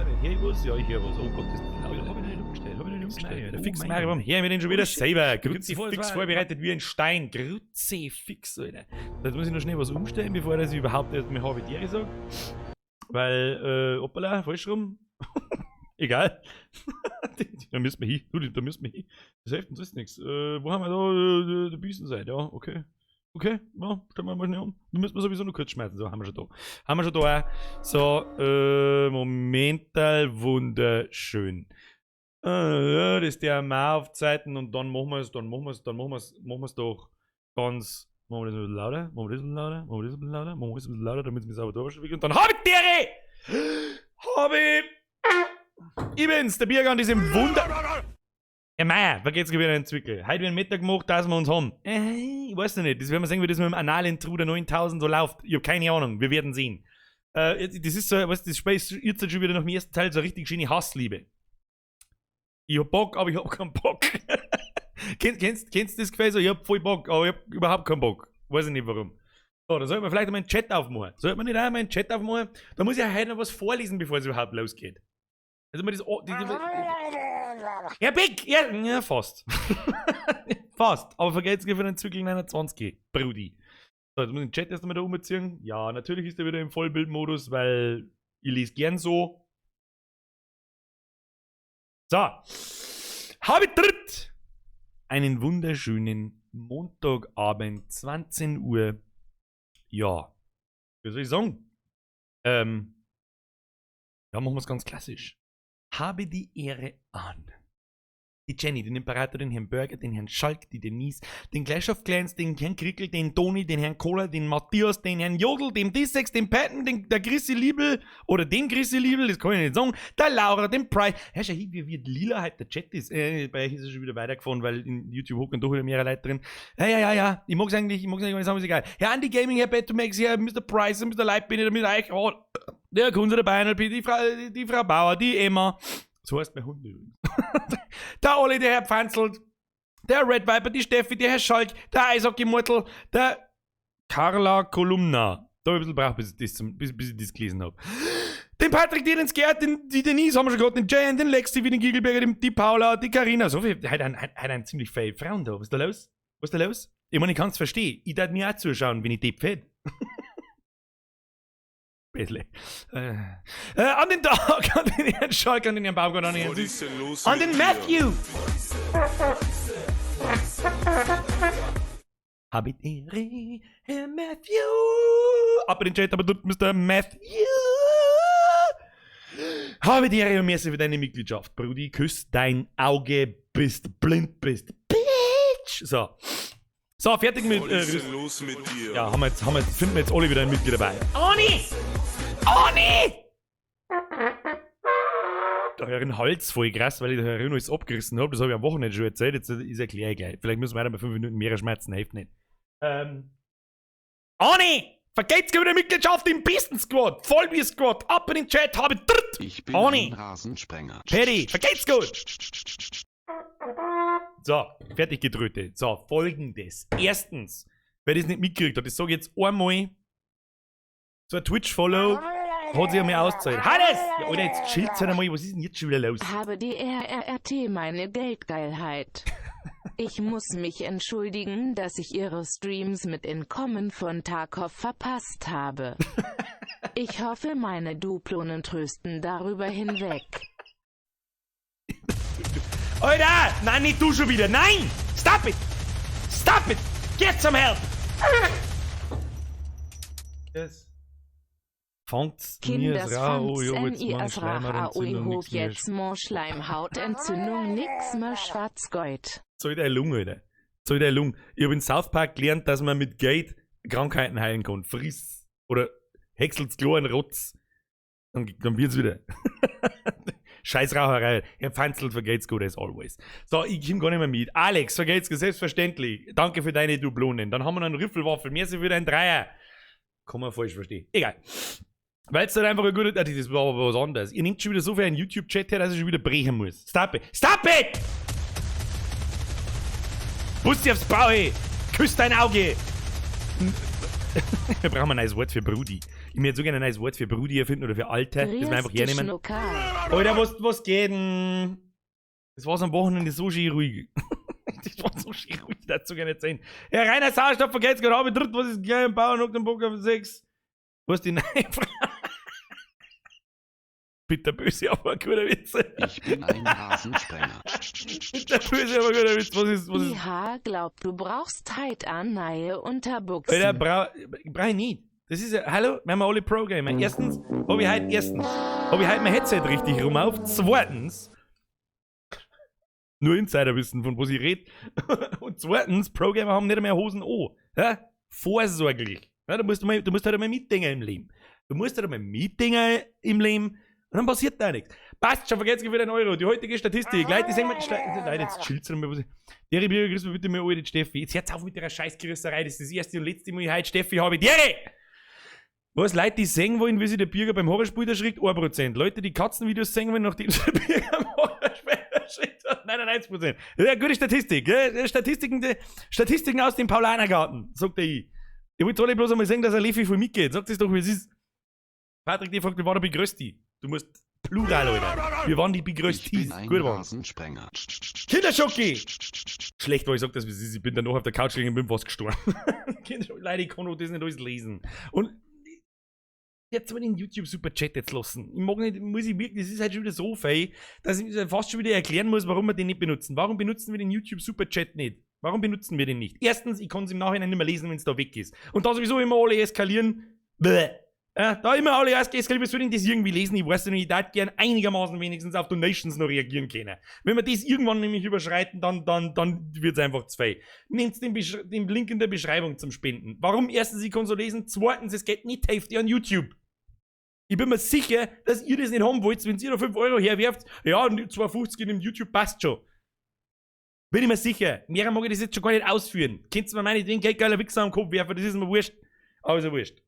Weiß ich nicht. Hör ich was? Ja, ich höre was. Oh Gott, das ist laut. Hab ich nicht umgestellt. Hab ich nicht umgestellt. Der Fix Mario, warum hören wir den schon wieder selber? Kruzifix vorbereitet wie ein Stein. Kruzifix, Alter. Jetzt muss ich noch schnell was umstellen, bevor ich überhaupt erst mal habe Tiere sage. Weil, hoppala, falsch rum. Egal. Da müssen wir hin. Du, da müssen wir hin. Das hilft uns ist nichts. Wo haben wir da die Büstenseite? Ja, okay. Okay, ja, stellen wir mal schnell um. Da müssen wir sowieso noch kurz schmeißen. So, haben wir schon da. Haben wir schon da. So, Momental, wunderschön. Das ist der Mal auf Zeiten und dann machen wir es, dann machen wir es, dann machen wir es doch ganz. Machen wir das ein bisschen lauter, machen wir das ein bisschen lauter, machen wir das ein bisschen lauter, machen wir das ein bisschen lauter, damit es mir sauber durchspielt. Und dann hab ich Dere! Hab ich! Ich bin's, der Birger an diesem Wunder. Herr Meier, vergeht's wieder einen Zwickel. Heute wird Mittag gemacht, dass wir uns haben. Ich weiß noch nicht. Das werden wir sehen, wie das mit dem Anal-Intruder 9000 so läuft. Ich hab keine Ahnung. Wir werden sehen. Das ist so, weißt du, das Spiel ist jetzt schon wieder nach dem ersten Teil so eine richtig schöne Hassliebe. Ich hab Bock, aber ich hab keinen Bock. Kennst du das Gefühl so? Ich hab voll Bock, aber ich hab überhaupt keinen Bock. Weiß ich nicht, warum. So, dann sollte man vielleicht einmal einen Chat aufmachen. Sollte man nicht auch mal einen Chat aufmachen? Da muss ich ja heute noch was vorlesen, bevor es überhaupt losgeht. Also mal das, ja, Big! Ja, ja, fast. Fast. Aber vergesst für den Zykl 29, Brudi. So, jetzt muss ich den Chat erst einmal da umziehen. Ja, natürlich ist er wieder im Vollbildmodus, weil ich lese gern so. So. Habe dritt! Einen wunderschönen Montagabend, 20 Uhr. Ja. Wie soll ich sagen? Ja, machen wir es ganz klassisch. Habe die Ehre an die Jenny, den Imperator, den Herrn Berger, den Herrn Schalk, die Denise, den Clash of Clans, den Herrn Krickel, den Toni, den Herrn Kohler, den Matthias, den Herrn Jodl, dem Dissex, den Patton, den, der Chrissy Liebel oder den Chrissy Liebel, das kann ich nicht sagen, der Laura, den Price. Herr, schau hin, wie wird lila halt der Chat ist. Bei euch ist er schon wieder weitergefahren, weil in YouTube hocken doch wieder mehrere Leute drin. Ja, ich mag's eigentlich, ich mag's eigentlich, sagen, ist egal. Herr Andy Gaming, Herr Betomax, Herr Mr. Price, Mr. Lightbin, mit euch, oh, der Kunze, der Bayern, die Frau Bauer, die Emma. So heißt mein Hund übrigens. Der Olli, der Herr Pfanzelt, der Red Viper, die Steffi, der Herr Schalk, der Eishockey-Murtel, der Carla Kolumna. Da habe ich ein bisschen gebraucht, bis ich das gelesen habe. Den Patrick, den Gerd, die Denise haben wir schon gehabt, den Jan, den Lexi, wie den Gigelberger, die Paula, die Carina. So viel, heute ein ziemlich viele Frauen da. Was ist da los? Was ist da los? Ich meine, ich kann es verstehen. Ich darf mir auch zuschauen, wenn ich depp fett. Bisschen. An den Tag, an den Herrn Schalk, an den Herrn Baumgart, an den Herrn Süß, an den Matthew! Habe die Ehre, Herr Matthew! Ab in den Chat, aber dort Mr. Matthew! Habe die Ehre und merci für deine Mitgliedschaft, Brudi. Küss dein Auge, bist blind bist. Bitch! So. So, fertig mit. Was ist denn los mit dir? Ja, haben wir jetzt, finden wir jetzt alle wieder ein Mitglied dabei. Oni! Oni! Da hören Hals voll krass, weil ich da herin alles abgerissen habe. Das habe ich am Wochenende schon erzählt. Jetzt ist erkläre ich gleich. Vielleicht müssen wir weiter bei 5 Minuten mehr schmerzen, hilft nicht. Oni! Vergeht's wieder Mitgliedschaft im besten Squad! Vollbier Squad! Ab in den Chat, habe dritt! Ich bin Oni. ein Rasensprenger. Paddy, vergeht's gut! So, fertig gedrötet. So, Folgendes. Erstens, wer das nicht mitgekriegt hat, das sage ich jetzt einmal. So ein Twitch-Follow hat sich ja mir ausgezahlt. Hannes! Ja, Alter, jetzt chillt's halt einmal. Was ist denn jetzt schon wieder los? Habe die RRRT meine Geldgeilheit. Ich muss mich entschuldigen, dass ich Ihre Streams mit Entkommen von Tarkov verpasst habe. Ich hoffe, meine Duplonen trösten darüber hinweg. Alter! Nein, nicht du schon wieder! Nein! Stop it! Stop it! Get some help! Yes. Fangt's mir Kinders Rau, jo, jetzt fangt's mach ich Schleimhautentzündung, Hof nix mehr. jetzt mo Schleimhautentzündung, nix mehr Schwarzgold. Soll deine Lunge, Alter. Soll deine Lunge. Ich hab in South Park gelernt, dass man mit Geld Krankheiten heilen kann. Friss. Oder häckselt's Klo in Rotz. Dann wird's wieder. Scheiß Raucherei. Herr Pfanzelt, vergeht's gut as always. So, ich komm gar nicht mehr mit. Alex, vergeht's gut, selbstverständlich. Danke für deine Dublonen. Dann haben wir noch einen Rüffelwaffel. Merci für deinen Dreier. Kann man falsch verstehen. Egal. Weil es dann einfach ein guter. Ah, das war aber was anderes. Ihr nehmt schon wieder so viel einen YouTube-Chat her, dass ich schon wieder brechen muss. Stop it! Stop it! Bussi aufs Bauch! Küss dein Auge! Wir brauchen ein neues Wort für Brudi. Ich möchte so gerne ein neues Wort für Brudi erfinden oder für Alter, das wir einfach Grüß dich, hernehmen. Schnuckerl. Alter, was geht denn? Das war's am Wochenende so schön ruhig. Das war so schön ruhig, dazu gerne nicht sehen. Herr Rainer Sauerstoff, vergeht's gerade, habe dritt, was ist gleich im Bauern, den Bock auf 6. Was ist die neue Frage? Bitterböse, aber ein guter Witz. Ich bin ein Rasensprenger. Bitterböse, aber guter Witz. Was ist? IH glaubt, du brauchst heit an neue Unterbuchsen. Alter, brauch ich nicht. Das ist ja, hallo, wir haben alle Pro-Gamer. Erstens, hab ich heute mein Headset richtig rum auf. Zweitens, nur Insider wissen, von was ich rede. Und zweitens, Pro-Gamer haben nicht mehr Hosen an. Ja? Vorsorglich. Ja, du musst halt einmal mitdenken im Leben. Du musst halt einmal mitdenken im Leben und dann passiert da nichts. Passt schon, vergesst für den Euro. Die heutige Statistik. Leute, die sehen wir, Leute, jetzt chillt's noch mal. Dere Bürger, grüß mir bitte mal alle die Steffi. Jetzt hört's auf mit der Scheißgrüßerei. Das ist das erste und letzte Mal, ich heute Steffi habe. Dere! Was, Leute, die sehen wollen, wie sich der Bürger beim Horrorspiel erschrickt? 1%. Leute, die Katzenvideos sehen wollen, nachdem sich der Bürger beim Horrorspiel erschrickt hat? 99%. Das ist eine gute Statistik. Gell? Statistiken aus dem Paulanergarten, sagt der ich. Ihr wollt alle bloß einmal sehen, dass ein Lefi voll mitgeht. Sagt es doch, wie es ist. Patrick, die fragt, wie war der Begrösti? Du musst Plural, Alter. Wir waren die Ich bin Begröstis. ein Gut, Mann. Rasensprenger. Kinderschoki! Schlecht, weil ich sag das, wie es ist. Ich bin danach auf der Couch gelegen und bin fast gestorben. Kinderschoki, Leute, ich kann auch das nicht alles lesen. Und jetzt mal den YouTube Super Chat jetzt lassen. Ich mag nicht, muss ich wirklich, das ist halt schon wieder so fei, dass ich mir fast schon wieder erklären muss, warum wir den nicht benutzen. Warum benutzen wir den YouTube Super Chat nicht? Warum benutzen wir den nicht? Erstens, ich kann es im Nachhinein nicht mehr lesen, wenn es da weg ist. Und da sowieso immer alle eskalieren. Bäh. Ja, da immer alle eskalieren, wie soll ich denn das irgendwie lesen? Ich weiß nicht, ich würde gern einigermaßen wenigstens auf Donations noch reagieren können. Wenn wir das irgendwann nämlich überschreiten, dann wird es einfach zu viel. Nehmt den Link in der Beschreibung zum Spenden. Warum? Erstens, ich kann so lesen. Zweitens, es geht nicht Hälfte an YouTube. Ich bin mir sicher, dass ihr das nicht haben wollt, wenn ihr da 5 Euro herwerft. Ja, 2,50 in dem YouTube passt schon. Bin ich mir sicher. Mehr mag ich das jetzt schon gar nicht ausführen. Könnt ihr mir meinetwegen geldgeiler Wichser am Kopf werfen, das ist mir wurscht. Aber ist ja wurscht.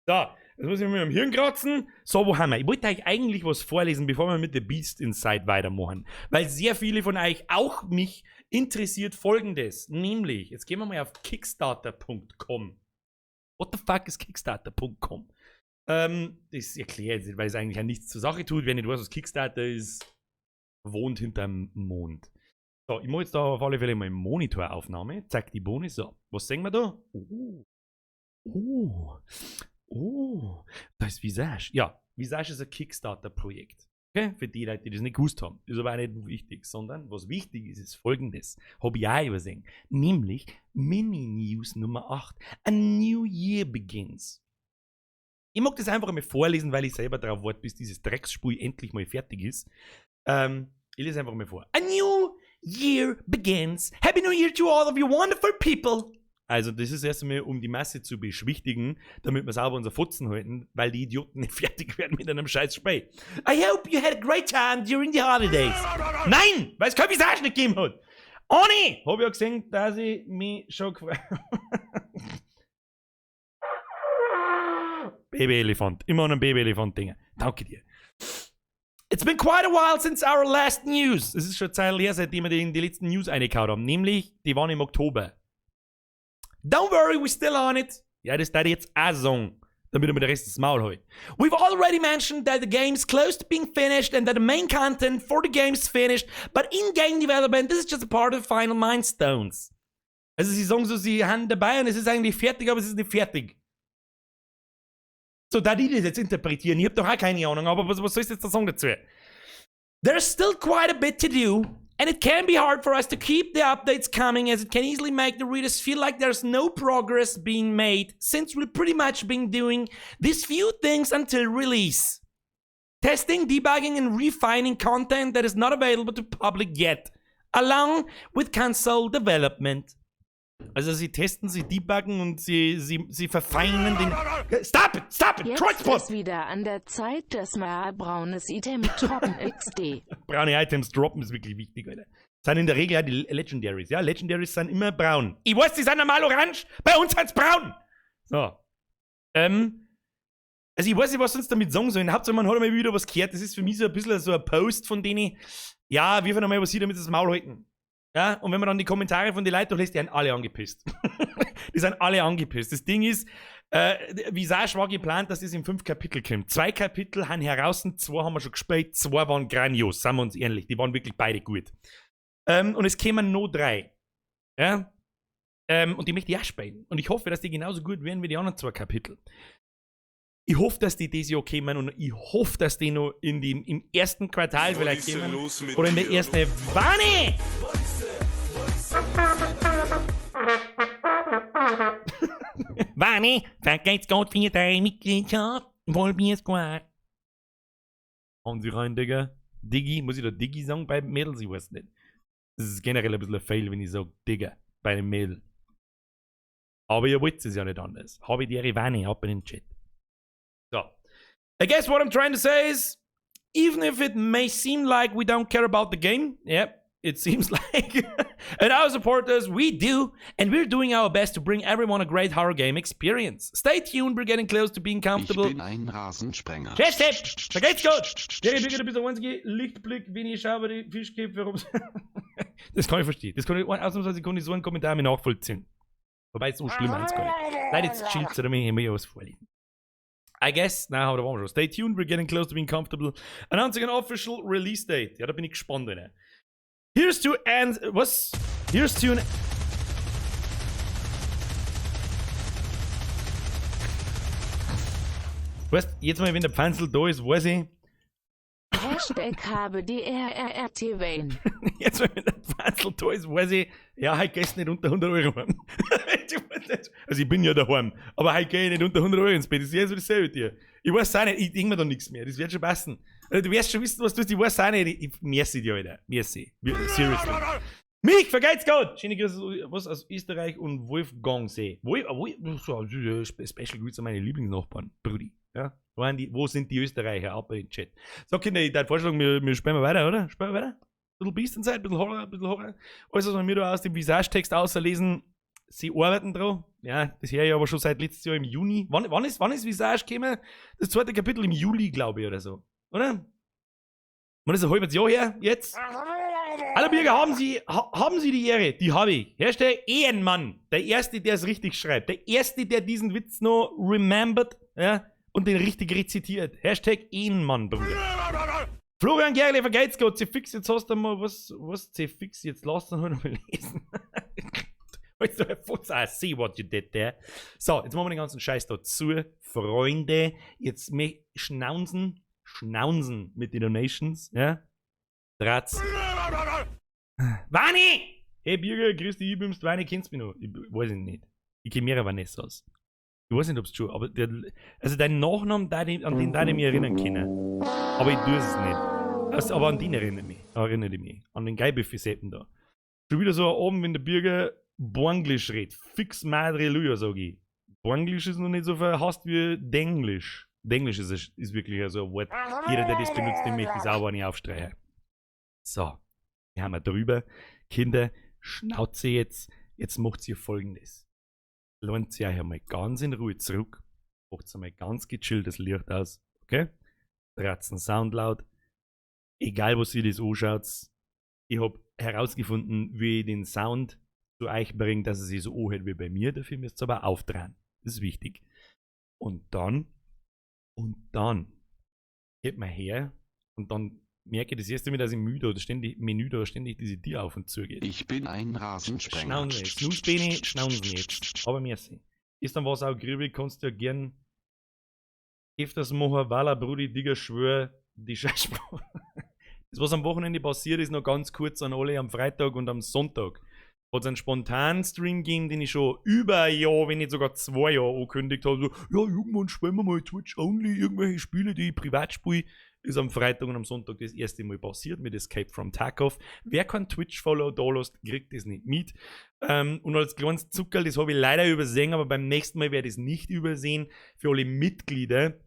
So, jetzt muss ich mir am Hirn kratzen. So, wo haben wir? Ich wollte euch eigentlich was vorlesen, bevor wir mit The Beast Inside weitermachen. Weil sehr viele von euch, auch mich, interessiert Folgendes. Nämlich, jetzt gehen wir mal auf Kickstarter.com. What the fuck ist Kickstarter.com? Das erkläre ich jetzt nicht, weil es eigentlich ja nichts zur Sache tut. Wer nicht weiß, was Kickstarter ist, wohnt hinterm Mond. So, ich mache jetzt da auf alle Fälle mal Monitoraufnahme. Zeig die Bohne. So, was sehen wir da? Oh, da ist Visage. Ja, Visage ist ein Kickstarter-Projekt. Okay? Für die Leute, die das nicht gewusst haben. Ist aber auch nicht wichtig, sondern was wichtig ist, ist Folgendes. Hab ich auch übersehen. Nämlich Mini-News Nummer 8. A New Year begins. Ich mag das einfach einmal vorlesen, weil ich selber darauf warte, bis dieses Drecksspiel endlich mal fertig ist. Ich lese einfach mal vor. A new year begins. Happy New Year to all of you wonderful people. Also, das ist erst einmal, um die Masse zu beschwichtigen, damit wir sauber unser Fotzen halten, weil die Idioten nicht fertig werden mit einem scheiß Spiel. I hope you had a great time during the holidays. Nein, weil es kein Visage nicht gegeben hat. Oni! Hab ich ja gesehen, dass ich mich schon gefreut. Babyelefant. Immer an einem Babyelefant denken. Danke dir. It's been quite a while since our last news. Es ist schon Zeit her, seitdem wir die letzten News reingehauen haben. Nämlich, die waren im Oktober. Don't worry, we're still on it. Ja, das darf ich jetzt auch sagen, damit ich mir den Rest des Maul halt. We've already mentioned that the game's close to being finished and that the main content for the game's finished, but in-game development, this is just a part of the final milestones. Also sie sagen so, sie haben dabei und es ist eigentlich fertig, aber es ist nicht fertig. So, da die das jetzt interpretieren, ich hab doch auch keine Ahnung, aber was soll ich jetzt da sagen dazu? There's still quite a bit to do, and it can be hard for us to keep the updates coming, as it can easily make the readers feel like there's no progress being made, since we've pretty much been doing these few things until release. Testing, debugging, and refining content that is not available to public yet, along with console development. Also sie testen, sie debuggen und sie verfeinern den. Stop it! Stop it! Jetzt Kreuzband! ist wieder an der Zeit, dass mal braunes Item droppen XD. Braune Items droppen ist wirklich wichtig, Alter. Sind in der Regel ja die Legendaries. Ja, Legendaries sind immer braun. Ich weiß, die sind normal orange. Bei uns sind's braun. So. Also ich weiß nicht, was sie uns damit sagen sollen. Hauptsache, man hat einmal wieder was gehört. Das ist für mich so ein bisschen so ein Post von denen, ja, wir einmal was hier, damit sie das Maul halten. Ja, und wenn man dann die Kommentare von den Leuten durchliest, die sind alle angepisst. Die sind alle angepisst. Das Ding ist, Visage war geplant, dass das in 5 Kapitel kommt. 2 Kapitel haben heraus, 2 haben wir schon gespielt, 2 waren grandios, sagen wir uns ehrlich. Die waren wirklich beide gut. Und es kämen nur 3. Ja? Und die möchte ich auch spielen. Und ich hoffe, dass die genauso gut werden wie die anderen 2 Kapitel. Ich hoffe, dass die dieses Jahr kommen und ich hoffe, dass die noch im ersten Quartal Was vielleicht ist denn kommen. los mit Oder in der dir? ersten. Wani! Wani, vergeht's Gott für deine Mitgliedschaft. Wollen Squad. Hauen Sie rein, Digga. Diggi, muss ich da Diggi sagen bei Mädels? Ich weiß nicht. Das ist generell ein bisschen ein Fail, wenn ich sage Digga bei einem Mädel. Aber ihr wollt es ja nicht anders. Habe ich die Ehre, Wani, ab in den Chat. So. I guess what I'm trying to say is, even if it may seem like we don't care about the game, yeah, it seems like, and our supporters, we do, and we're doing our best to bring everyone a great horror game experience. Stay tuned, we're getting close to being Ich comfortable. bin ein Rasensprenger. Chef, da geht's gut! Jerry Birger, du bist der einzige Lichtblick, wenn ich schaue, bei die Fischkäfer rum. Das kann ich verstehen. Das kann ich, ausnahmsweise kann ich so einen Kommentar mir nachvollziehen. Wobei es so schlimm ist gar nicht. Leute, jetzt chillt, oder mir immer was vorlesen. I guess, na, aber da waren wir schon. Stay tuned, we're getting close to being comfortable. Announcing an official release date. Ja, da bin ich gespannt, ne? Here's to and was? Here's to an. Weißt, jetzt mal, wenn der Pfanzl da ist, weiß ich. Hashtag habe die RRRT Wayne. Jetzt mal, wenn der Pfanzl da ist, weiß ich, ja, heute gehst du nicht unter 100 Euro heim. Also ich bin ja daheim, aber heute gehe ich nicht unter 100 Euro ins Bett. Das ist jetzt dasselbe mit dir. Ich weiß auch nicht, ich denke mir da nichts mehr. Das wird schon passen. Also, du wirst schon wissen, was du tust. Ich weiß auch nicht. Ich, merci dir, Alter. Merci. Seriously. Mich, vergeht's Gott! Schöne Grüße was, aus Österreich und Wolfgangsee. Special Grüße an meine Lieblingsnachbarn, Brudi. Ja? Wo sind die Österreicher? Ab in den Chat. So, Kinder, ich würde vorschlagen, wir spielen mal weiter, oder? Spielen wir weiter? Ein bisschen Beast Inside, ein bisschen Horror, ein bisschen Horror. Alles, was wir mir da aus dem Visage-Text auslesen, sie arbeiten dran. Ja, das höre ich aber schon seit letztes Jahr im Juni. Wann ist Visage gekommen? Das zweite Kapitel im Juli, glaube ich, oder so. Oder? Man ist ein halbes Jahr her, jetzt. Hallo Birger, haben Sie die Ehre? Die habe ich. Hashtag Ehrenmann. Der Erste, der es richtig schreibt. Der Erste, der diesen Witz noch remembered, ja, und den richtig rezitiert. Hashtag Ehrenmann, Bruder. Florian Gerle, vergeht's Gott. C-Fix, jetzt hast du mal was C-Fix, jetzt lass ihn halt noch mal lesen. Weißt du, I see what you did there. So, jetzt machen wir den ganzen Scheiß da zu. Freunde, jetzt mich schnaunzen mit den Donations, ja. Dratz. Wani! Hey Birger, grüß dich, ich bin's, Wani, kennst mich noch? Ich weiß ich nicht. Ich kenn mehrere Vanessas. Ich weiß nicht, ob's schon, aber der, also dein Nachnamen, an den darf ich mich erinnern können. Aber ich tue es nicht. Also, aber an den erinnere ich mich. Erinnere ich mich. An den Geibüffi-Seppen da. Schon wieder so ein Abend, wenn der Birger Bornglisch redet. Fix Madre Luja, sag ich. Bornglisch ist noch nicht so verhasst wie Denglisch. Denglisch ist wirklich so ein Wort. Jeder, der das benutzt, den möchte ich sauber nicht aufstreichen. So, wir haben wir drüber. Kinder, Schnauze jetzt. Jetzt macht ihr Folgendes. Lohnt sie euch einmal ganz in Ruhe zurück. Macht einmal ganz gechillt das Licht aus. Okay? Dratzen Sound laut. Egal, was ihr das anschaut. Ich hab herausgefunden, wie ich den Sound zu euch bringe, dass es sich so anhört wie bei mir. Dafür müsst ihr aber aufdrehen. Das ist wichtig. Und dann geht man her und dann merke ich das erste Mal, dass im Menü da, ständig diese Tür auf und zu geht. Ich bin ein Rasensprenger. Schnauzen jetzt. Snooze-Bene, schnauzen jetzt. Aber merci. Ist dann was auch grübig, kannst du ja gern öfters machen, weil er Brudi, Digga, schwör, die Scheißsprache. Das, was am Wochenende passiert ist, noch ganz kurz an alle am Freitag und am Sonntag. Hat es einen spontanen Stream gegeben, den ich schon über ein Jahr, wenn nicht sogar 2 Jahre angekündigt habe. So, ja, irgendwann spielen wir mal Twitch Only, irgendwelche Spiele, die ich privat spiele. Ist am Freitag und am Sonntag das erste Mal passiert mit Escape from Tarkov. Wer kein Twitch-Follow da lässt, kriegt das nicht mit. Und als kleines Zuckerl, das habe ich leider übersehen, aber beim nächsten Mal werde ich es nicht übersehen. Für alle Mitglieder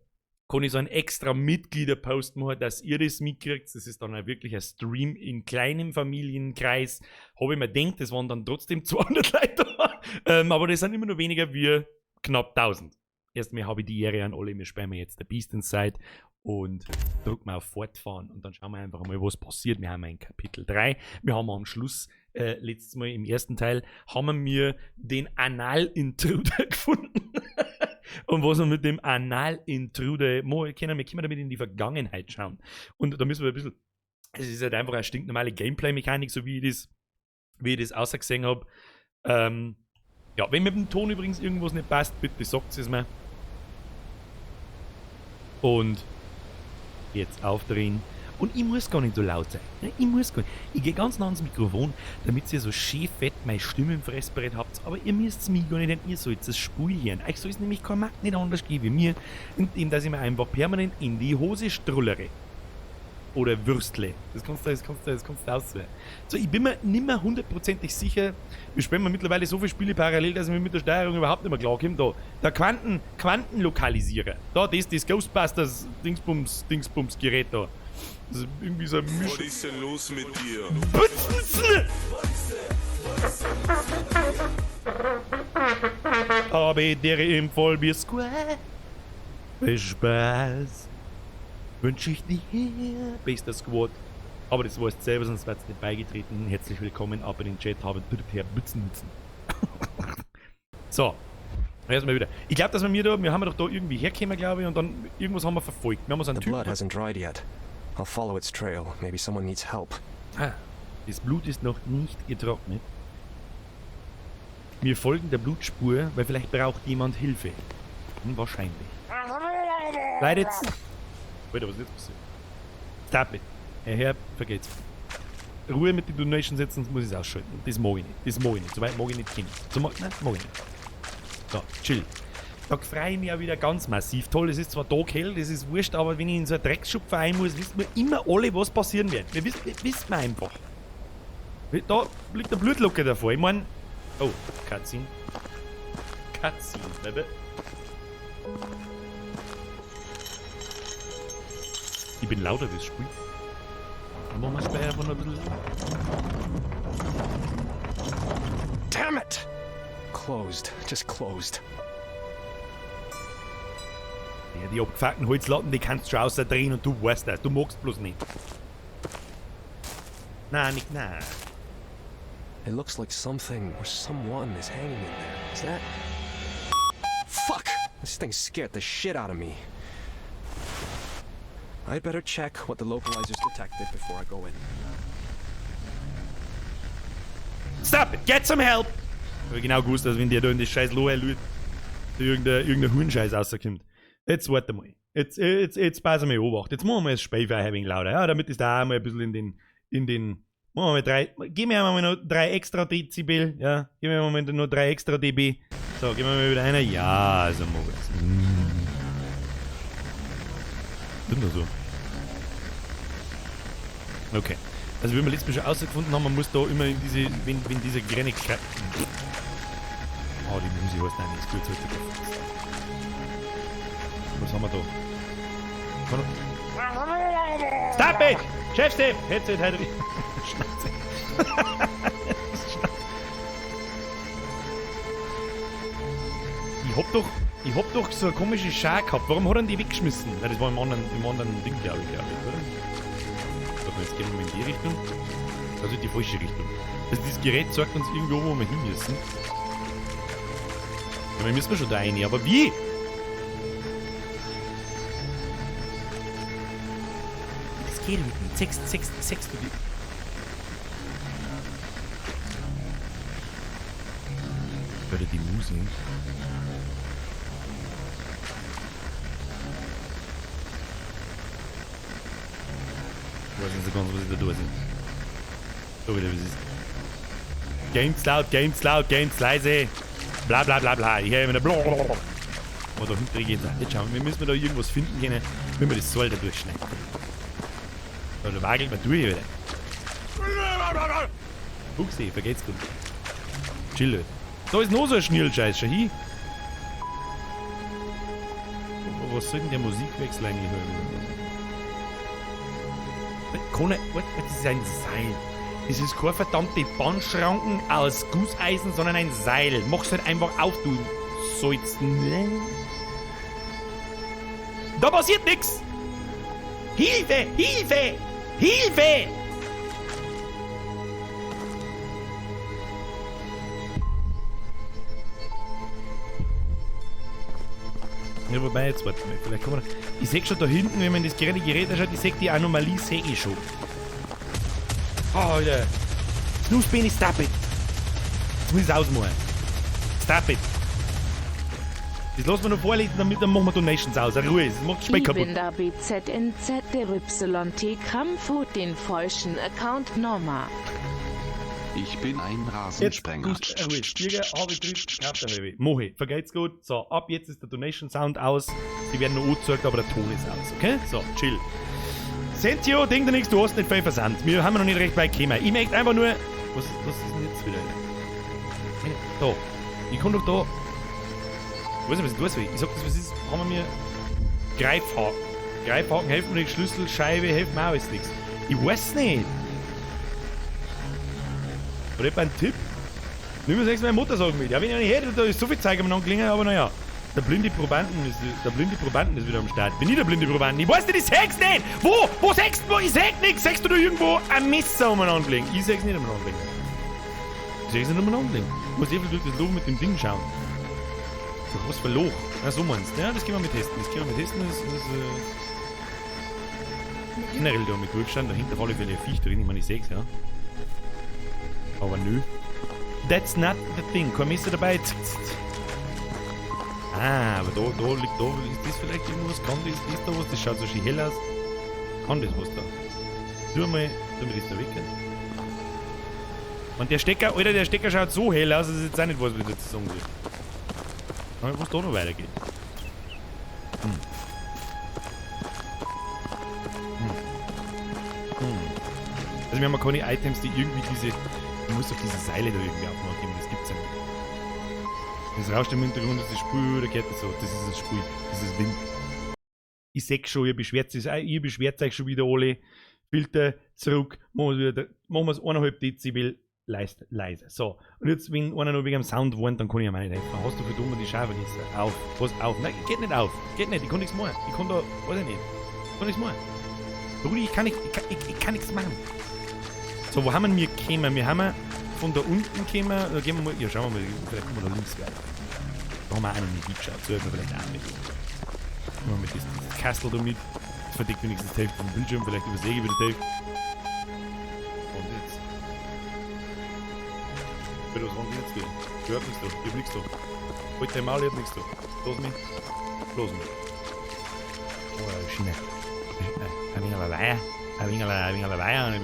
kann ich so einen extra Mitgliederpost machen, dass ihr das mitkriegt. Das ist dann auch wirklich ein Stream in kleinem Familienkreis. Habe ich mir gedacht, das waren dann trotzdem 200 Leute da. Aber das sind immer noch weniger wie knapp 1000. Erstmal habe ich die Ehre an alle, wir spielen jetzt der Beast Inside. Und drücken wir auf Fortfahren und dann schauen wir einfach mal, was passiert. Wir haben in Kapitel 3. Wir haben am Schluss, letztes Mal im ersten Teil, haben wir den Anal-Intruder gefunden. Und was wir mit dem Anal-Intruder machen können, wir können damit in die Vergangenheit schauen. Und da müssen wir ein bisschen, es ist halt einfach eine stinknormale Gameplay-Mechanik, so wie ich das ausgesehen habe. Ja, wenn mit dem Ton übrigens irgendwas nicht passt, bitte sagt es mir. Und jetzt aufdrehen. Und ich muss gar nicht so laut sein. Ich muss gar nicht. Ich gehe ganz nah ans Mikrofon, damit ihr so schön fett meine Stimme im Fressbrett habt. Aber ihr müsst es mir gar nicht, denn ihr sollt es spulen. Euch soll es nämlich kein Markt nicht anders geben wie mir, indem dass ich mir einfach permanent in die Hose strullere. Oder Würstle. Das kannst du auswählen. So, ich bin mir nicht mehr hundertprozentig sicher. Wir spielen mittlerweile so viele Spiele parallel, dass ich mir mit der Steuerung überhaupt nicht mehr klarkomme. Da, der Quantenlokalisierer. Da, das Ghostbusters Dingsbums Gerät da. Das ist irgendwie so ein Misch. Was ist denn los mit dir? Putzen! Aber der im Vollbier Square. Viel Spaß. Wünsche ich dir, bester Squad. Aber das weißt du selber, sonst wärst du nicht beigetreten. Herzlich willkommen, aber den Chat haben Herr Bützen. So, erstmal wieder. Ich glaube, dass wir mir da, wir haben doch da irgendwie hergekommen, glaube ich, und dann irgendwas haben wir verfolgt. Wir haben so einen The blood Typen. hasn't dried yet. I'll follow its trail. Maybe someone needs help. Ah, das Blut ist noch nicht getrocknet. Wir folgen der Blutspur, weil vielleicht braucht jemand Hilfe. Wahrscheinlich. Leider jetzt. Alter, was ist jetzt passiert? Stop it. Herr, vergeht's. Ruhe mit den Donations jetzt, sonst muss ich es ausschalten. Das mag ich nicht. Das mag ich nicht. Soweit mag ich nicht können. So mag, nein, mag ich nicht. So, chill. Da freue ich mich auch wieder ganz massiv. Toll, es ist zwar taghell, das ist wurscht, aber wenn ich in so einen Drecksschupfer rein muss, wissen wir immer alle, was passieren wird. Wir wissen wir einfach. Da liegt der Blutlocke davor. Ich mein. Oh, Cutscene. Cutscene, baby. Ich bin lauter wie das Spiel. Dann machen wir es einfach noch ein bisschen lauter. Damn it! Closed. Just closed. Ja, die abgefuckten Holzlatten, die kannst du schon außerdrehen und du weißt das. Du magst bloß nicht. Nein, nicht, nein. It looks like something or someone is hanging in there. Is that... Fuck! This thing scared the shit out of me. I'd better check what the localizers detected before I go in. Stop it! Get some help! Ich hab genau gewusst, dass wenn der da in das scheiß Loch lügt, da irgendein Hurenscheiß rauskommt. Jetzt warte mal. Jetzt pass mal Obacht. Jetzt machen wir mal das Spiel ein wenig lauter, ja, damit es da auch mal ein bisschen in den machen wir mal drei, gib mir einmal noch 3 extra Dezibel, ja, gib mir mal noch 3 extra dB. So, gib mir mal wieder einer. Ja, also Moritz. Sind wir so. Okay. Also wie wir letztes Mal schon herausgefunden haben, man muss da immer in diese, wenn diese kleine Oh, die Musik heißt nein, nichts gut, sollte. Was haben wir da? Stop it! Chefstep! Headset, heute. Schnauze. Ich hab doch so eine komische Schar gehabt. Warum hat er die weggeschmissen? Nein, das war im anderen Ding, glaube ich, oder? So, jetzt gehen wir mal in die Richtung. Also die falsche Richtung. Also dieses Gerät zeigt uns irgendwo, wo wir hin müssen. Ja, wir müssen schon da rein, aber wie? Das geht nicht. 6, 6, 6, du. Hört ihr die Musik? Ich weiß nicht so ganz, was ich da tue. So wieder, was ist. Games laut, Games laut, Games leise. Bla bla bla bla. Ich höre immer blablabla. Aber da hinten geht's auch. Jetzt schauen wir, wir müssen da irgendwas finden können, wenn wir das Seil da durchschneiden. Da wagelt man durch wieder. Fuchsi, vergeht's gut. Chill, Leute. Da ist noch so ein Schnürlscheiß, schau hin. Was soll denn der Musikwechsel eigentlich hören? Das ist ein Seil. Das ist keine verdammte Bandschranken aus Gusseisen, sondern ein Seil. Mach's halt einfach auf, du sollst. Ne? Da passiert nix! Hilfe! Hilfe! Hilfe! Ja, wobei, jetzt warte mal, vielleicht kommen wir noch. Ich seh schon da hinten, wenn man das gerade Gerät anschaut, ich seh die Anomalie, seh ich schon. Alter. Snooze stop it. Jetzt muss ich es ausmachen. Stop it. Das lassen wir noch vorlesen, damit dann machen wir Donations aus. Ruhe, das macht das Spiel Ich kaputt. bin da BZNZDYT Krampfhut den falschen Account Nummer. Ich bin ein Jetzt Rasensprenger. tust Ruhe. Bürger, habe ich halbe. Mohe, vergeht's gut. So, ab jetzt ist der Donation Sound aus. Die werden noch angezeigt, aber der Ton ist aus, okay? So, chill. Sentio, denk dir nichts, du hast nicht viel versandt. Wir haben noch nicht recht weit gekommen. Ich möchte einfach nur. Was ist denn jetzt wieder? Da. Ich kann doch da. Ich weiß nicht, was ich tun soll. Ich sag das, was ist. Haben wir mir. Greifhaken. Greifhaken helfen mir nicht. Schlüssel, Scheibe helfen mir auch alles nichts. Ich weiß nicht. Oder etwa ein Tipp? Nimm mir das meine Mutter sagen mit. Ja, wenn ich nicht hätte, da ist so viel Zeug am gelingen, aber naja. Der blinde Probanden ist wieder am Start. Bin ich der blinde Probanden? Ich weiß nicht, ich seh's nicht! Wo? Wo sehst du? Ich seh nichts! Sehst du da irgendwo ein Messer umeinander liegen? Ich seh's nicht umeinander liegen. Ich seh's nicht umeinander liegen. Ich muss eh durch das Loch mit dem Ding schauen. Durch was für Loch? Na, so meinst du. Ja, das können wir mit testen. Das können wir mit testen. Das ist generell da mit durchschauen. Dahinter auf alle Fälle ein Viech drin. Ich meine, ich seh's, ja. Aber nö. That's not the thing. Kein Messer dabei. Ah, aber da liegt, da ist das vielleicht irgendwas? Kann das, ist da was? Das schaut so schön hell aus. Kann das was da? Tu mal, damit ist da weg. Und der Stecker, Alter, der Stecker schaut so hell aus, dass ich jetzt auch nicht weiß, wie ich dazu sagen soll. Was da noch weitergeht. Also wir haben ja keine Items, die irgendwie diese... Du musst doch diese Seile da irgendwie aufmachen, das gibt's ja nicht. Das rauscht im Hintergrund, das ist Spül, oder geht das so? Das ist das Spül, das ist Wind. Ich seh schon, ihr beschwert euch schon wieder alle. Filter zurück, machen wir es 1,5 Dezibel leise. So, und jetzt, wenn einer noch wegen dem Sound warnt, dann kann ich ihm auch nicht helfen. Hast du für dumme die Scheibe vergessen? Auf, pass auf. Nein, geht nicht auf. Geht nicht, ich kann nichts machen. Ich kann da, weiß ich nicht. Ich kann nichts machen. Rudi, ich kann nicht, ich kann nichts machen. So, wo haben wir gekommen? Wir haben von da unten gekommen, da gehen wir mal, ja, schauen wir mal, vielleicht kommen wir da links weiter. Da haben wir auch noch nicht hingeschaut, so hätten wir vielleicht auch nicht. Nehmen wir das Kastel da mit, das verdeckt wenigstens die Hälfte vom Bildschirm, vielleicht übersehe ich wieder die Hälfte. Und jetzt. Was haben die jetzt wieder? Ich hab nichts da, ich hab nichts da. Halt dein Maul, ich hab nichts da. Los mich. Los mich. Oh, Schiene. Ein wenig Weiher. Ein wenig Weiher, ein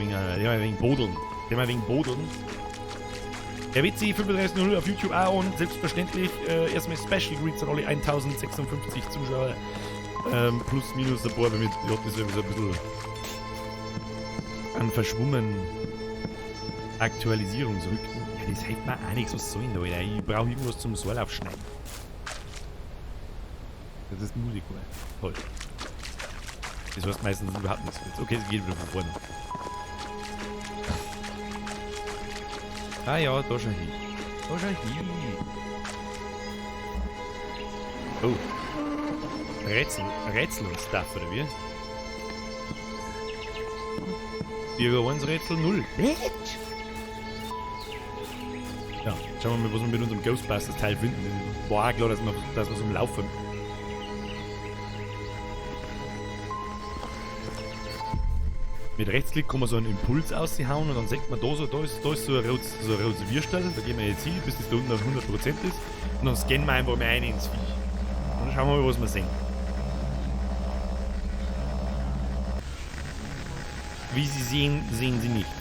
wenig Bodeln. Ein wenig Bodeln. Der WC 35.0 auf YouTube auch und selbstverständlich erstmal Special Greets an alle 1056 Zuschauer. Plus minus ein paar, damit ja, das ist ein bisschen an verschwommen Aktualisierungsrücken. Ja, das hilft mir auch nichts, was soll denn da, Alter? Ich brauche irgendwas zum Soll aufschneiden. Das ist Musik, oder? Toll. Das heißt meistens überhaupt nichts. Okay, es geht wieder von vorne. Ah ja, da schon hin. Da schon hin. Oh. Rätsel und Stuff, oder wie? Bürger 1 Rätsel 0. Bitch! Ja, schauen wir mal, was wir mit unserem Ghostbusters-Teil finden. War auch klar, dass wir es umlaufen. Mit Rechtsklick kann man so einen Impuls aushauen und dann sieht man da so, da ist so ein rotes Würstel, da gehen wir jetzt hin, bis das da unten auf 100% ist und dann scannen wir einfach mal rein ins Viech. Und dann schauen wir mal, was wir sehen. Wie Sie sehen, sehen Sie nichts.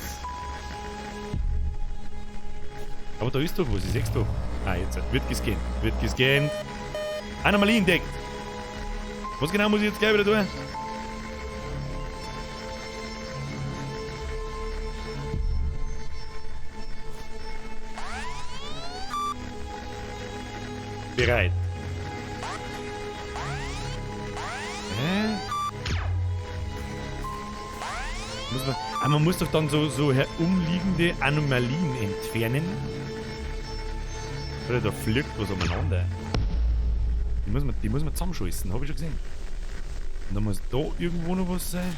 Aber da ist doch was, ich seh's doch. Ah, jetzt wird gescannt, wird gescannt. Anomalie entdeckt. Was genau muss ich jetzt gleich wieder tun? Bereit. Hä? Man muss doch dann so herumliegende Anomalien entfernen. Oder da fliegt was umeinander. Die muss man zusammenschießen, hab ich schon gesehen. Und dann muss da irgendwo noch was sein.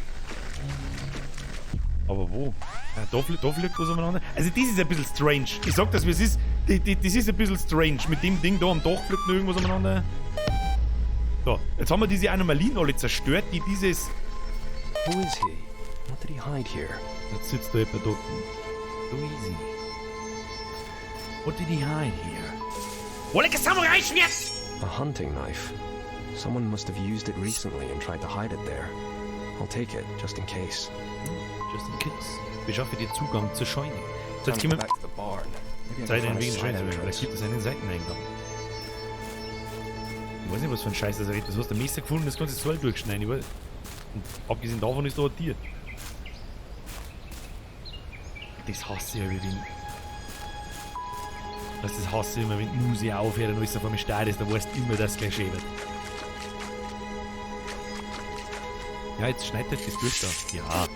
Aber wo? Ja, da fliegt was umeinander. Also das ist ein bisschen strange. Ich sag das, wie es ist. Das ist ein bisschen strange. Mit dem Ding da am Dach fliegt noch irgendwas umeinander. So, jetzt haben wir diese Anomalien alle zerstört, die dieses... Who is he? What did he hide here? Jetzt sitzt da jemand dort. Who is he? What did he hide here? Wolke Samurai-Schwert! A hunting knife. Someone must have used it recently and tried to hide it there. I'll take it, just in case. Just in case. Beschaffe dir Zugang zur Scheune. So, jetzt gehen wir... Zeit ein wenig Scheune. Vielleicht gibt es einen Seiteneingang. Ich weiß nicht, was für ein Scheiß das ist. Das hast du Messer gefunden, das ganze Zoll durchschneiden. Ich weiß. Und abgesehen davon ist da ein Tier. Das hasse ich ja, wenn... Das hasse ich immer, wenn die Musik aufhört und alles auf einmal starr ist, da weißt du immer, dass es gleich schön wird. Ja, jetzt schneidet das durch da. Ja.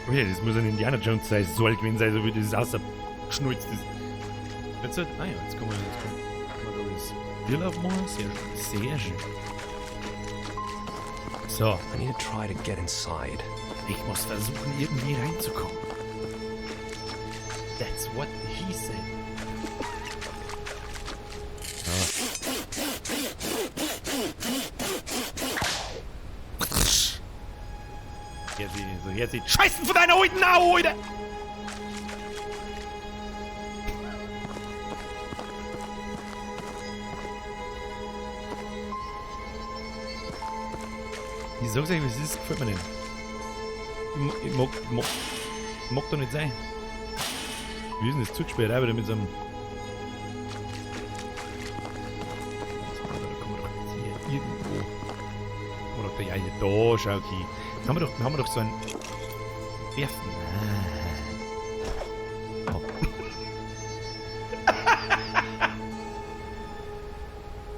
Oh ja, das muss ein Indiana Jones sein, soll gewesen sein, so wie das ausgeschnulzt ist. Jetzt halt, ah ja, jetzt kommen wir, da das Tierlauf machen. Sehr schön, sehr schön. So. I need to try to get inside. Ich muss versuchen, irgendwie reinzukommen. That's what he said. So, jetzt sieht Scheißen von deiner alten Au, Alter! Ich sag's euch, wie es ist, gefällt mir nicht. Ich mag da nicht sein. Wie ist denn das zugesperrt, auch wieder mit so einem... Da kommen wir doch jetzt hier irgendwo... Oder ja, hier, da, schau hier. Dann haben wir doch so ein... Werfen.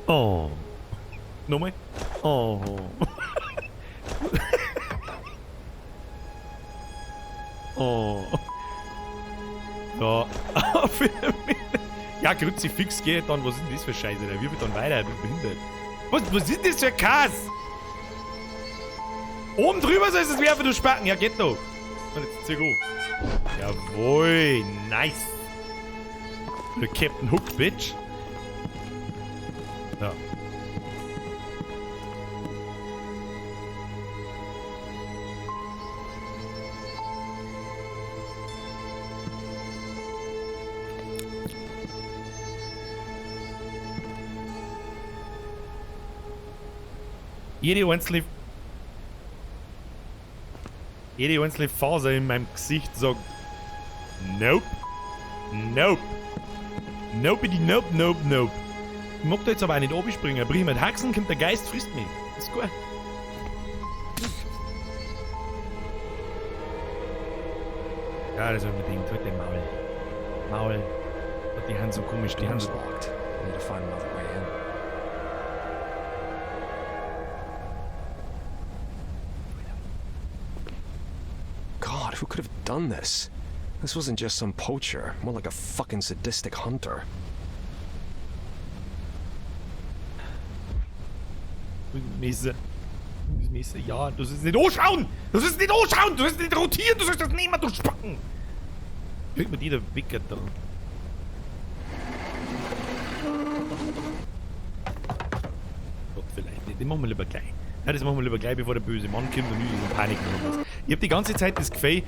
Oh. Oh. Nochmal. Oh. Oh. So. Ja, Kruzifix geht dann. Was ist denn das für Scheiße? Der wirbelt dann weiter. Ich bin behindert. Was ist denn das für ein Kass? Oben drüber soll es werfen, du Spacken. Ja, geht doch. Und jetzt zieh hoch. Jawohl. Nice. Der Captain Hook, Bitch. Ja. Jede einzelne Faser in meinem Gesicht sagt Nope. Nope. Nopity nope, nope, nope. Ich mag da jetzt aber auch nicht abspringen. Brich mir die Haxen, kommt der Geist, frisst mich. Das ist gut. Ja, das unbedingt. Halt den Maul. Maul. Die Hand so komisch. Die Hand so... Locked. I need to find another way in. God, who could have done this? This wasn't just some poacher, more like a fucking sadistic hunter. Messer. Das Messer, ja, du sollst nicht anschauen! Du sollst nicht anschauen! Du sollst nicht rotieren! Du sollst das nehmen, du Spacken! Kriegt mir die der Wicker da. Gott, vielleicht nicht. Den machen wir lieber gleich. Ja, das machen wir lieber gleich, bevor der böse Mann kommt und ich in Panik machen muss. Ich habe die ganze Zeit das Gefühl,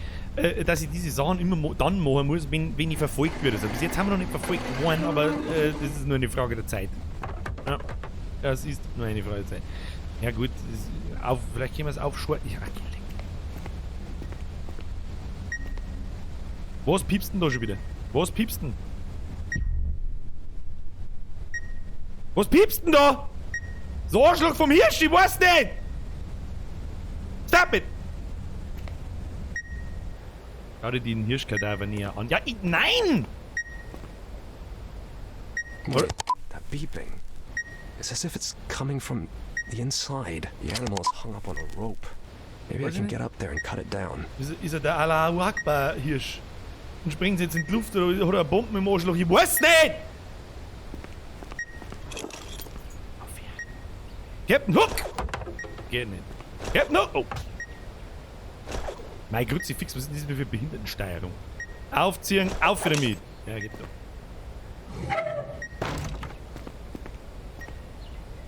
dass ich diese Sachen immer dann machen muss, wenn ich verfolgt werde. Also bis jetzt haben wir noch nicht verfolgt worden, aber das ist nur eine Frage der Zeit. Ja, das ist nur eine Frage der Zeit. Ja gut, das, vielleicht können wir es aufschalten. Ja, was piepst denn da schon wieder? Was piepst denn? Was piepst denn da? So Arschloch vom Hirsch, ich weiß nicht! Stop it! Schau dir den Hirschkadaver näher an. Ja, ich, nein! Wait, that beeping. It's as if it's coming from the inside. The animal is hung up on a rope. Maybe I can get up there and cut it down. Ist er der Allahu Akbar Hirsch? Und springt jetzt in die Luft oder hat er eine Bombe im Arschloch? Ich weiß nicht! Captain Hook! Geht nicht. Captain Hook! Oh. Mein Kruzifix, was ist denn das für Behindertensteuerung? Aufziehen, auf damit! Ja, geht doch.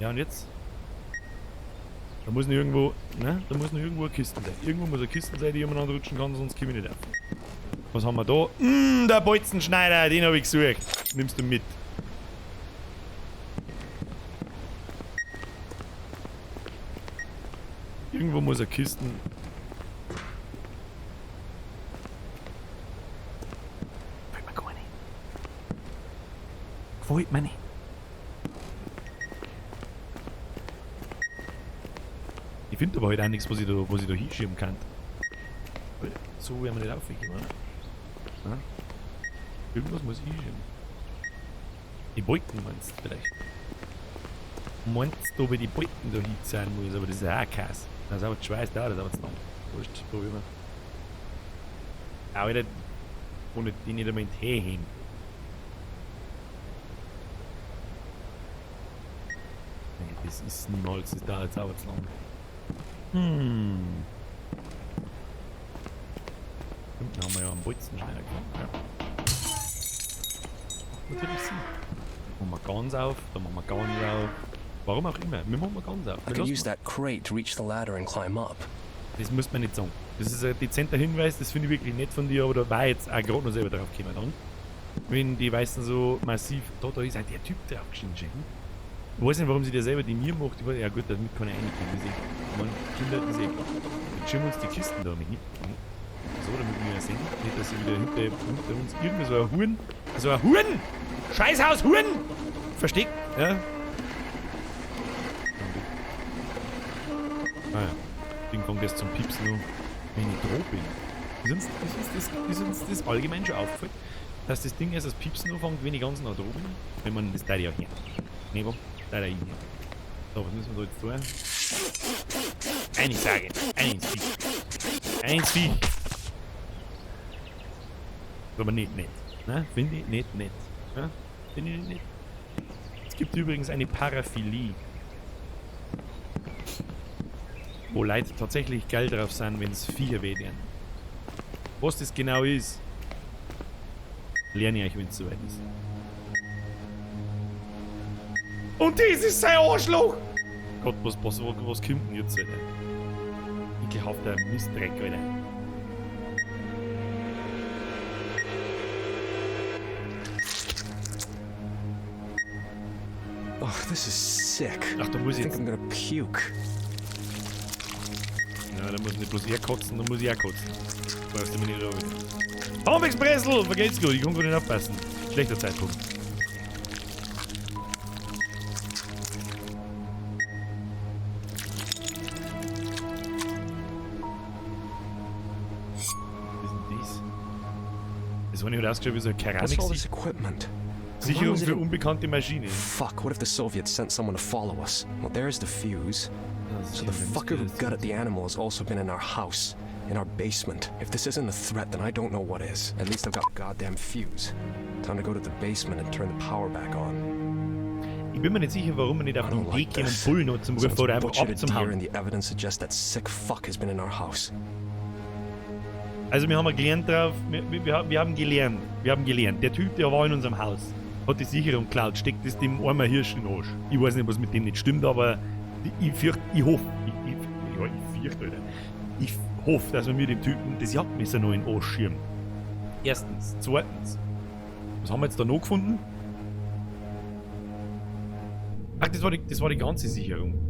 Ja, und jetzt? Da muss noch irgendwo, ne? Da muss noch irgendwo eine Kiste sein. Irgendwo muss eine Kiste sein, die ich umeinander rutschen kann, sonst komme ich nicht auf. Was haben wir da? Der Bolzenschneider, den habe ich gesucht. Nimmst du mit. Irgendwo muss eine Kisten. Gefällt mir gar nicht. Gefällt mir nicht. Ich finde aber halt auch nichts, was ich da hinschieben kann. So werden wir nicht aufkommen, oder? Ja? Irgendwas muss ich hinschieben. Die Balken meinst du vielleicht? Meinst du, ob ich die Balken da hinziehen muss? Aber das ist ja auch Käse. Das ist aber zu schweiß da, das ist aber zu lang. Wurscht, probieren wir. Alter, ohne die nicht einmal in den Tee hängen. Nee, das ist niemals, das dauert jetzt aber zu lang. Hinten haben wir ja einen Bolzenschneider gefunden. Ja. Natürlich Sinn. Machen wir ganz auf, da machen wir ganz auf. Warum auch immer, wir machen mal ganz auf. I could use that crate to reach the ladder and climb up. Das muss man nicht sagen. Das ist ein dezenter Hinweis, das finde ich wirklich nett von dir, aber da war jetzt auch gerade noch selber drauf gekommen dann. Wenn die Weißen so massiv, da ist auch der Typ drauf gestiegen. Ich weiß nicht, warum sie der selber die mir macht. Ich weiß, ja gut, damit kann ich reinkommen. Das ist eh, man, Kinder, das ist eh klar. Jetzt schieben wir uns die Kisten da mit hin. So, damit wir ja sehen. Nicht, dass sie wieder hinter uns irgendwie so ein Huhn. So ein Huhn! Scheißhaus Huhn! Versteckt, ja. Ah ja. Ding fängt erst zum Piepsen an, wenn ich droh bin. Ist uns das allgemein schon aufgefallen, dass das Ding erst das Piepsen anfängt, wenn ich ganz nah droh bin? Wenn man das da ja her. Nee, wo? Da hin. So, was müssen wir da jetzt tun? Eine Sage. Ein ins Viech. Ein ins Viech. Aber nicht nett. Ne? Finde ich nicht nett. Ne? Finde ich nicht nett. Es gibt übrigens eine Paraphilie. Wo Leute tatsächlich geil drauf sind, wenn es Viecher werden. Was das genau ist, lerne ich euch, wenn es soweit ist. Und das ist sein Arschloch! Gott, was kommt denn jetzt, Alter? Ekelhafter Mistdreck, Alter. Oh, this is sick. Ach, da muss ich I think jetzt. I'm gonna puke. Ja, da muss nicht bloß er kotzen, da muss ich auch kotzen. Brauchst du mir nicht runter. Homexpressel! Vergeht's gut, ich kann gar nicht aufpassen. Schlechter Zeitpunkt. Was ist denn das? Das war nicht ausgeschaut wie so eine What's all this Keramik. equipment? Sicherung für unbekannte Maschinen. Fuck, what if the Soviets sent someone to follow us? Well, there's the fuse. So the fucker who gutted the animal has also been in our house, in our basement. If this isn't a threat, then I don't know what is. At least I've got the goddamn fuse. Time to go to the basement and turn the power back on. Ich bin mir nicht sicher, warum wir nicht auf I die don't Idee like kämen, this. Bullen noch zum Rufen oder Someone's einfach butchered a deer abzuhauen. and the evidence suggests that sick fuck has been in our house. Also wir haben gelernt drauf, wir haben gelernt, Der Typ, der war in unserem Haus, hat die Sicherung geklaut, steckt das dem armen Hirsch in den Arsch. Ich weiß nicht, was mit dem nicht stimmt, aber ich fürchte, ich hoffe, ich hoffe, dass wir mit dem Typen das Jagdmesser noch in den Arsch schirmen. Erstens. Zweitens. Was haben wir jetzt da noch gefunden? Ach, das war die ganze Sicherung.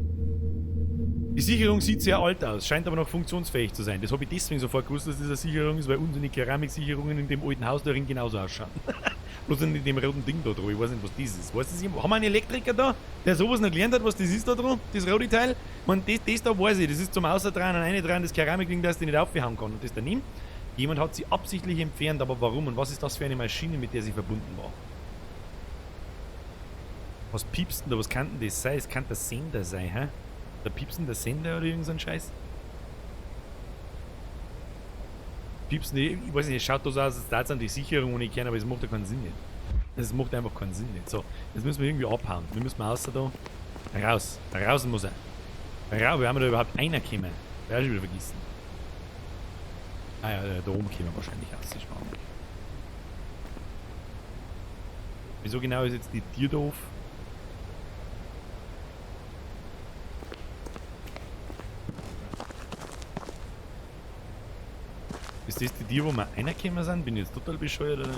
Die Sicherung sieht sehr alt aus, scheint aber noch funktionsfähig zu sein. Das habe ich deswegen sofort gewusst, dass das eine Sicherung ist, weil unsere Keramiksicherungen in dem alten Haus darin genauso ausschauen. Bloß in dem roten Ding da dran. Ich weiß nicht, was das ist. Weiß das jemand? Haben wir einen Elektriker da, der sowas noch gelernt hat, was das ist da dran? Das rote Teil? Ich meine, das da weiß ich. Das ist zum Außerdrehen und Reindrehen das Keramikding, das ich nicht aufhauen kann. Und das daneben? Jemand hat sie absichtlich entfernt, aber warum? Und was ist das für eine Maschine, mit der sie verbunden war? Was piepst denn da? Was kann denn das sein? Es kann der Sender sein, hä? Da piepsen der Sender oder irgend so ein Scheiß? Piepsen, ich weiß nicht, es schaut da so aus, als würde es an die Sicherung ohne Kern, aber es macht ja keinen Sinn nicht. Das macht einfach keinen Sinn nicht. So, jetzt müssen wir irgendwie abhauen. Wir müssen außer da. Raus. Raus muss er. Raus, wir haben da überhaupt einer gekommen. Wer schon wieder vergessen. Ah ja, da oben kämen wir wahrscheinlich raus. Das ist. Wieso genau ist jetzt die Tür doof? Ist das die Tür, wo wir reingekommen sind? Bin ich jetzt total bescheuert, oder?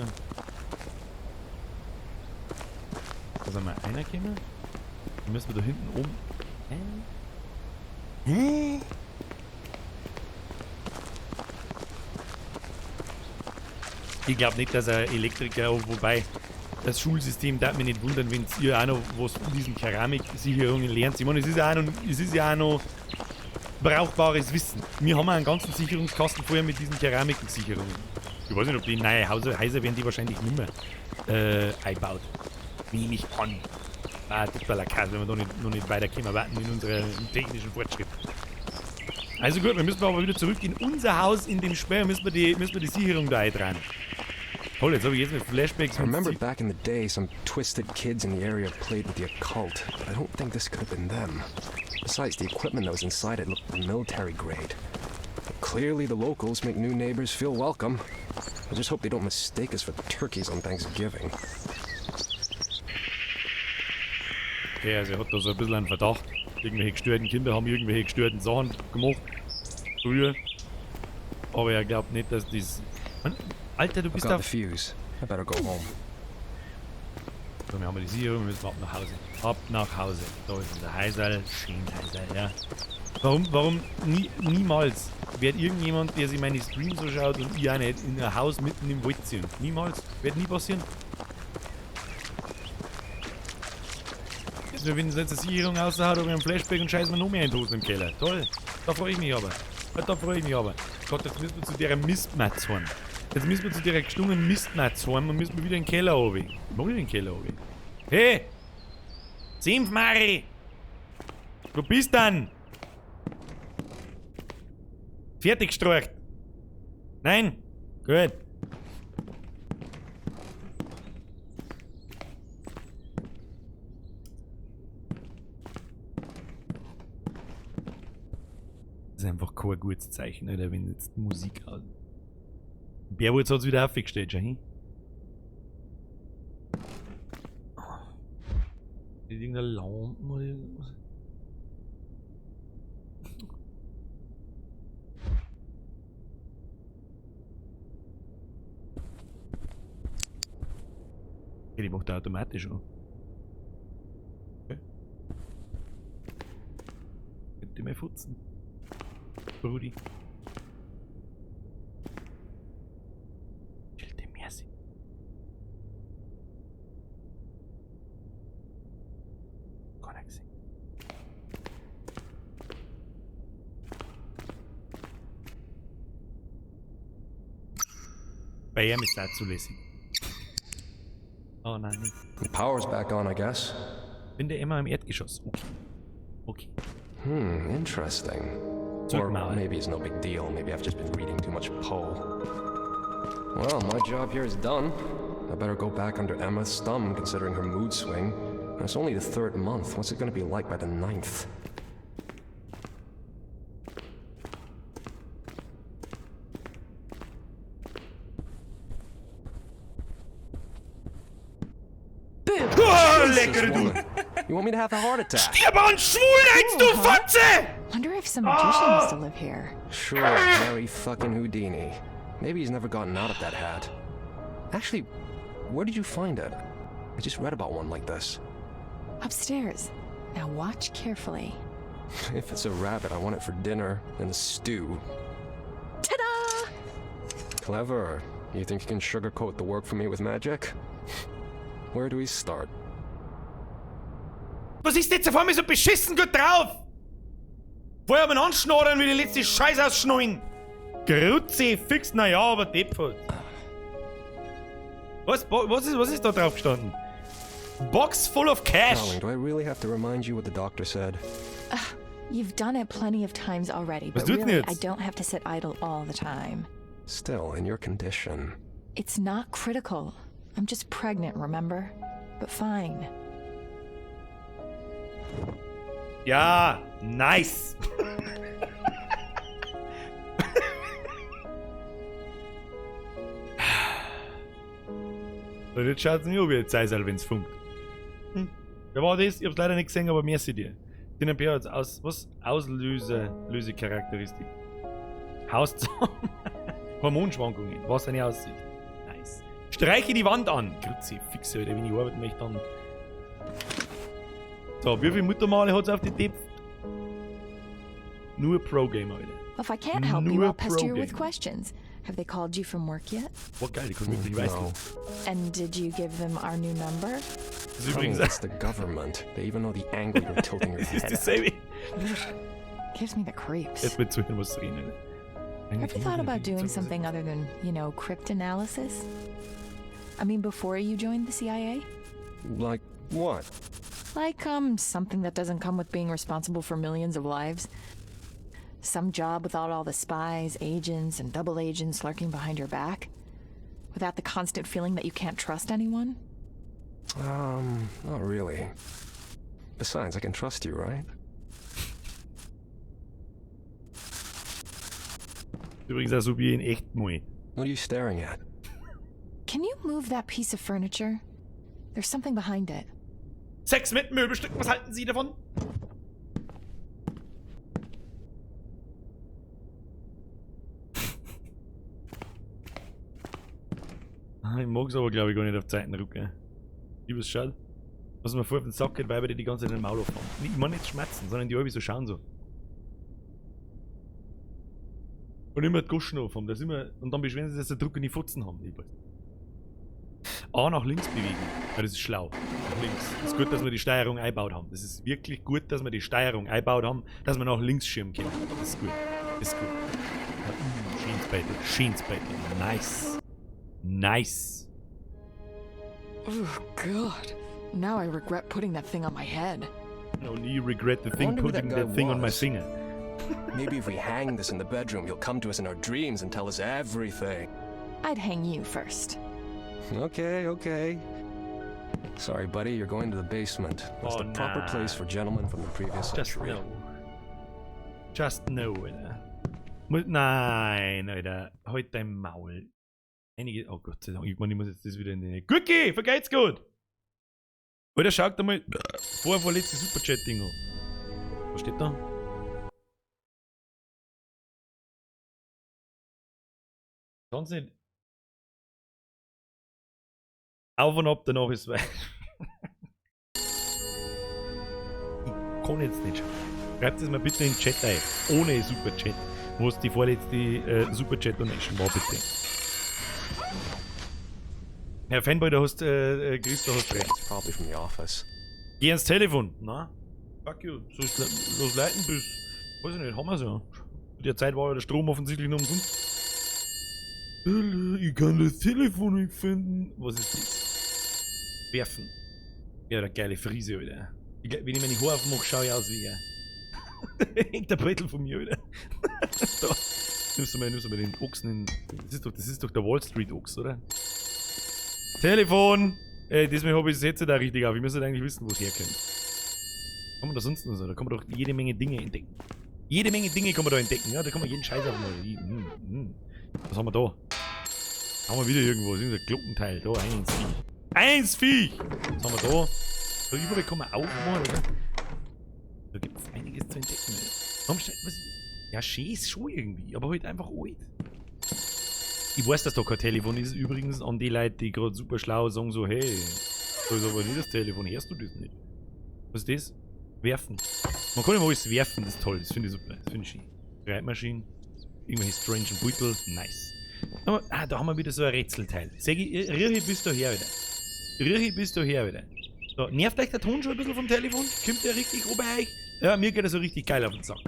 Da sind wir reingekommen? Dann müssen wir da hinten oben... Hä? Hä? Ich glaub nicht, dass ein Elektriker, wobei das Schulsystem darf mich nicht wundern, wenn ihr auch noch was von diesen Keramiksicherungen lernt. Ich meine, es ist ja auch noch, es ist ja auch noch brauchbares Wissen. Wir haben einen ganzen Sicherungskasten vorher mit diesen Keramiksicherungen. Ich weiß nicht, ob die in neue Häuser werden die wahrscheinlich nicht mehr eingebaut. Nehme ich an. Ah, totaler Kass, wenn wir da noch nicht weiterkommen, warten in unserem technischen Fortschritt. Also gut, wir müssen aber wieder zurück in unser Haus in dem Sperr, müssen wir die Sicherung da eindrehen. Toll, jetzt habe ich jetzt mit Flashbacks. I remember back in the day, some twisted kids in the area played with the occult, but I don't think this could have been them. Besides, the equipment that was inside it looked military grade. But clearly the locals make new neighbors feel welcome. I just hope they don't mistake us for turkeys on Thanksgiving. Okay, also er hat da so ein bisschen einen Verdacht. Irgendwelche gestörten Kinder haben irgendwelche gestörten Sachen gemacht. Früher. Aber er glaubt nicht, dass das... Mann, Alter, du bist da... I've got the fuse. I better go home. So, wir haben die Sicherung, wir müssen ab nach Hause. Ab nach Hause. Da ist unser Häuserl. Schön Häuserl, ja. Warum niemals wird irgendjemand, der sich meine Streams so schaut und ich auch nicht, in ein Haus mitten im Wald ziehen? Niemals. Wird nie passieren. Jetzt, wenn es jetzt eine Sicherung raushaut, habe ich einen Flashback und scheiß mir noch mehr in die Hosen im Keller. Toll. Da freue ich mich aber. Da freue ich mich aber. Gott, jetzt müssen wir zu der Mistmatz fahren. Jetzt müssen wir zu der gestungenen Mistmatz fahren und müssen wir wieder in den Keller runter. Wo will ich in den Keller runter? Hey! Senf, Mari! Wo bist du denn? Fertig gestreicht! Nein? Gut. Das ist einfach kein gutes Zeichen, Alter, wenn jetzt die Musik aus. Bärwurz hat's wieder aufgestellt, schau hin. Irgendeine Lampe oder irgendwas. Okay, die macht er automatisch an. Okay. Könnt ihr mal futzen? Brudi. Bei ihm ist das zulässig. Oh nein, nicht. The power's back on, I guess. Bin der immer im Erdgeschoss. Okay. Okay. Interesting. Or maybe it's no big deal. Maybe I've just been reading too much Poe. Well, my job here is done. I better go back under Emma's thumb, considering her mood swing. And it's only the 3rd month. What's it gonna be like by the 9th? You want me to have a heart attack? Stirb an Schwulheit, du Fotze! Wonder if some magician used to live here. Sure, Harry fucking Houdini. Maybe he's never gotten out of that hat. Actually, where did you find it? I just read about one like this. Upstairs. Now watch carefully. If it's a rabbit, I want it for dinner and a stew. Ta-da! Clever. You think you can sugarcoat the work for me with magic? Where do we start? Was ist jetzt auf einmal so beschissen gut drauf? Vorher haben wir anschnorren, wie die letzte Scheiße ausschnallen. Grüezi, fix, naja, aber deppert. Was ist da drauf gestanden? Box full of cash. Darling, do I really have to remind you what the doctor said? You've done it plenty of times already, Was but tut's denn really, I jetzt? don't have to sit idle all the time. Still, in your condition. It's not critical. I'm just pregnant, remember? But fine. Ja, nice. Und jetzt schaut's nicht an wie ein Zeisel, wenn's funkt. Wer war das? Ich hab's leider nicht gesehen, aber merci dir. Den hat aus, was? Auslöse, Lösecharakteristik. Hauszaum. Hormonschwankungen. Was eine Aussicht. Nice. Streiche die Wand an. Kruzifixe, Alter, wenn ich arbeiten möchte, dann. So, wie viele Muttermale hat's auf die Depth? Nur Pro-Gamer, Alter. If I can't help you, Nur I'll pester you with Pro-Gamer. questions. Have they called you from work yet? Boah, geil, die kann wirklich weiß. No. And did you give them our new number? Das ist Honey, übrigens it's the government. They even know the angle you're tilting your das ist head at. dasselbe. Gives me the creeps. Jetzt mit zuhören, was reden, Alter. Have you thought about doing something other than, you know, cryptanalysis? I mean, before you joined the CIA? Like what? Like, something that doesn't come with being responsible for millions of lives? Some job without all the spies, agents, and double agents lurking behind your back? Without the constant feeling that you can't trust anyone? Not really. Besides, I can trust you, right? Übrigens auch so wie in echt mal. What are you staring at? Can you move that piece of furniture? There's something behind it. Sex mit Möbelstücken, was halten Sie davon? Ah, ich mag's aber, glaube ich, gar nicht auf Zeiten rücken. Liebes Schade. Was mir voll auf den Sack geht, weil wir die ganze Zeit in den Maul aufhaben. Ich meine nicht schmerzen, sondern die alle so schauen so. Und immer die Goschen aufhaben, das immer, und dann beschweren sie sich, dass sie Druck in die Fotzen haben. Ich weiß. A nach links bewegen. Ja, das ist schlau. Nach links. Das ist gut, dass wir die Steuerung eingebaut haben. Das ist wirklich gut, dass wir die Steuerung eingebaut haben, dass wir nach links schirmen können. Das ist gut. Das ist gut. Ja, schönes Beitel. Schönes Beitel. Nice. Nice. Oh, God. Now I regret putting that thing on my head. Only you regret the thing Wonder who that putting guy that thing on my was. finger. Maybe if we hang this in the bedroom, you'll come to us in our dreams and tell us everything. I'd hang you first. Okay, okay. Sorry, buddy, you're going to the basement. That's Oh, the proper nah. place for gentlemen from the previous Just century. no. Just no, Alter. Nein, Alter. Halt dein Maul. Einige. Oh Gott sei Dank, ich meine, ich muss jetzt das wieder in die. Gurki, vergeht's gut! Alter, schaut einmal. Vorvorletzte Superchat-Ding an. Was steht da? Sonst nicht. Auf und ab, danach ist weit. Ich kann jetzt nicht schauen. Schreibt es mal bitte in den Chat ein. Ohne Superchat. Wo es die vorletzte Superchat-Donation war, bitte. Herr Fanboy, da hast, Chris, da hast recht. It's probably from the office. Geh ans Telefon. Na? Fuck you. Soll's los leiten bis. Weiß ich nicht, haben wir's ja. Zu der Zeit war ja der Strom offensichtlich noch umsonst. Ich kann das Telefon nicht finden. Was ist das? Werfen. Ja, der geile Friese, Alter. Ich glaub, wenn ich meine Haare aufmache, schau ich aus wie er. Hängt der Beutel von mir, Alter. Da. Nimmst du mal den Ochsen in. Das ist doch der Wall Street Ochs, oder? Telefon! Ey, diesmal hab ich das Headset da richtig auf. Ich müsste eigentlich wissen, wo es herkommt. Kann man da sonst noch so? Da kann man doch jede Menge Dinge entdecken. Jede Menge Dinge kann man da entdecken, ja? Da kann man jeden Scheiß aufmachen. Was haben wir da? Haben wir wieder irgendwo. Das ist irgendein Glockenteil. Da, eins Viech. Eins Viech! Was haben wir da? Da überall kann man aufmachen, oder? Da gibt's einiges zu entdecken, ey. Warum steht, was? Ja, schön ist schon irgendwie, aber halt einfach alt. Ich weiß, dass da kein Telefon ist. Übrigens an die Leute, die grad super schlau sagen so, hey, da ist aber nicht das Telefon, hörst du das nicht? Was ist das? Werfen. Man kann immer alles werfen, das ist toll, das finde ich super, das finde ich schön. Schreibmaschinen, irgendwelche strangen Beutel, nice. Aber, da haben wir wieder so ein Rätselteil. Sag ich, riech ich bis daher wieder. Riech ich bis daher wieder. So, nervt euch der Ton schon ein bisschen vom Telefon? Kommt der richtig ober euch? Ja, mir geht er so richtig geil auf den Sack.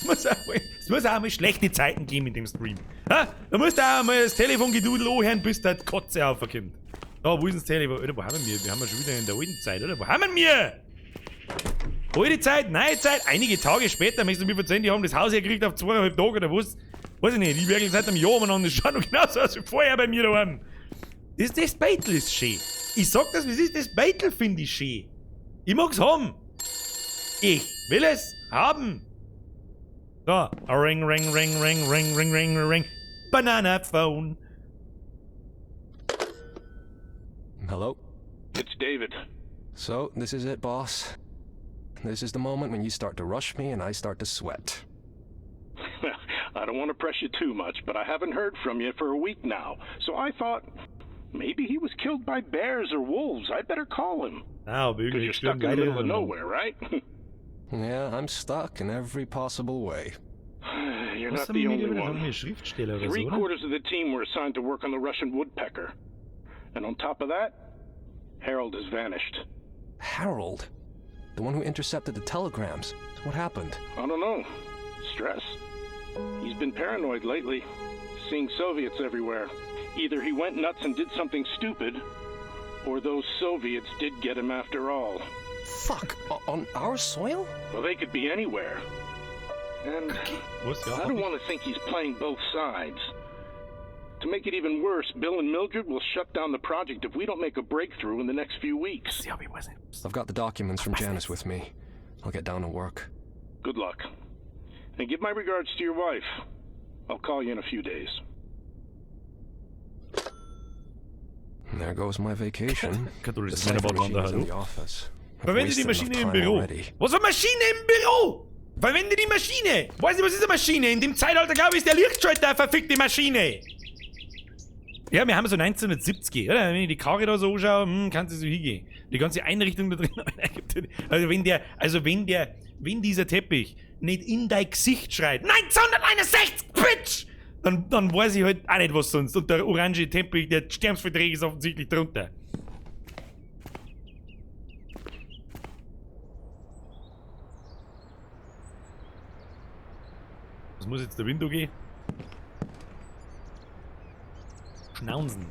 Es muss auch mal schlechte Zeiten geben in dem Stream. Ha? Da musst du auch mal das Telefongedudel anhören, bis da die Kotze raufkommt. Da, wo ist denn das Telefon? Alter, wo haben wir? Wir haben ja schon wieder in der alten Zeit, oder? Wo haben wir? Alte Zeit, neue Zeit, einige Tage später, möchtest du mir erzählen, die haben das Haus hergekriegt auf zweieinhalb Tage oder was? Weiß ich nicht, die werkeln seit einem Jahr umeinander, das schaut noch genauso aus wie vorher bei mir daheim. Das Beitel ist schön. Ich sag das, wie es ist, das Beitel finde ich schön. Ich mag's haben. Ich will es haben. So, ring, ring, ring, ring, ring, ring, ring, ring. Banana phone. Hello? It's David. So, this is it, boss. This is the moment when you start to rush me and I start to sweat. I don't want to press you too much, but I haven't heard from you for a week now. So I thought maybe he was killed by bears or wolves. I better call him. Ah, Because you're wirklich stuck in the middle of nowhere, right? Yeah, I'm stuck in every possible way. You're Was not the haben wir only denn? Haben one. wir Schriftsteller oder so, Three oder? quarters of the team were assigned to work on the Russian woodpecker. And on top of that, Harold has vanished. Harold? The one who intercepted the telegrams. What happened? I don't know. Stress? He's been paranoid lately, seeing Soviets everywhere. Either he went nuts and did something stupid, or those Soviets did get him after all. Fuck! On our soil? Well, they could be anywhere. And Was? Ja, I hab don't ich. want to think he's playing both sides. To make it even worse, Bill and Mildred will shut down the project if we don't make a breakthrough in the next few weeks. Ja, ich weiß nicht. I've got the documents from Janice with me. I'll get down to work. Good luck. And give my regards to your wife. I'll call you in a few days. And there goes my vacation. The Katholisches cipher Männerwort machine is in hallo? the office. I've Verwende die wasted enough Maschine im time Büro. already. Was für Maschine im Büro? Verwende die Maschine! Weiß nicht, was ist eine Maschine? In dem Zeitalter, glaube ich, ist der Lichtschalter eine verfickte Maschine. Ja, wir haben so 1970, oder? Wenn ich die Karre da so anschaue, kannst du so hingehen. Die ganze Einrichtung da drin. Also wenn dieser Teppich nicht in dein Gesicht schreit, 1961, Bitch! Dann weiß ich halt auch nicht, was sonst. Und der orange Teppich, der Sternsverträge ist offensichtlich drunter. Was muss jetzt der Window gehen? Schnaunsen.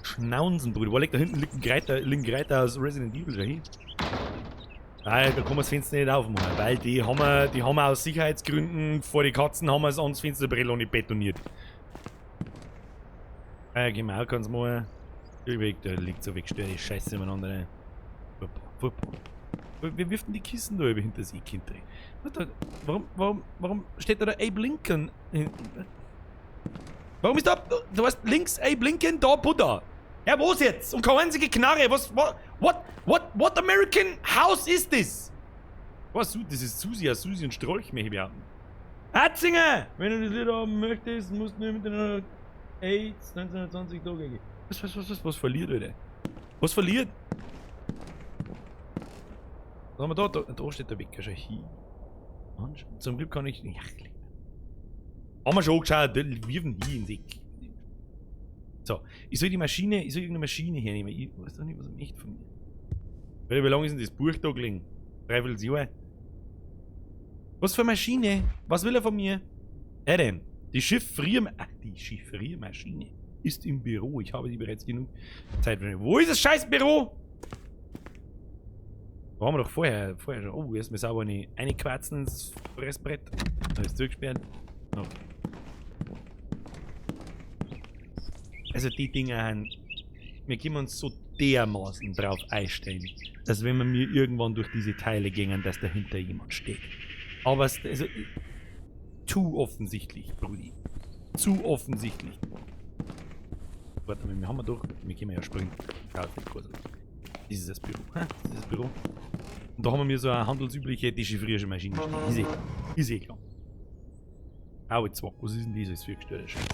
Schnaunsen, Bruder. Wo liegt da hinten? Liegt ein Greiter aus Resident Evil, schau hin. Nein, da kann man das Fenster nicht aufmachen, weil die haben wir aus Sicherheitsgründen vor die Katzen haben wir es ans Fensterbrett noch nicht betoniert. Ja, gehen wir auch ganz mal. Irgendwie, da liegt so wegstört, die Scheiße umeinander. Ne? Furchtbar, furchtbar. Wer wirft denn die Kissen da über hinter das Kind drin? Warum steht da der Abe Lincoln hinten? Warum ist da, du hast links Abe Lincoln, da Buddha? Ja, wo ist jetzt? Und keine einzige Knarre. Was, what American house is this? Was, das ist Susi, ja, Susi und Strolch, möchte ich behaupten. Hatzinger! Wenn du das Lied haben möchtest, musst du nur mit einer AIDS 1920 da gehen. Was verliert, Alter? Was verliert? Was haben wir da? Da steht der Wecker schon hin. Zum Glück kann ich. Ja, haben wir schon angeschaut, wirfen hier ins Eck. So, ich soll die Maschine, ich soll irgendeine Maschine hernehmen. Ich weiß doch nicht, was er möchte von mir. Wie lange ist denn das Buch da gelegen? 3/4 Jahr. Was für eine Maschine? Was will er von mir? Adam, die Chiffriermaschine ist im Büro. Ich habe sie bereits genug Zeit. Wo ist das scheiß Büro? Da haben wir doch vorher schon. Oh, erstmal sauber eine quatschen ins Fressbrett. Da ist zugesperrt. Okay. Also die Dinger haben, wir können uns so dermaßen drauf einstellen, dass wenn wir mir irgendwann durch diese Teile gingen, dass dahinter jemand steht. Aber es, also, zu offensichtlich, Brudi. Zu offensichtlich. Warte mal, wir haben wir doch, wir können ja springen. Ja, das ist großartig. Das ist das Büro. Ha? Das ist das Büro. Und da haben wir mir so eine handelsübliche dechiffrierische Maschine stehen. Ist eh klar. Au, jetzt was ist denn dieses für gestörte Scheiße?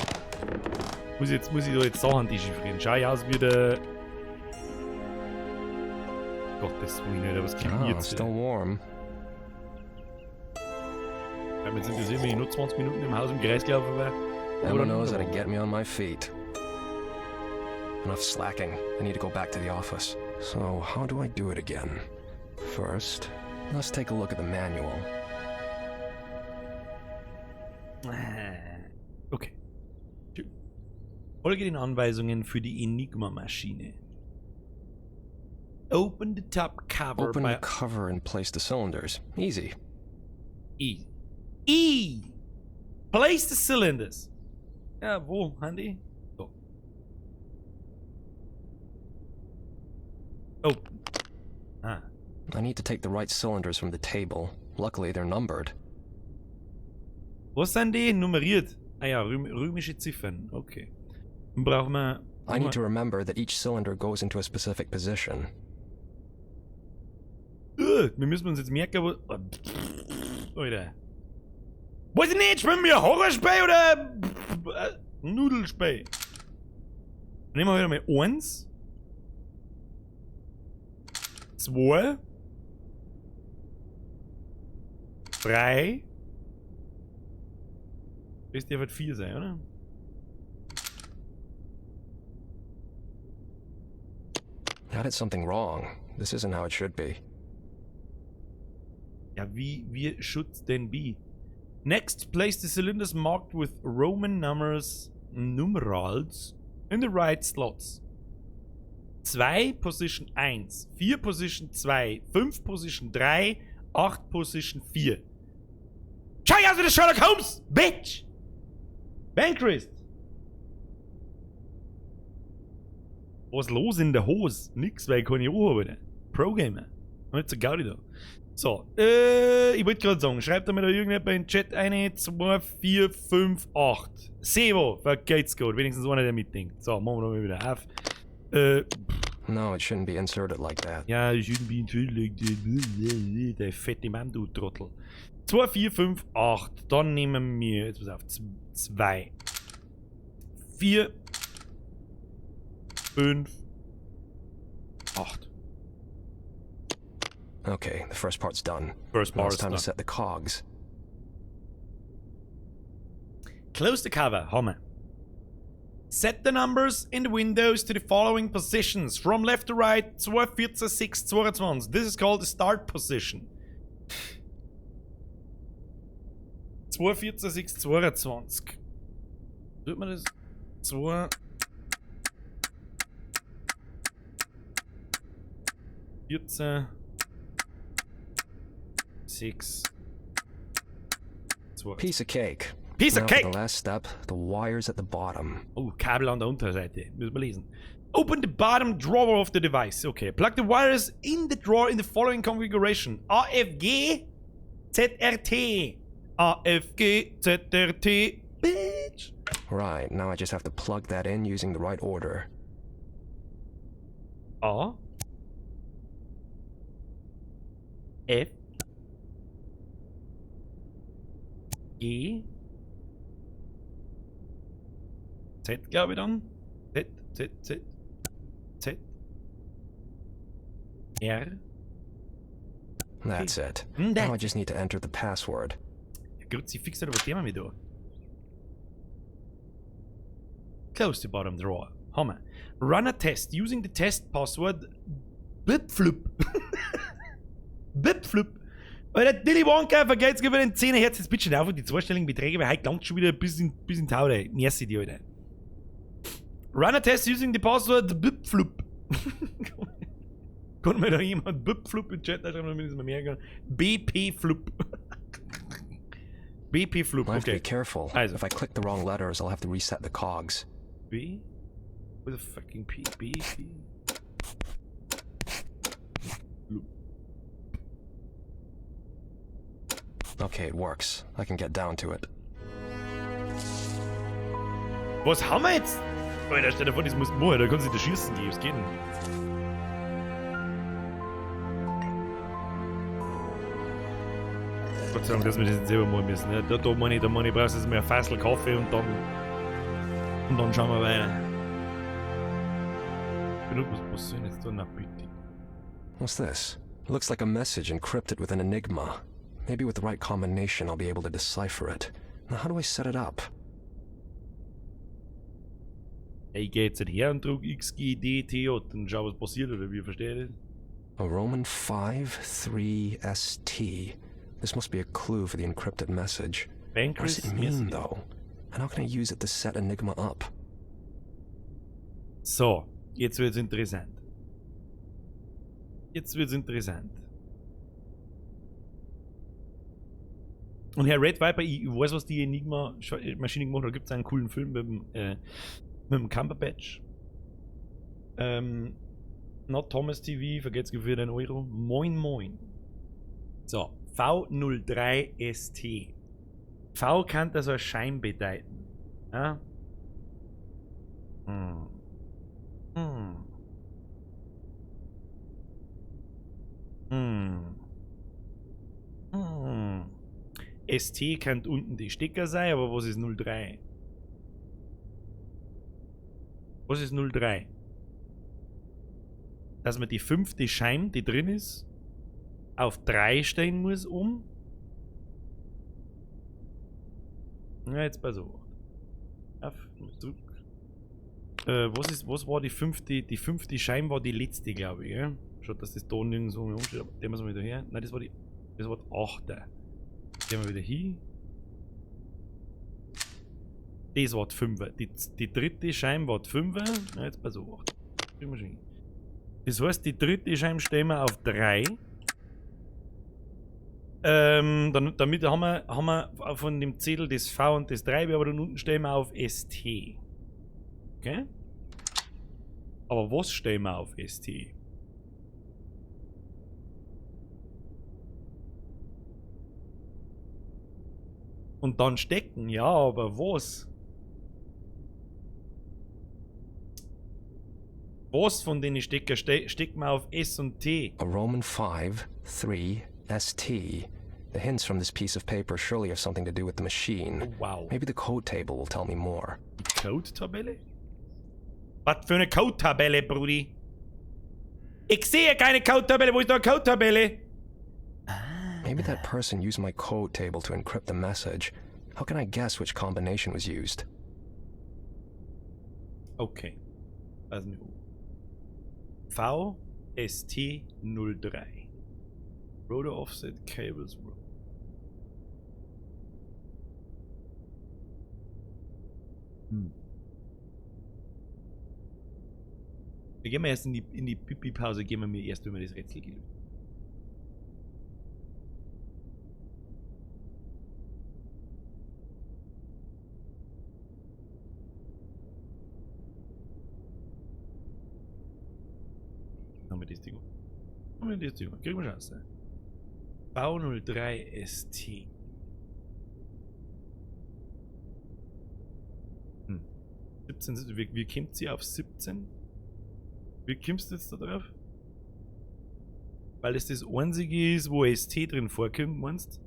Muss ich da jetzt Sachen dechiffrieren? Schau ich aus wie der... Gottes Willen, Alter, was kriegen wir jetzt? Still warm. Ja, jetzt sind das irgendwie nur 20 Minuten im Haus im Kreis gelaufen war. Emma knows how to get me on my feet. Enough slacking. I need to go back to the office. So, how do I do it again? First, let's take a look at the manual. Okay. Folge den Anweisungen für die Enigma-Maschine. Open the top cover. Open the cover and place the cylinders. Easy. E. E. Place the cylinders. Ja, wo, Handy? So. Open. Ah. I need to take the right cylinders from the table. Luckily, they're numbered. Was sind die? Nummeriert. Ah ja, römische Ziffern. Okay. Dann brauchen wir. I need to remember that each cylinder goes into a specific position. Wir müssen uns jetzt merken, wo. Alter. Weiß ich nicht, spielen wir Horrorspiel oder Nudelspiel? Nehmen wir heute mal 1, 2, 3. Das darf halt 4 sein, oder? I did something wrong. This isn't how it should be. Ja, wie should denn be? Next, place the cylinders marked with Roman numbers, numerals in the right slots. 2 Position 1, 4 Position 2, 5 Position 3, 8 Position 4. Schau aus wie der Sherlock Holmes, Bitch! Bankrist! Was los in der Hose? Nix, weil ich keine Uhr habe. Pro-Gamer. Nicht so Gaudi da. So, ich wollte gerade sagen, schreibt da mir da irgendjemand in den Chat eine, 2, 4, 5, 8. Sebo, vergeht's gut. Wenigstens einer, der mitdenkt. So, machen wir mal wieder auf. No, it shouldn't be inserted like that. Ja, it shouldn't be inserted like that. Der fette Mann, du Trottel. 2, 4, 5, 8. Dann nehmen wir, jetzt pass auf, 2, 4, 5, 8. Okay, the first part's done. First Now part it's is time to done. set the cogs. Close the cover, Hammer. Set the numbers in the windows to the following positions. From left to right, 2, 14, 6, 22. This is called the start position. 2, 14, 6, 22. Tut man das? 2, 14, 6, 2. Piece of cake. Piece of Now for cake! the last step, the wires at the bottom. Oh, Kabel an der Unterseite. Müssen wir lesen. Open the bottom drawer of the device. Okay. Plug the wires in the drawer in the following configuration. A, F, G, Z, R, T. A, F, G, Z, R, T. Bitch. Right, now I just have to plug that in using the right order. A. F. G. Z, glaube ich dann. Z, Z, Z, Z. R. That's it. That. Now I just need to enter the password. Ja, Kruzifix, Alter, was tun wir da? Close the bottom drawer. Hammer. Run a test using the test password Bipflup. Bipflup. Alter, Dilly Wonka, vergeht's, gib mir den 10er Herz jetzt bitte auf und die zweistelligen Beträge, weil heute langt schon wieder bis in Tau, ey. Merci dir, Alter. Run a test using the password Bipflup. Kann mir da jemand Bipflup in den Chat schreiben, damit ich es mir merken kann? BP Flup. BP Flup, I have to be okay. careful. Also. If I click the wrong letters, I'll have to reset the cogs. B? With a fucking P? B? P? Flup. Okay, it works. I can get down to it. Was haben wir jetzt? Alter, stell dir vor, das muss machen, da kannst du dich schießen gehen. Was geht denn? Gott sei Dank, dass wir das jetzt selber machen müssen. Ne? Da meine ich, brauchst du jetzt mal ein Fassel Kaffee und dann schauen wir weiter. Was soll ich denn jetzt da? Na bitte. What's this? It looks like a message encrypted with an enigma. Maybe with the right combination, I'll be able to decipher it. Now, how do I set it up? Ich geh jetzt her und druck X, G, D, T, J und schau, was passiert, oder wie, verstehe ich das? A Roman 5, 3, S, T. This must be a clue for the encrypted message. What does it mean, though? And how can I use it to set Enigma up? So, jetzt wird's interessant. Jetzt wird's interessant. Und Herr Red Viper, ich weiß, was die Enigma-Maschine gemacht hat. Da gibt's einen coolen Film mit dem Cumberbatch. Not Thomas TV, vergelt's für den Euro. Moin, moin. So, V03ST. V kann das als Schein bedeuten. Ja? Hm. Hm. Hm. Hm. ST kann unten die Stecker sein, aber was ist 03? Was ist 03? Dass man die fünfte Schein, die drin ist, auf 3 stellen muss um. Na, jetzt pass auf. Auf, zurück. Was war die fünfte? Die fünfte Schein war die letzte, glaube ich. Gell? Schaut, dass das da nirgendwo mehr umsteht. Aber den müssen wir wieder her. Nein, das war die achte. Gehen wir wieder hin. Das war die 5. Die dritte Schein war die 5. Na, jetzt pass auf. Kriegen wir schon hin. Das heißt, die dritte Schein stellen wir auf 3. Dann, damit haben wir von dem Zettel das V und das 3, aber dann unten stellen wir auf ST. Okay? Aber was stellen wir auf ST? Und dann stecken, ja, aber was? Was von den Stecker steckt man auf S und T? A Roman 5, 3, ST. The hints from this piece of paper surely have something to do with the machine. Oh, wow. Maybe the code table will tell me more. Die Code-Tabelle? Was für eine Code-Tabelle, Brudi? Ich sehe keine Code-Tabelle. Wo ist da eine Code-Tabelle? Maybe that person used my code table to encrypt the message. How can I guess which combination was used? Okay. Also VST03. Rotor Offset Cables. Hm. Wir gehen mal erst in die Pipi-Pause, gehen wir mir erst, wenn wir das Rätsel gelöst. Haben wir das Ding. Haben wir das Ding. Kriegen wir Chance. V03ST. Hm. 17, wie kommt sie auf 17? Wie kommst du jetzt da drauf? Weil es das einzige ist, wo ST drin vorkommt, meinst du?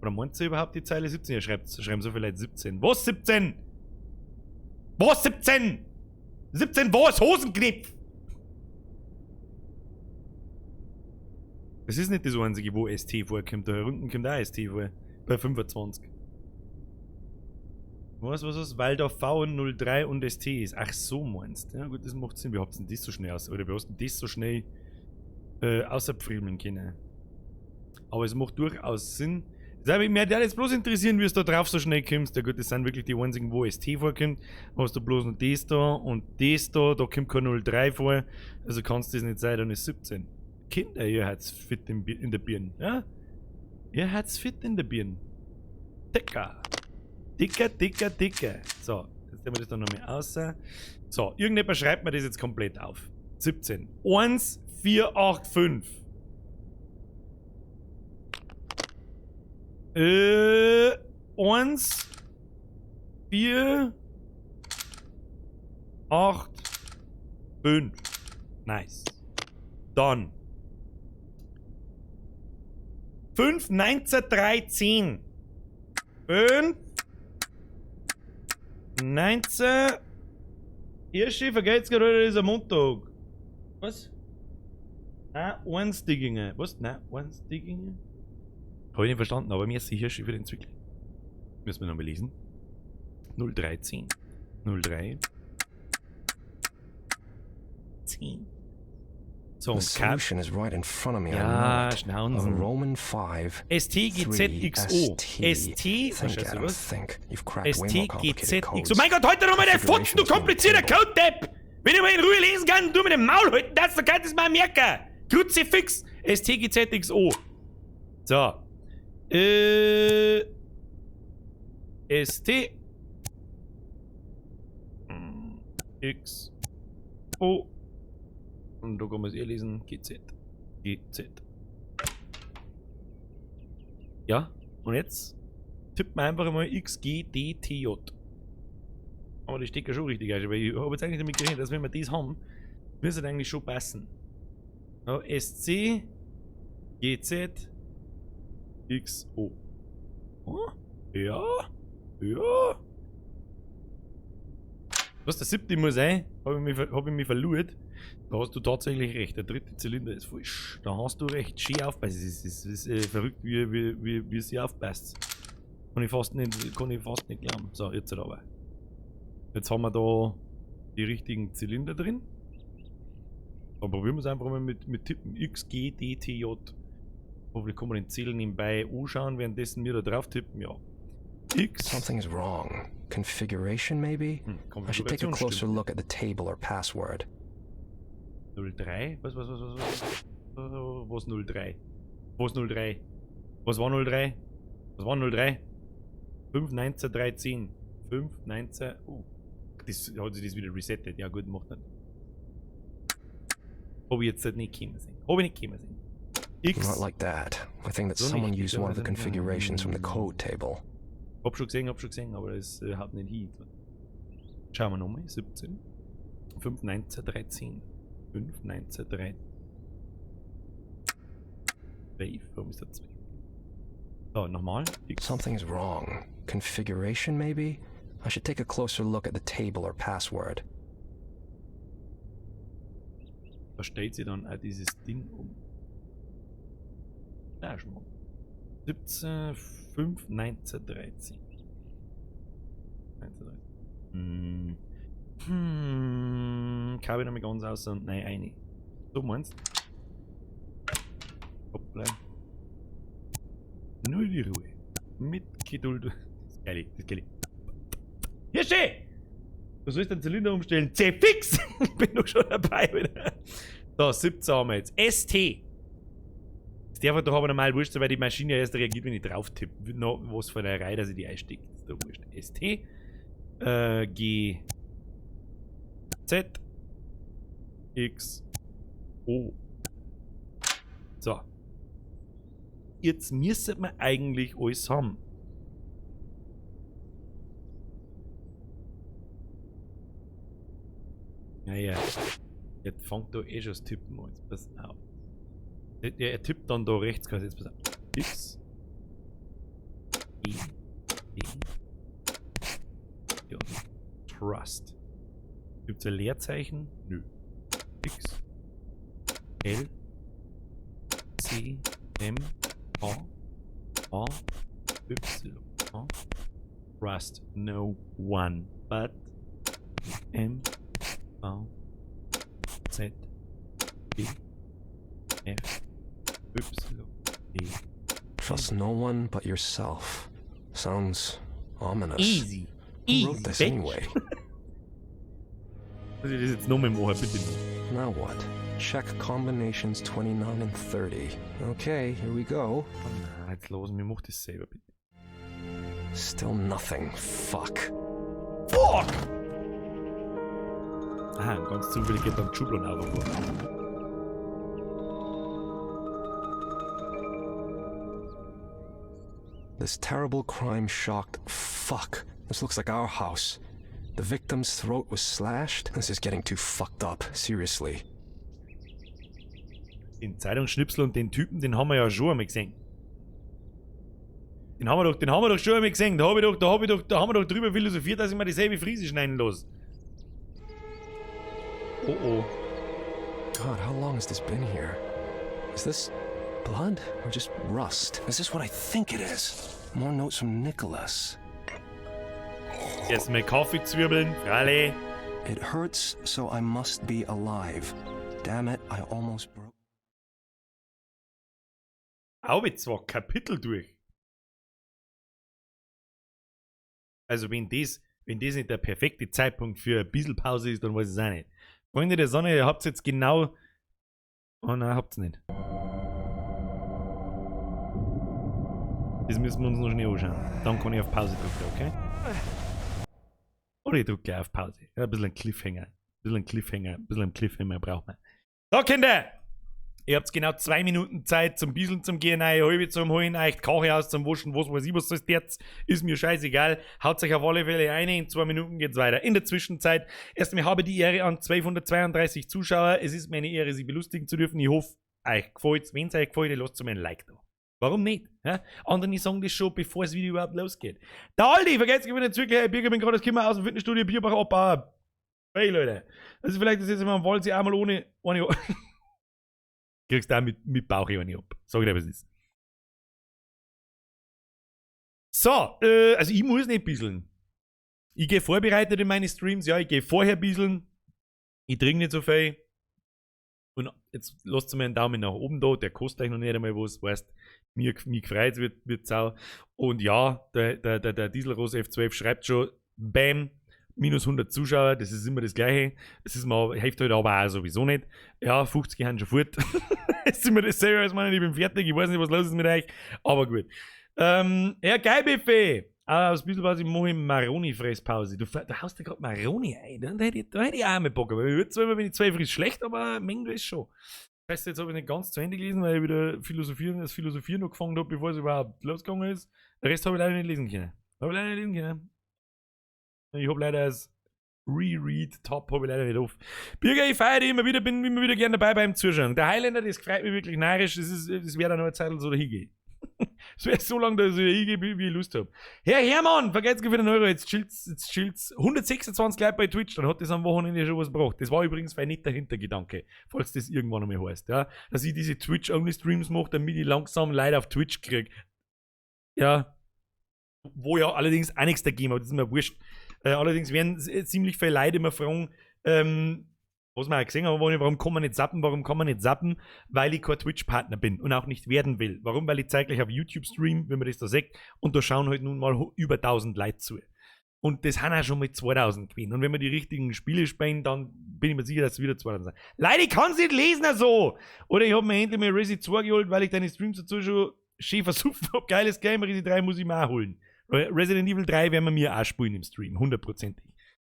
Oder meinst du überhaupt die Zeile 17? Ja, schreiben so vielleicht 17. Was 17? Was 17? 17 was? Hosenknopf! Das ist nicht das einzige, wo ST vorkommt. Da unten kommt auch ST vor. Bei 25. Was? Weil da V03 und ST ist. Ach so, meinst du? Ja gut, das macht Sinn. Wie habt ihr denn das so schnell aus? Oder wie hast du denn das so schnell außerpfriemeln können? Aber es macht durchaus Sinn. Das mich würde jetzt bloß interessieren, wie es da drauf so schnell kommst. Ja gut, das sind wirklich die einzigen, wo ST vorkommt. Hast du bloß noch das da und das da. Da kommt kein 03 vor. Also kannst das nicht sein, dann ist 17. Kinder, ihr hat's fit in der Birne. Ja? Ihr hat's fit in der Birne. Dicker. Dicker, dicker, dicker. So, jetzt nehmen wir das dann nochmal aus. So, irgendjemand schreibt mir das jetzt komplett auf. 17. 1, 4, 8, 5. 1, 4, 8, 5. Nice. Dann. 5, 19, 3, 10. 5, 19. Hirschi, vergeht's gerade, heute ist am Montag. Was? Nein, 1 Dinge. Was? Nein, 1 Dinge. Hab ich nicht verstanden, aber mir ist sicher Hirschi für den Zwickl. Müssen wir nochmal lesen. 0310. 03. 10. So, The solution is right in front of me. Ja, Schnauzen. Roman 5, STGZXO. ST, was? STGZXO. Mein Gott, heute nochmal der Fotzen, du komplizierter Code-Depp! Wenn ich mal in Ruhe lesen kann, du mit dem Maul halten, das, dann kannst du es mal merken. Kruzifix. STGZXO. So. ST. X. O. Und da kann man es eh lesen. GZ. GZ. Ja, und jetzt tippt man einfach mal X, G, D, T, J. Aber das steht ja schon richtig, also, weil ich habe jetzt eigentlich damit gerechnet, dass wenn wir das haben, müsste es eigentlich schon passen. Ja, S, C, G, Z, X, O. Oh, ja, ja. Was, der siebte muss sein? Hab ich mich verloren? Da hast du tatsächlich recht, der dritte Zylinder ist falsch. Da hast du recht, schön aufpassen. Es ist verrückt, wie sie aufpasst. Kann ich fast nicht glauben. So, jetzt aber. Jetzt haben wir da die richtigen Zylinder drin. Dann probieren wir es einfach mal mit Tippen. X, G, D, T, J. Hoffentlich kann man den Zählen nebenbei anschauen, währenddessen wir da drauf tippen. Ja. X. Something is wrong. Configuration maybe? I should take a closer stimmt. look at the table or password. 03? Was? Was 03? Was 03? Was war 03? Was war 03? 5, 19, 3, 10. 5, 19, oh. Das hat sich das wieder resettet. Ja gut, macht nicht. Hab ich jetzt halt nicht kommen sehen. Hab ich nicht kommen sehen. X. Not like that. I think that So someone nicht. used one of the configurations from the code table. Hab schon gesehen, aber das haut nicht hin. Schauen wir nochmal. 17. 5, 19, 13. 5, 19, 3. 12. Warum ist das 2? So, nochmal. X. Something is wrong. Configuration maybe? I should take a closer look at the table or password. Da stellt sie dann auch dieses Ding um. Na, schon mal. 17, 5, 19, 13. 19, 13. Kann ich noch mal ganz aus und nein, eine. So meinst du? Hoppla. Nur die Ruhe. Mit Geduld. Das ist geil, das ist geil. Hier steht! Du sollst den Zylinder umstellen. C fix! Ich bin doch schon dabei wieder. So, 17 haben wir jetzt. ST. Das darf doch aber normal wurscht sein, weil die Maschine ja erst reagiert, wenn ich drauf tippe. Noch was von der Reihe, dass ich die einstecke. Das ist doch wurscht. ST. G. Z. X. O. So. Jetzt müsste man eigentlich alles haben. Naja, jetzt fängt da eh schon das Tippen an. Jetzt pass auf. Er tippt dann da rechts quasi. Jetzt pass auf. X. E. D. Ja. Trust. Gibt's ein Leerzeichen? Nö. X. L. C. M. A. A. Y. A. Trust no one but M. V. Z. B. F. Y. E. Trust no one but yourself. Sounds ominous. Easy. Who Easy. wrote this bitch. anyway? Muss ich das jetzt nochmal machen, bitte nicht. Now what? Check combinations 29 and 30. Okay, here we go. Oh nein, jetzt los, mir macht das selber, bitte. Still nothing. Fuck. Fuck! Aha, ganz zufällig geht dann die Schublade auf. This terrible crime shocked. Fuck. This looks like our house. The victim's throat was slashed. This is getting too fucked up. Seriously. Den Zeitungsschnipsel und den Typen, den haben wir ja schon einmal gesehen. Den haben wir doch schon einmal gesehen. Da haben wir doch drüber philosophiert, dass ich mir dieselbe Frise schneiden lasse. Oh oh. God, how long has this been here? Is this blood or just rust? Is this what I think it is? More notes from Nicholas. Erstmal Kaffee zwirbeln, Fralle. It hurts, so I must be alive. Damn it, I almost broke. Auch mit 2 Kapitel durch. Also wenn das nicht der perfekte Zeitpunkt für ein bisschen Pause ist, dann weiß ich es auch nicht. Freunde der Sonne, ihr habt jetzt genau... Oh nein, habt's nicht. Das müssen wir uns noch schnell anschauen. Dann kann ich auf Pause drücken, okay? Oder ich drücke gleich auf Pause. Ja, ein bisschen ein Cliffhanger. Ein bisschen ein Cliffhanger. Ein bisschen ein Cliffhanger braucht man. So, Kinder! Ihr habt genau 2 Minuten Zeit zum Bieseln zum Gehen, eine halbe zum Holen, euch die Kache aus zum Waschen, was weiß ich, was das jetzt ist mir scheißegal. Haut euch auf alle Fälle ein, in 2 Minuten geht's weiter. In der Zwischenzeit, erstmal habe die Ehre an 1232 Zuschauer. Es ist meine Ehre, sie belustigen zu dürfen. Ich hoffe, euch gefällt's. Wenn's euch gefällt, lasst mir ein Like da. Warum nicht? Ja? Andere sagen das schon, bevor das Video überhaupt losgeht. Der Aldi, vergesst ich bin jetzt wirklich, hey, Birger, bin gerade das Kimmer aus dem Fitnessstudio Bierbach abbauen. Hey Leute, das ist vielleicht das jetzt mal am Wald sie einmal ohne, ohne kriegst du auch mit Bauch eine ab. Sag ich dir, was es ist. So, also ich muss nicht bisseln. Ich gehe vorbereitet in meine Streams, ja, ich gehe vorher bisseln. Ich trinke nicht so viel. Und jetzt lasst mir einen Daumen nach oben da, der kostet euch noch nicht einmal was, weißt, mir gefreut wird sau. Und ja, der Dieselros F12 schreibt schon, bam, minus 100 Zuschauer, das ist immer das Gleiche. Das ist mir, hilft halt aber auch sowieso nicht. Ja, 50 haben schon fort. Es ist immer dasselbe, als man, ich bin fertig, ich weiß nicht, was los ist mit euch, aber gut. Ja, geil, Buffet. Ah, das bisschen was ich mache ich Maroni-Fresspause. Du haust dir gerade Maroni ein. Da hätte ich auch mal Bock. Aber ich würde zwar immer, wenn ich zwei friss, schlecht, aber Mengo ist schon. Weißt du, jetzt habe ich nicht ganz zu Ende gelesen, weil ich wieder das Philosophieren angefangen habe, bevor es überhaupt losgegangen ist. Den Rest habe ich leider nicht lesen können. Habe ich leider nicht lesen können. Ich habe leider das Reread-Tab habe ich leider nicht auf. Birger, ich feiere dich immer wieder, bin immer wieder gerne dabei beim Zuschauen. Der Highlander, das freut mich wirklich narrisch. Das wäre dann noch eine Zeit so dahin gehen. Es wäre so lange, dass ich hingehe, wie ich Lust habe. Herr Hermann, vergesst für den Euro, jetzt chillt's, jetzt chillt's. 126 Leute bei Twitch, dann hat das am Wochenende schon was gebracht. Das war übrigens ein netter Hintergedanke, falls das irgendwann einmal heißt, ja. Dass ich diese Twitch-Only-Streams mache, damit ich langsam Leute auf Twitch kriege. Ja. Wo ja allerdings auch nichts dagegen, aber das ist mir wurscht. Allerdings werden ziemlich viele Leute immer fragen, was wir auch gesehen haben, warum kann man nicht zappen, warum kann man nicht zappen? Weil ich kein Twitch-Partner bin und auch nicht werden will. Warum? Weil ich zeitgleich auf YouTube stream, wenn man das da sieht, und da schauen halt nun mal über 1000 Leute zu. Und das haben auch schon mal 2000 gewesen. Und wenn wir die richtigen Spiele spielen, dann bin ich mir sicher, dass es wieder 2000 sind. Leute, ich kann es nicht lesen so! Oder ich habe mir endlich mal Resi 2 geholt, weil ich deine Streams dazu schon schön versucht habe. Geiles Game, Resi 3 muss ich mir auch holen. Resident Evil 3 werden wir mir auch spielen im Stream, hundertprozentig.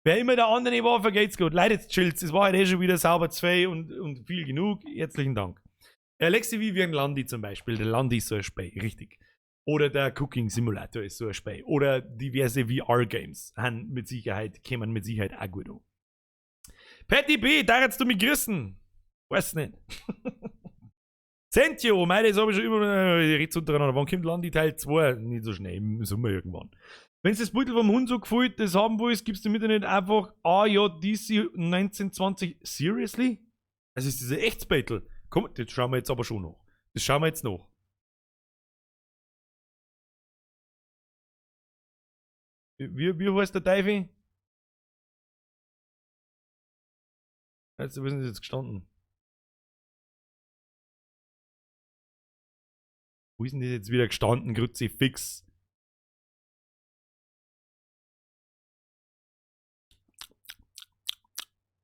Wer immer der andere war, vergeht's gut. Leute, jetzt chillt's. Es war halt eh schon wieder sauber zwei und viel genug. Herzlichen Dank. Alexi wie ein Landi zum Beispiel. Der Landi ist so ein Spiel, richtig. Oder der Cooking Simulator ist so ein Spiel. Oder diverse VR-Games haben mit Sicherheit, kämen mit Sicherheit auch gut an. Patty B, darfst du mich grüßen? Weiß nicht. Sentio, meine, das habe ich schon immer, ich red's untereinander. Wann kommt Landi Teil 2? Nicht so schnell, im Sommer irgendwann. Wenn das Beutel vom Hund so gefällt, das haben willst, gibst du im Internet einfach AJDC 1920. Seriously? Also ist das ein echtes Beutel? Komm, das schauen wir jetzt aber schon noch. Das schauen wir jetzt noch. Wie heißt der Teufel? Also, wo ist denn das jetzt gestanden? Wo ist denn das jetzt wieder gestanden, Kruzifix?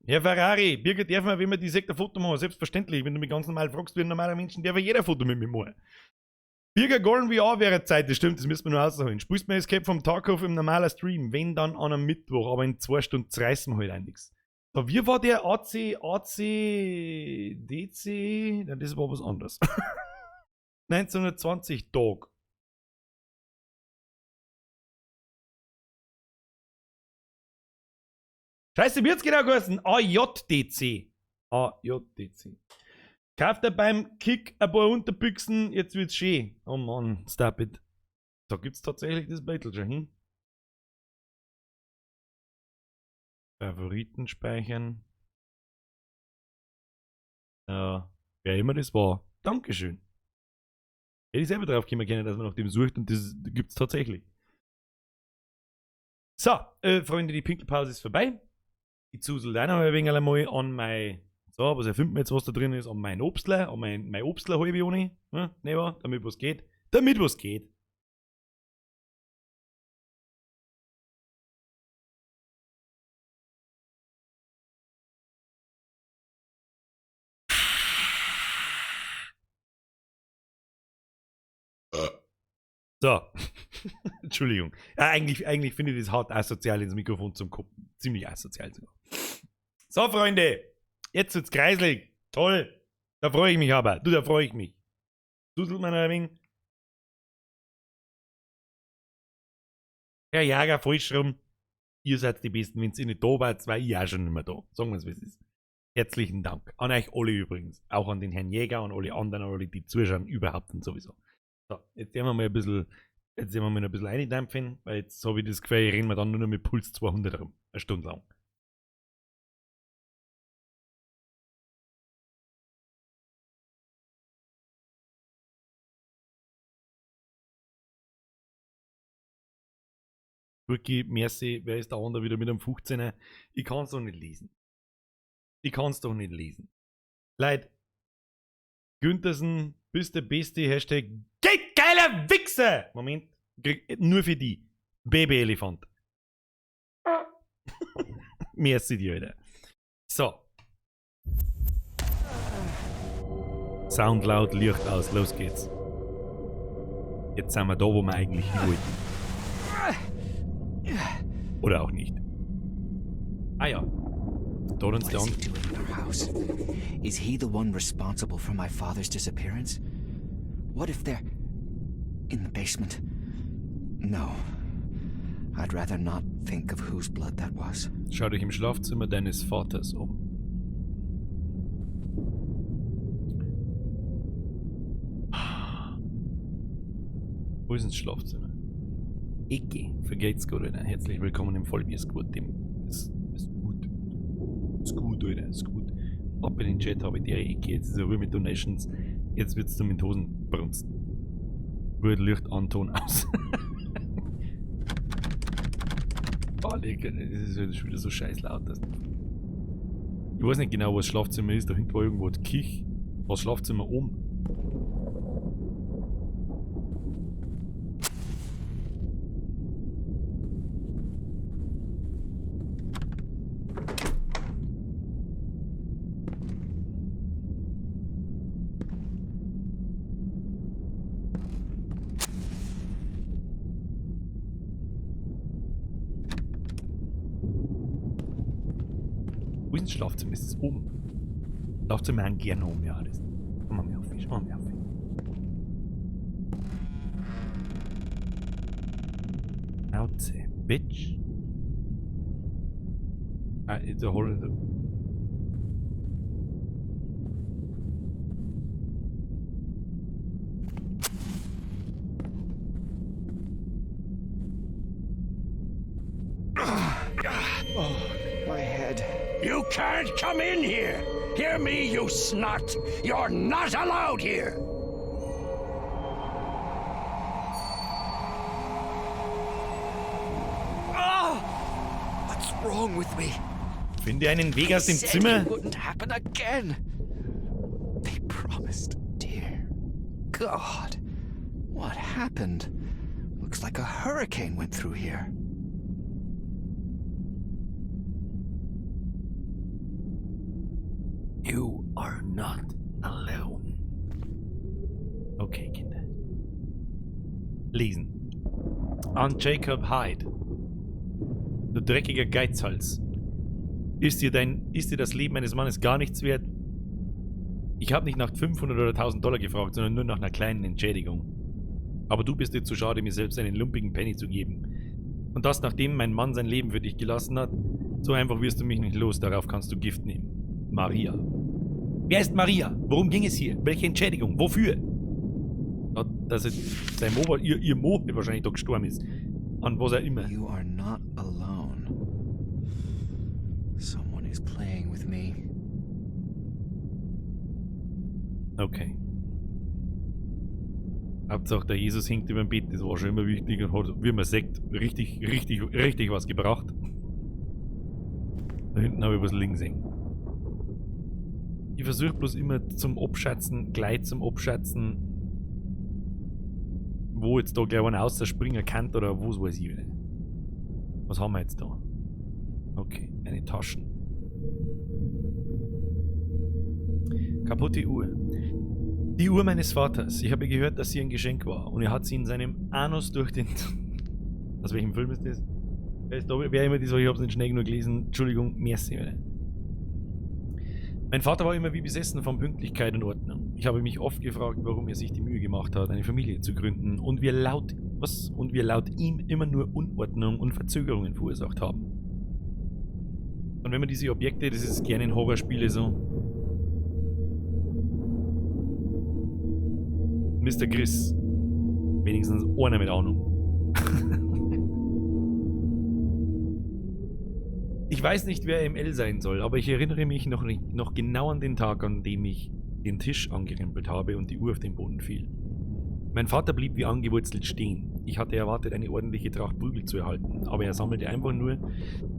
Herr Ferrari, Birgit, darf man, wenn man die sagt, ein Foto machen? Selbstverständlich. Wenn du mich ganz normal fragst, wie ein normaler Menschen, darf jeder ein Foto mit mir machen. Birger Golden VR wäre Zeit, das stimmt, das müssen wir nur rausholen. Spielst mir Escape vom Tarkov im normalen Stream, wenn dann an einem Mittwoch, aber in 2 Stunden zerreißen wir halt auch nichts. So, wie war der AC, AC, DC? Nein, das war was anderes. 1920 Dog. Scheiße, wie hat's genau geheißen? AJDC. AJDC. Kauft er beim Kick ein paar Unterbüchsen, jetzt wird's schön. Oh Mann, stop it. Da gibt's tatsächlich das Battle schon hin. Favoriten speichern. Ja, wer immer das war. Dankeschön. Hätte ich selber drauf kommen können, dass man nach dem sucht und das gibt's tatsächlich. So, Freunde, die Pinkelpause ist vorbei. Ich zusel da noch ein wenig einmal an mein, so, was erfindet man jetzt, was da drin ist, an mein Obstler, an mein Obstler halbe ohne, ne, ne, wahr? Damit was geht. Damit was geht. So. Entschuldigung. Ja, eigentlich finde ich das hart asozial ins Mikrofon zum Gucken. Ziemlich asozial sogar. So, Freunde. Jetzt wird's kreislig. Toll. Da freue ich mich aber. Du, da freue ich mich. Duselt man ein wenig. Herr Jager, falsch rum. Ihr seid die Besten, wenn ihr nicht da wart, war ich auch schon nicht mehr da. Sagen wir es, wie es ist. Herzlichen Dank. An euch alle übrigens. Auch an den Herrn Jäger und alle anderen, alle, die zuschauen, überhaupt und sowieso. So, jetzt werden wir mal ein bisschen, jetzt werden wir mal noch ein bisschen eindampfen, weil jetzt habe ich das Gefühl, ich renne mir dann nur noch mit Puls 200 rum. Eine Stunde lang. Wirklich, merci, wer ist der andere wieder mit einem 15er? Ich kann's doch nicht lesen. Ich kann's doch nicht lesen. Leute, Güntersen, bist der Beste, Hashtag geht geiler Wichser! Moment, krieg, nur für die. Babyelefant. Merci dir, Alter. So. Sound laut, Licht aus, los geht's. Jetzt sind wir da, wo wir eigentlich hin wollten. Oder auch nicht. Ah ja. Da hat uns What der is he an doing in our house? Is he the one responsible for my father's disappearance? What if they're in the basement? No. I'd rather not think of whose blood that was. Schau dich im Schlafzimmer deines Vaters um. Wo ist denn das Schlafzimmer? Ecke, vergeht's gut, Alter. Herzlich willkommen im Vollbier-Squad, dem ist gut. Ist gut, Alter, ist gut. Ab in den Chat habe ich die Ecke, jetzt ist er ruhig mit Donations. Jetzt wird's du mit Hosen brunsten. Gut, Licht an, Ton aus. Oh, lecker, das ist halt schon wieder so scheiß laut. Das. Ich weiß nicht genau, wo das Schlafzimmer ist. Da hinten war irgendwo die Küche. War das Schlafzimmer oben. Wo ist das Schlafzimmer? Ist es oben? Schlafzimmer haben gerne oben, ja. Das schauen wir mal auf, schauen wir mal auf. Schnauze, Bitch. Ah, it's a whole. Oh, my head. You can't come in here! Hear me, you snot! You're not allowed here! Ah! What's wrong with me? Finde einen Weg aus dem Said Zimmer. It wouldn't happen again. They promised. Dear God, what happened? Looks like a hurricane went through here. You are not alone. Okay, Kinder. Lesen. An Jacob Hyde. Du dreckiger Geizhals. Ist dir das Leben eines Mannes gar nichts wert? Ich habe nicht nach 500 oder 1000 Dollar gefragt, sondern nur nach einer kleinen Entschädigung. Aber du bist dir zu schade, mir selbst einen lumpigen Penny zu geben. Und das, nachdem mein Mann sein Leben für dich gelassen hat? So einfach wirst du mich nicht los, darauf kannst du Gift nehmen. Maria. Wer ist Maria? Worum ging es hier? Welche Entschädigung? Wofür? Ja, dass sein Mo, ihr Mo wahrscheinlich da gestorben ist. An was auch immer. You are not alone. Someone is playing with me. Okay. Hauptsache der Jesus hängt über dem Bett, das war schon immer wichtig und hat, wie man sieht, richtig, richtig, richtig was gebracht. Da hinten habe ich was liegen sehen. Ich versuche bloß immer zum Abschätzen, gleich zum Abschätzen, wo jetzt da gleich einer rausspringen kann oder was weiß ich. Was haben wir jetzt da? Okay, eine Taschen. Kaputte Uhr. Die Uhr meines Vaters. Ich habe gehört, dass sie ein Geschenk war. Und er hat sie in seinem Anus durch den... Aus welchem Film ist das? Wer ist da? Wer immer das war, ich hab's nicht schnell genug gelesen. Entschuldigung, merci. Alter. Mein Vater war immer wie besessen von Pünktlichkeit und Ordnung. Ich habe mich oft gefragt, warum er sich die Mühe gemacht hat, eine Familie zu gründen und wir laut ihm immer nur Unordnung und Verzögerungen verursacht haben. Und wenn man diese Objekte, das ist gerne in Horrorspiele so. Mr. Chris. Wenigstens einer mit Ahnung. Ich weiß nicht, wer ML sein soll, aber ich erinnere mich noch genau an den Tag, an dem ich den Tisch angerempelt habe und die Uhr auf den Boden fiel. Mein Vater blieb wie angewurzelt stehen. Ich hatte erwartet, eine ordentliche Tracht Prügel zu erhalten, aber er sammelte einfach nur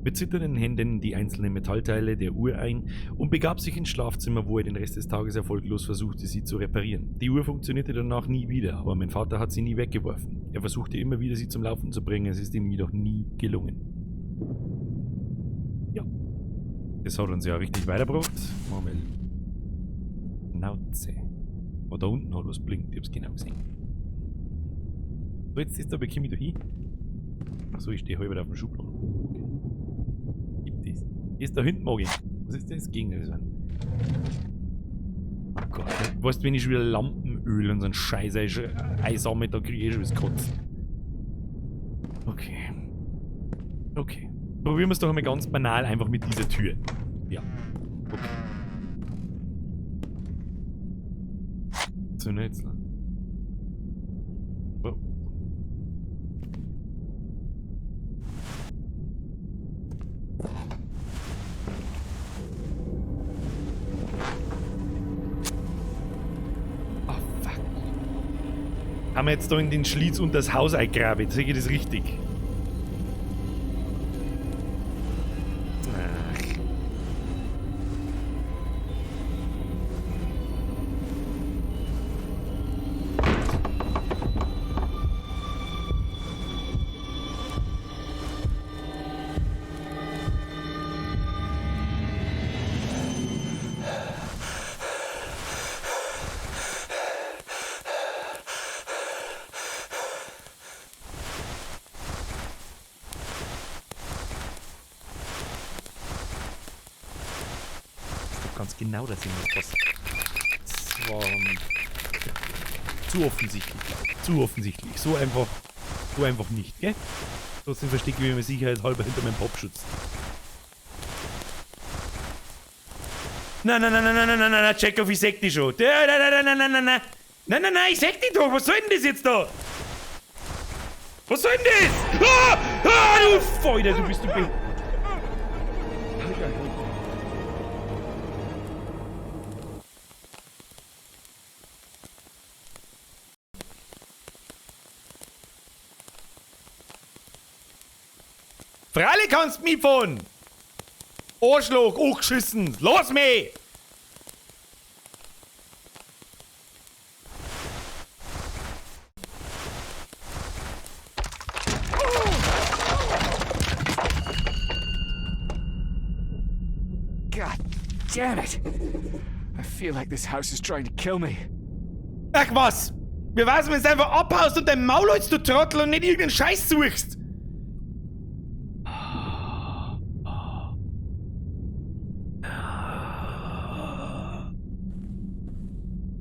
mit zitternden Händen die einzelnen Metallteile der Uhr ein und begab sich ins Schlafzimmer, wo er den Rest des Tages erfolglos versuchte, sie zu reparieren. Die Uhr funktionierte danach nie wieder, aber mein Vater hat sie nie weggeworfen. Er versuchte immer wieder, sie zum Laufen zu bringen, es ist ihm jedoch nie gelungen. Ja. Das hat uns ja richtig weitergebracht. Moment. Nauze. Oh, da unten hat was blinkt, ich hab's genau gesehen. So, jetzt ist da, bekomme ich da hin. Achso, ich stehe halb auf dem Schuhplan. Okay. Gibt es. Ist da hinten, mag ich. Was ist das? Gegner das? Oh Gott. Weißt du, wenn ich schon wieder Lampenöl und so einen Scheiß einsammle, da kriege ich eh schon das Kotzen. Okay. Okay. Probieren wir es doch einmal ganz banal einfach mit dieser Tür. Ja. Okay. So, ne, jetzt. Oh. Oh, fuck. Haben wir jetzt da in den Schlitz und das Haus eingraben? Sehe ich das richtig? Ganz genau, dass irgendwas passiert. Das war zu offensichtlich, glaube ich. Zu offensichtlich. So einfach nicht, gell? Trotzdem verstecke ich mich sicherheitshalber hinter meinem Popschutz. Nein, nein, nein, nein, nein, nein, nein, nein, Chekhov, ich seh dich schon. Nein, nein, nein, nein, nein, nein, nein, nein, nein, nein, ich seh dich doch. Was soll denn das jetzt da? Was soll denn das? Ah, ah, du Feuer, du bist du. Freilich kannst du mitfahren! Arschloch, angeschissen! Lass mich! God damn it! I feel like this house is trying to kill me. Ach was! Wir weiß, wenn du einfach abhaust und dein Maul hältst, du Trottel, und nicht irgendeinen Scheiß suchst!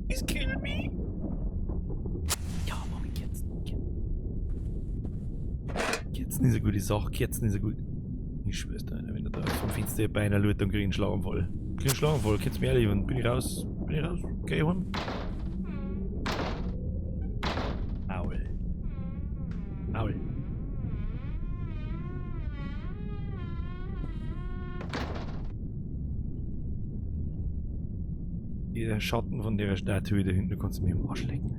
Please kill me. Ja, Mami, Kerzen. Kerzen ist eine gute Sache. Kerzen ist eine gute. Ich schwör's dir, wenn du da vom Fenster bei einer schaut, dann krieg ich einen Schlaganfall. Krieg einen Schlaganfall, kennst du mich ehrlich, bin ich raus. Bin ich raus? Geh ich heim. Maul. Maul. Der Schatten von der Statue da hinten, du kannst mir im Arsch lecken.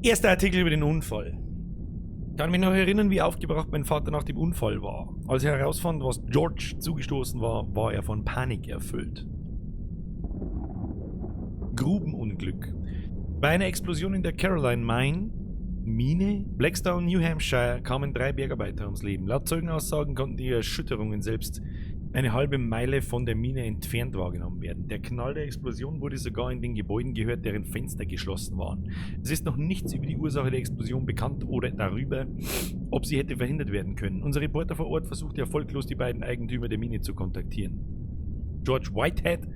Erster Artikel über den Unfall. Ich kann mich noch erinnern, wie aufgebracht mein Vater nach dem Unfall war. Als er herausfand, was George zugestoßen war, war er von Panik erfüllt. Grubenunglück. Bei einer Explosion in der Caroline Mine, Blackstone, New Hampshire, kamen 3 Bergarbeiter ums Leben. Laut Zeugenaussagen konnten die Erschütterungen selbst Eine halbe Meile von der Mine entfernt wahrgenommen werden. Der Knall der Explosion wurde sogar in den Gebäuden gehört, deren Fenster geschlossen waren. Es ist noch nichts über die Ursache der Explosion bekannt oder darüber, ob sie hätte verhindert werden können. Unser Reporter vor Ort versuchte erfolglos, die beiden Eigentümer der Mine zu kontaktieren. George Whitehead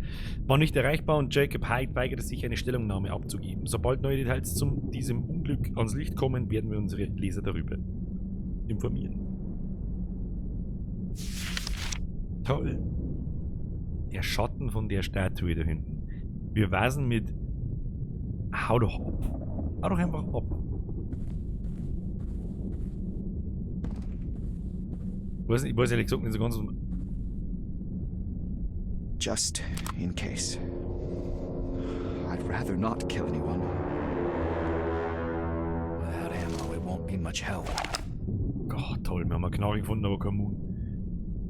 war nicht erreichbar und Jacob Hyde weigerte sich, eine Stellungnahme abzugeben. Sobald neue Details zu diesem Unglück ans Licht kommen, werden wir unsere Leser darüber informieren. Toll. Der Schatten von der Statue da hinten. Wir weisen mit... Hau doch ab. Hau doch einfach ab. Ich weiß ehrlich gesagt nicht so ganz... Just in case. I'd rather not kill anyone. Without ammo, it won't be much help. Gott, toll, wir haben eine Knarre gefunden, aber kein Mund.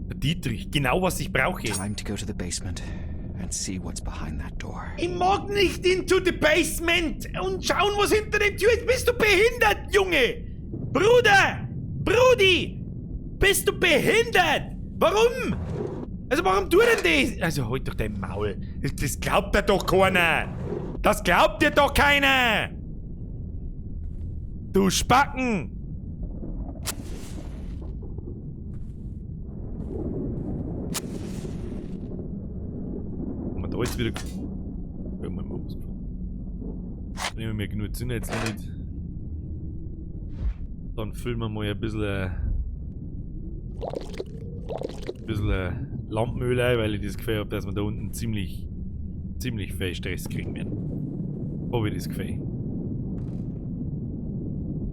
Der Dietrich, genau was ich brauche. Time to go to the basement and see what's behind that door. Ich mag nicht into the basement und schauen, was hinter der Tür ist. Bist du behindert, Junge? Bruder! Brudi! Bist du behindert? Warum? Also warum tut denn das? Also halt doch dein Maul. Das glaubt dir doch keiner. Das glaubt dir doch keiner. Du Spacken! Haben wir da jetzt wieder... Irgendwann mal was gefunden. Nehmen wir genug Zünder jetzt noch nicht. Dann füllen wir mal ein bisschen Lampenöl ein, weil ich das Gefühl habe, dass wir da unten ziemlich viel Stress kriegen werden. Habe ich das Gefühl.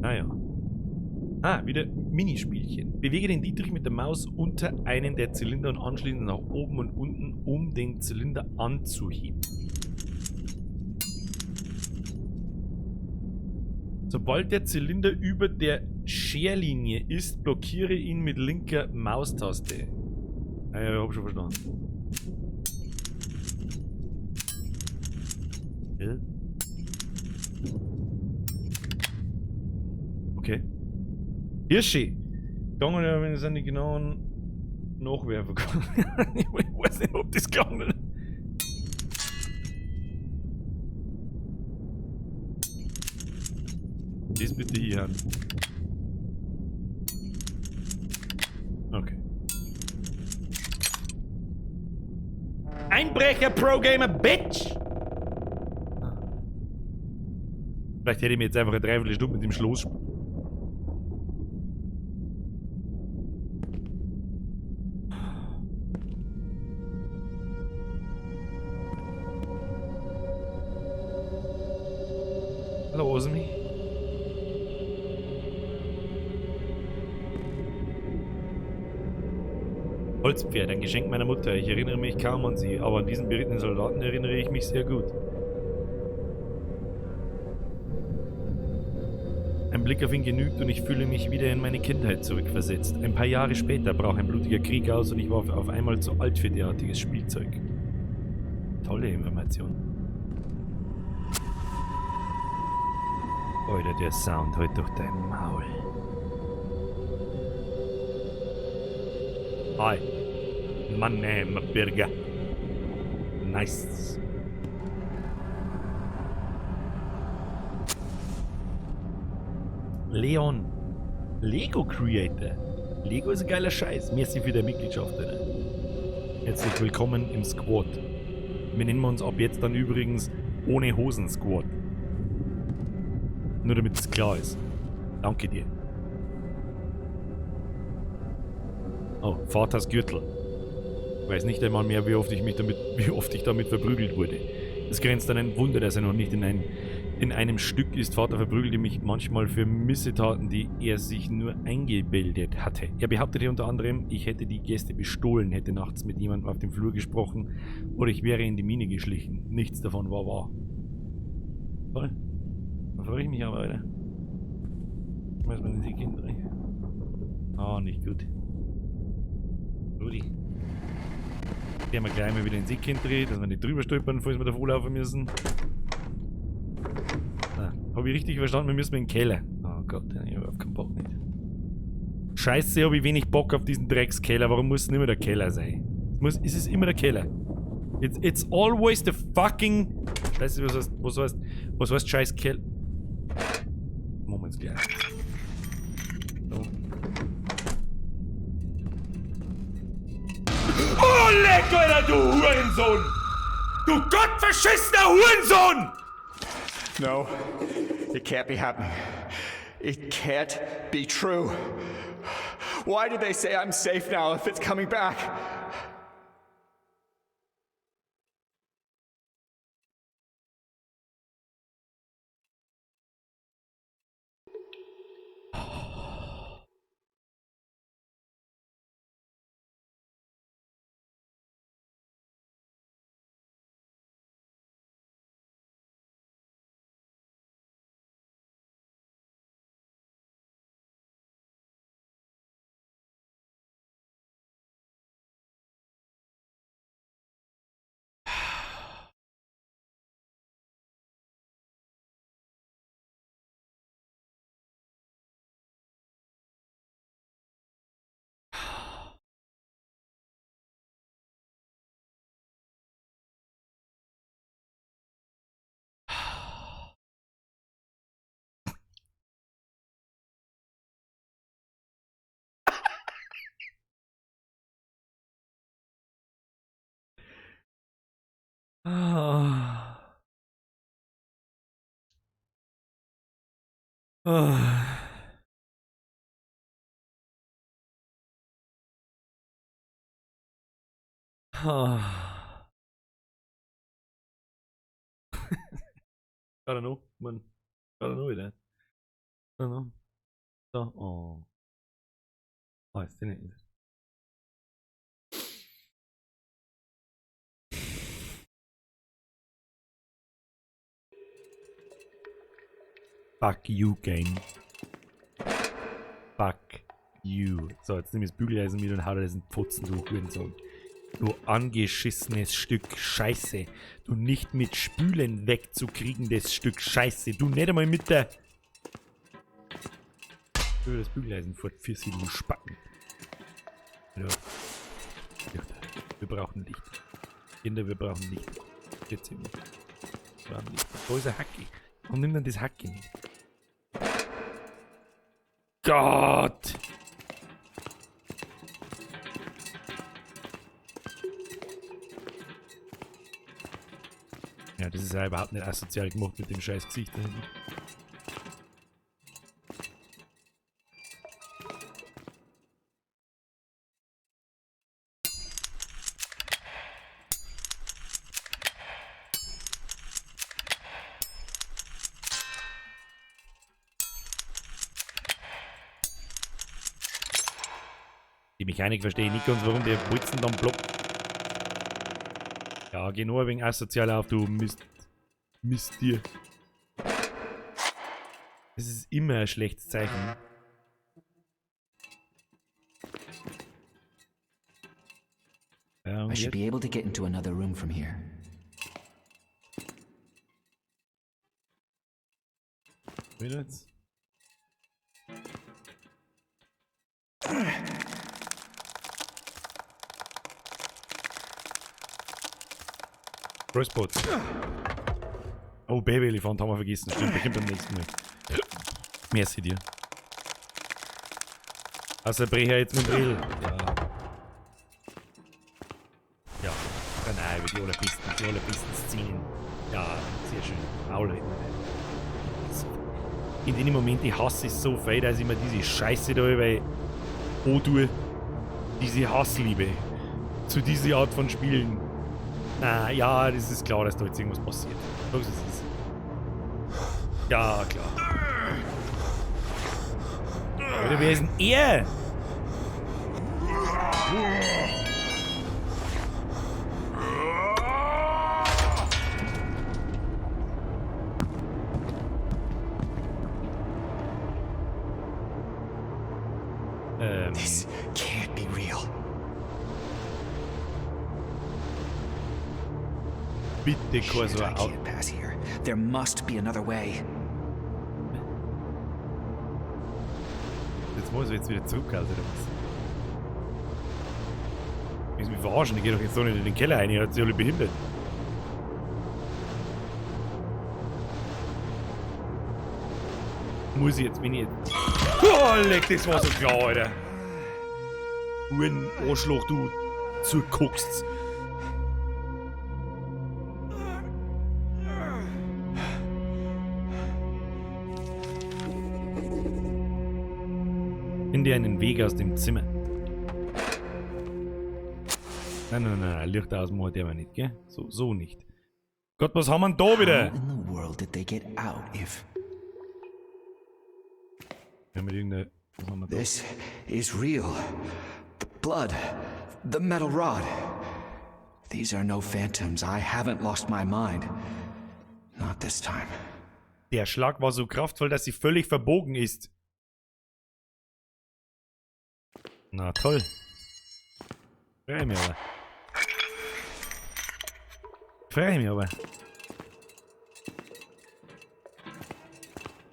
Naja. Ah, wieder Minispielchen. Bewege den Dietrich mit der Maus unter einen der Zylinder und anschließend nach oben und unten, um den Zylinder anzuheben. Sobald der Zylinder über der Scherlinie ist, blockiere ihn mit linker Maustaste. Ah ja, ich hab schon verstanden. Ja. Okay. Hirschi! Danke, wenn es an die genauen Nachwerfer kommt. Ich weiß nicht, ob das gegangen ist. Das bitte hier an. Okay. Einbrecher Pro Gamer Bitch! Vielleicht hätte ich mir jetzt einfach eine Dreiviertelstunde mit dem Schloss. Los mich. Holzpferd, ein Geschenk meiner Mutter. Ich erinnere mich kaum an sie, aber an diesen berittenen Soldaten erinnere ich mich sehr gut. Ein Blick auf ihn genügt und ich fühle mich wieder in meine Kindheit zurückversetzt. Ein paar Jahre später brach ein blutiger Krieg aus und ich war auf einmal zu alt für derartiges Spielzeug. Tolle Information. Alter, der Sound halt durch dein Maul. Hi. My name Birger. Nice. Leon. Lego Creator. Lego ist ein geiler Scheiß. Merci für deine Mitgliedschaft, Alter. Herzlich willkommen im Squad. Wir nennen uns ab jetzt dann übrigens ohne Hosen Squad. Nur damit es klar ist. Danke dir. Oh, Vaters Gürtel. Ich weiß nicht einmal mehr, wie oft ich damit verprügelt wurde. Es grenzt an ein Wunder, dass er noch nicht in einem Stück ist. Vater verprügelte mich manchmal für Missetaten, die er sich nur eingebildet hatte. Er behauptete unter anderem, ich hätte die Gäste bestohlen, hätte nachts mit jemandem auf dem Flur gesprochen oder ich wäre in die Mine geschlichen. Nichts davon war wahr. Toll. Da freue ich mich aber, Alter. Weiß man nicht, die Kinder. Ah, nicht gut. Rudi. Gehen wir gleich mal wieder in den Sick dreht, dass wir nicht drüber stolpern, falls wir davor laufen müssen. Ah, hab ich richtig verstanden, wir müssen in den Keller. Oh Gott, ich hab keinen Bock nicht. Scheiße, hab ich wenig Bock auf diesen Dreckskeller. Warum muss denn immer der Keller sein? Es ist immer der Keller. It's always the fucking... Scheiße, was heißt scheiß Keller? Machen wir jetzt gleich. So. Oh, leck, Alter, du Hurensohn! Du gottverschissener Hurensohn! No, it can't be happening. It can't be true. Why did they say I'm safe now if it's coming back? Ah. Ah. Ah. I don't know, man. I don't know wieder. I don't know. So, oh. Oh, ist denn nicht. Fuck you, Game. Fuck you. So, jetzt nimm ich das Bügeleisen mit und hau dir diesen Pfotzen, du Hurensohn. Du angeschissenes Stück Scheiße. Du nicht mit Spülen wegzukriegendes Stück Scheiße. Du nicht einmal mit der... Über das Bügeleisen fort, für sie, du Spacken. Ja. Wir brauchen Licht. Kinder, wir brauchen Licht. Jetzt sind wir. Wir brauchen Licht. Wo ist der Hacki? Und nimm dann das Hacki nicht. Gott! Ja, das ist ja überhaupt nicht asozial gemacht mit dem scheiß Gesicht da hinten. Die Mechanik verstehe ich nicht ganz, warum der Bolzen dann blockt. Ja, geh nur ein wenig asozial auf, du Mist. Mist dir. Das ist immer ein schlechtes Zeichen. Ja, I should be able to get into another room from here. Wieder jetzt? Crossbow. Oh, Baby-Elefant haben wir vergessen. Stimmt, der kommt beim nächsten Mal. Merci dir. Also Brecher jetzt mit dem Brill. Ja. Ja. Ja, nein, über die allerbesten Szenen. Ja, sehr schön. Aule. In dem Moment, ich hasse es so viel, dass ich mir diese Scheiße da über antue. Diese Hassliebe zu dieser Art von Spielen. Na ja, das ist klar, dass da jetzt irgendwas passiert. Sag's, es ist. Ja, klar. Alter, wer ist denn er? This can't be real. Bitte, Shit, I can't pass here. There must be another way. Jetzt muss ich jetzt wieder zurück, also oder was? Willst du mich verarschen? Ich geh doch jetzt so nicht in den Keller rein, ihr hat sich alle behindert. Muss ich jetzt, wenn ich jetzt... Oh, leck, das war so klar, Alter. Du Arschloch, du zuguckst. Finde einen Weg aus dem Zimmer. Nein, nein, nein, nein, Licht ausmachen der wir nicht, gell? So, so nicht. Gott, was haben wir denn da wieder? How in the world did they get out if... Wir haben irgendeine, was haben wir da? This is real. The blood, the metal rod. These are no phantoms. I haven't lost my mind. Not this time. Der Schlag war so kraftvoll, dass sie völlig verbogen ist. Na toll. Freu mich aber. Freu mich aber.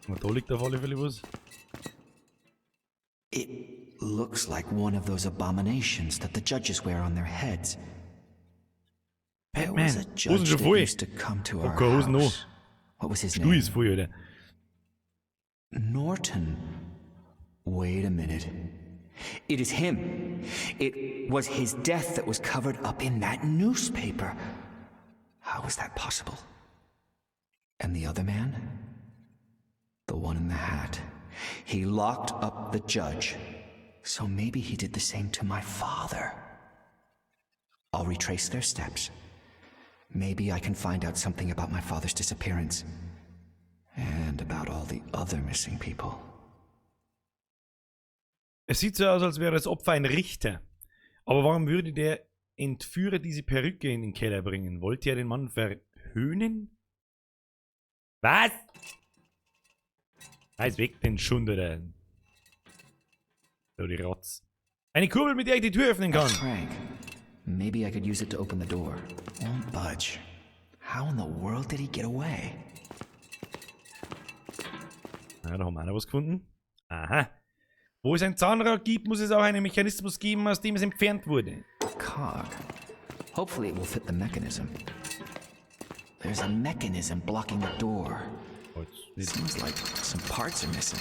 Na, da liegt auf alle Fälle was. It looks like one of those abominations that the judges wear on their heads. There was a Batman, judge Hosen schon that voll. used to come to our Okay, Hosen noch. house. What was his Stuhl name? ist voll, Alter. Norton. Wait a minute. It is him. It was his death that was covered up in that newspaper. How is that possible? And the other man? The one in the hat. He locked up the judge. So maybe he did the same to my father. I'll retrace their steps. Maybe I can find out something about my father's disappearance. And about all the other missing people. Es sieht so aus, als wäre das Opfer ein Richter. Aber warum würde der Entführer diese Perücke in den Keller bringen? Wollte er den Mann verhöhnen? Was? Reiß weg den Schund, oder? So, die Rotz. Eine Kurbel, mit der ich die Tür öffnen kann. Crank. Maybe I could use it to open the door. Won't budge. How in the world did he get away? Na, da haben wir auch noch was gefunden. Aha. Wo es ein Zahnrad gibt, muss es auch einen Mechanismus geben, aus dem es entfernt wurde. Cog. Hopefully it will fit the mechanism. There's a mechanism blocking the door. Seems like some parts are missing.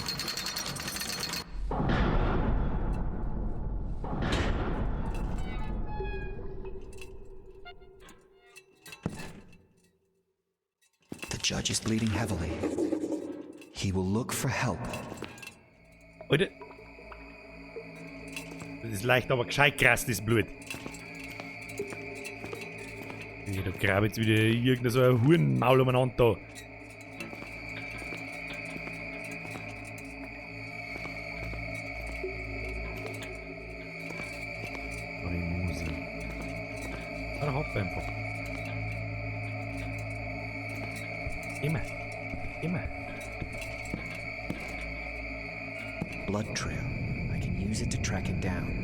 The judge is bleeding heavily. He will look for help. Alter. Das ist leicht, aber gescheit krass, das Blut. Ja, da grabe jetzt wieder irgendein so ein Hurenmaul umeinander da. Oh, die Musik. Ah, da hopp einfach. Immer. Immer. Blood trail. I can use it to track it down.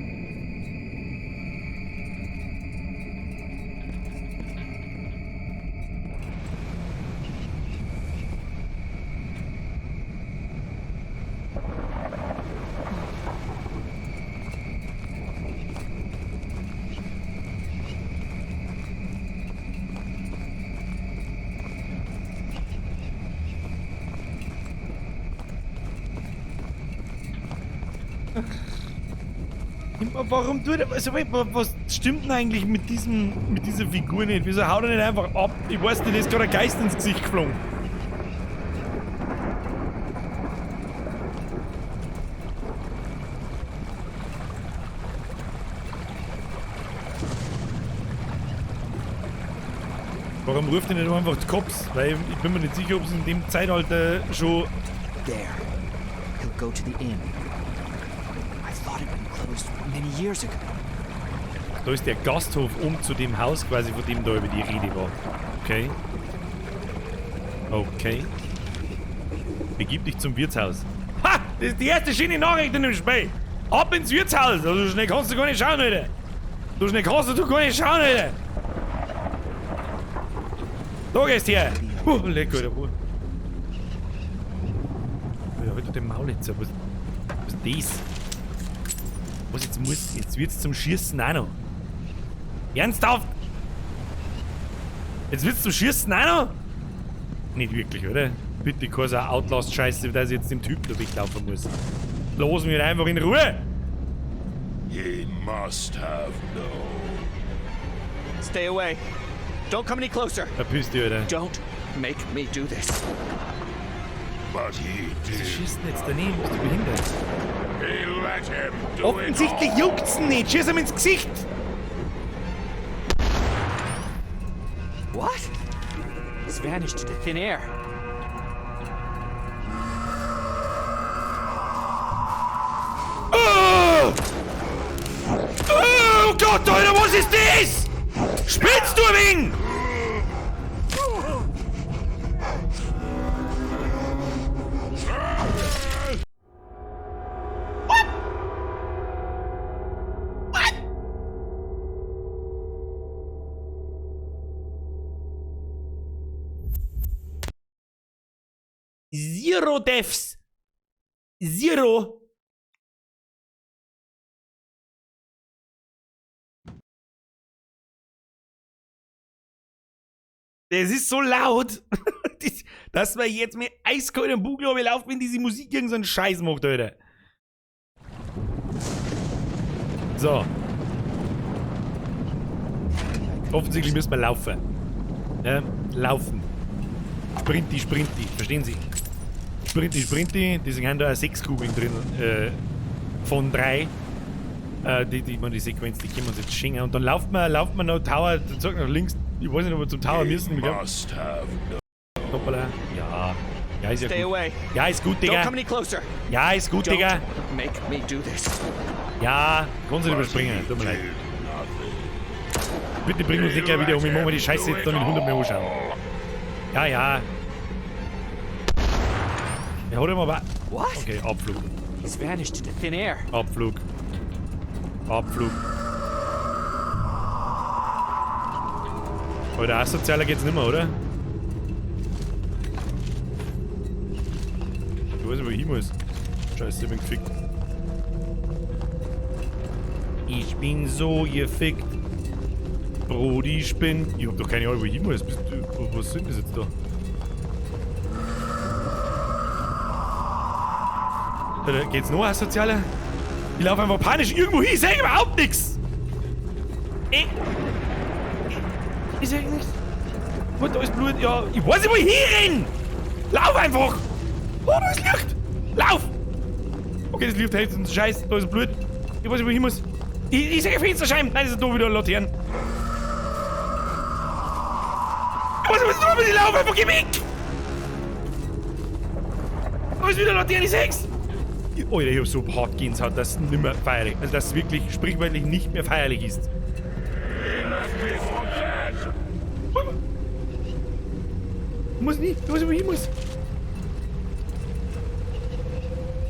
Warum tut er. Also, was stimmt denn eigentlich mit dieser Figur nicht? Wieso haut er nicht einfach ab? Ich weiß nicht, ist gerade ein Geist ins Gesicht geflogen. Warum ruft er nicht einfach die Cops? Weil ich bin mir nicht sicher, ob es in dem Zeitalter schon. There. He'll go to the inn. I thought it had been closed many years ago. Da ist der Gasthof um zu dem Haus quasi, von dem da über die Rede war. Okay. Okay. Begib dich zum Wirtshaus. Ha! Das ist die erste schöne Nachricht in dem Spiel. Ab ins Wirtshaus! Also so schnell kannst du gar nicht schauen, Alter. So schnell kannst du gar nicht schauen, Alter. Da gehst du her. Leck, Alter. Ja, halt doch den Maul jetzt. Was ist das? Was jetzt muss? Jetzt wird's zum Schießen auch noch. Ernsthaft? Jetzt willst du schießen auch noch? Nicht wirklich, oder? Bitte keine so Outlast-Scheiße, dass ich jetzt dem Typen da weglaufen muss. Lass mich einfach in Ruhe! He must have known. Stay away. Don't come any closer. Verpiss dich, Alter. Don't make me do this. But he Wieso did. schießt denn jetzt daneben? Bist du behindert? He let him do Offensichtlich it all. juckt's ihn nicht. Schieß ihm ins Gesicht! What? It's vanished into thin air. Oh! Oh Gott, Alter, was ist das? Spinnst du ein wenig? What? What? Zero Deaths. Zero. Das ist so laut, dass man jetzt mit eiskaltem Bugel laufen, wenn diese Musik irgend so einen Scheiß macht, Alter. So. Offensichtlich müssen wir laufen. Ja, laufen. Sprinti, Sprinti. Verstehen Sie? Sprinti, Sprinti. Die sind da auch 6 Kugeln drin. Von 3. Die Sequenz, die können wir uns jetzt schenken. Und dann lauft man noch Tower, zurück nach links. Ich weiß nicht, ob wir zum Tower müssen. Ich glaub, Must have known. Hoppala. Ja. Ja, ist ja Stay gut. away. Ja, ist gut, Don't Digga. come any closer. Ja, ist gut, Don't Digga. make me do this. Ja, kannst du nicht überspringen. Tut mir leid. Bitte bring uns nicht gleich wieder um. Ich mach mir die Scheiße jetzt dann mit 100 mehr anschauen. Ja, ja. Er hat ihm aber. What? Okay, Abflug. He's vanished into thin air. Abflug. Abflug. Alter, asozialer geht's nimmer, oder? Ich weiß nicht, wo ich hin muss. Scheiße, ich bin gefickt. Ich bin so gefickt. Brody, ich bin. Ich hab doch keine Ahnung, wo ich hin muss. Bist du, was sind das jetzt da? Alter, geht's noch asozialer? Ich laufe einfach panisch irgendwo hin, ich seh überhaupt nix! Ich seh nichts. Wo, da ist Blut, ja. Ich weiß nicht, wo ich hinrenne! Lauf einfach! Oh, da ist Licht! Lauf! Okay, das Licht hält uns Scheiß, da ist Blut. Ich weiß nicht, wo ich hin muss. Ich sehe Fensterscheiben! Nein, das ist da wieder Laternen. Ich weiß nicht, was ich tun muss, ich lauf einfach, geh weg! Da ist wieder Laterne, ich seh's! Alter, ich hab so hart Gänsehaut, dass es nicht mehr feierlich, also dass es wirklich sprichwörtlich nicht mehr feierlich ist. Ich muss nicht, ich weiß nicht, wo ich hin muss.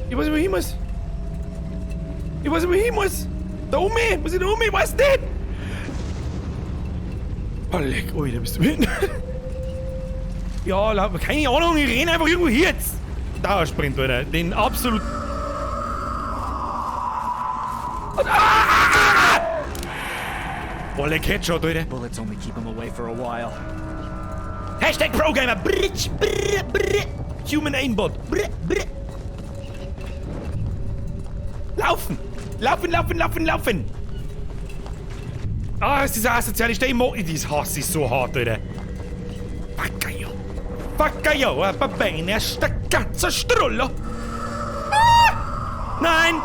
Ich weiß nicht, wo ich hin muss. Ich weiß nicht, wo ich hin muss. Da oben, muss ich da oben, ich weiß nicht. Oh, leck, Alter, bist du hin? Ja, keine Ahnung, ich renn einfach irgendwo hier jetzt. Dauersprint, Alter. Den absolut. Ah! Boah, leck, Headshot, Alter. Bullets only keep him away for a while. Hashtag ProGamer. Britsch, brr, brr. Human Aimbot. Brr, brr. Laufen! Laufen, laufen, laufen, laufen! Ah, ist dieser asoziale Steh. Das hasse ich so hart, Alter. Fuck you. Fuck you. Aber bene sta cazzo strullo. Ah! Nein!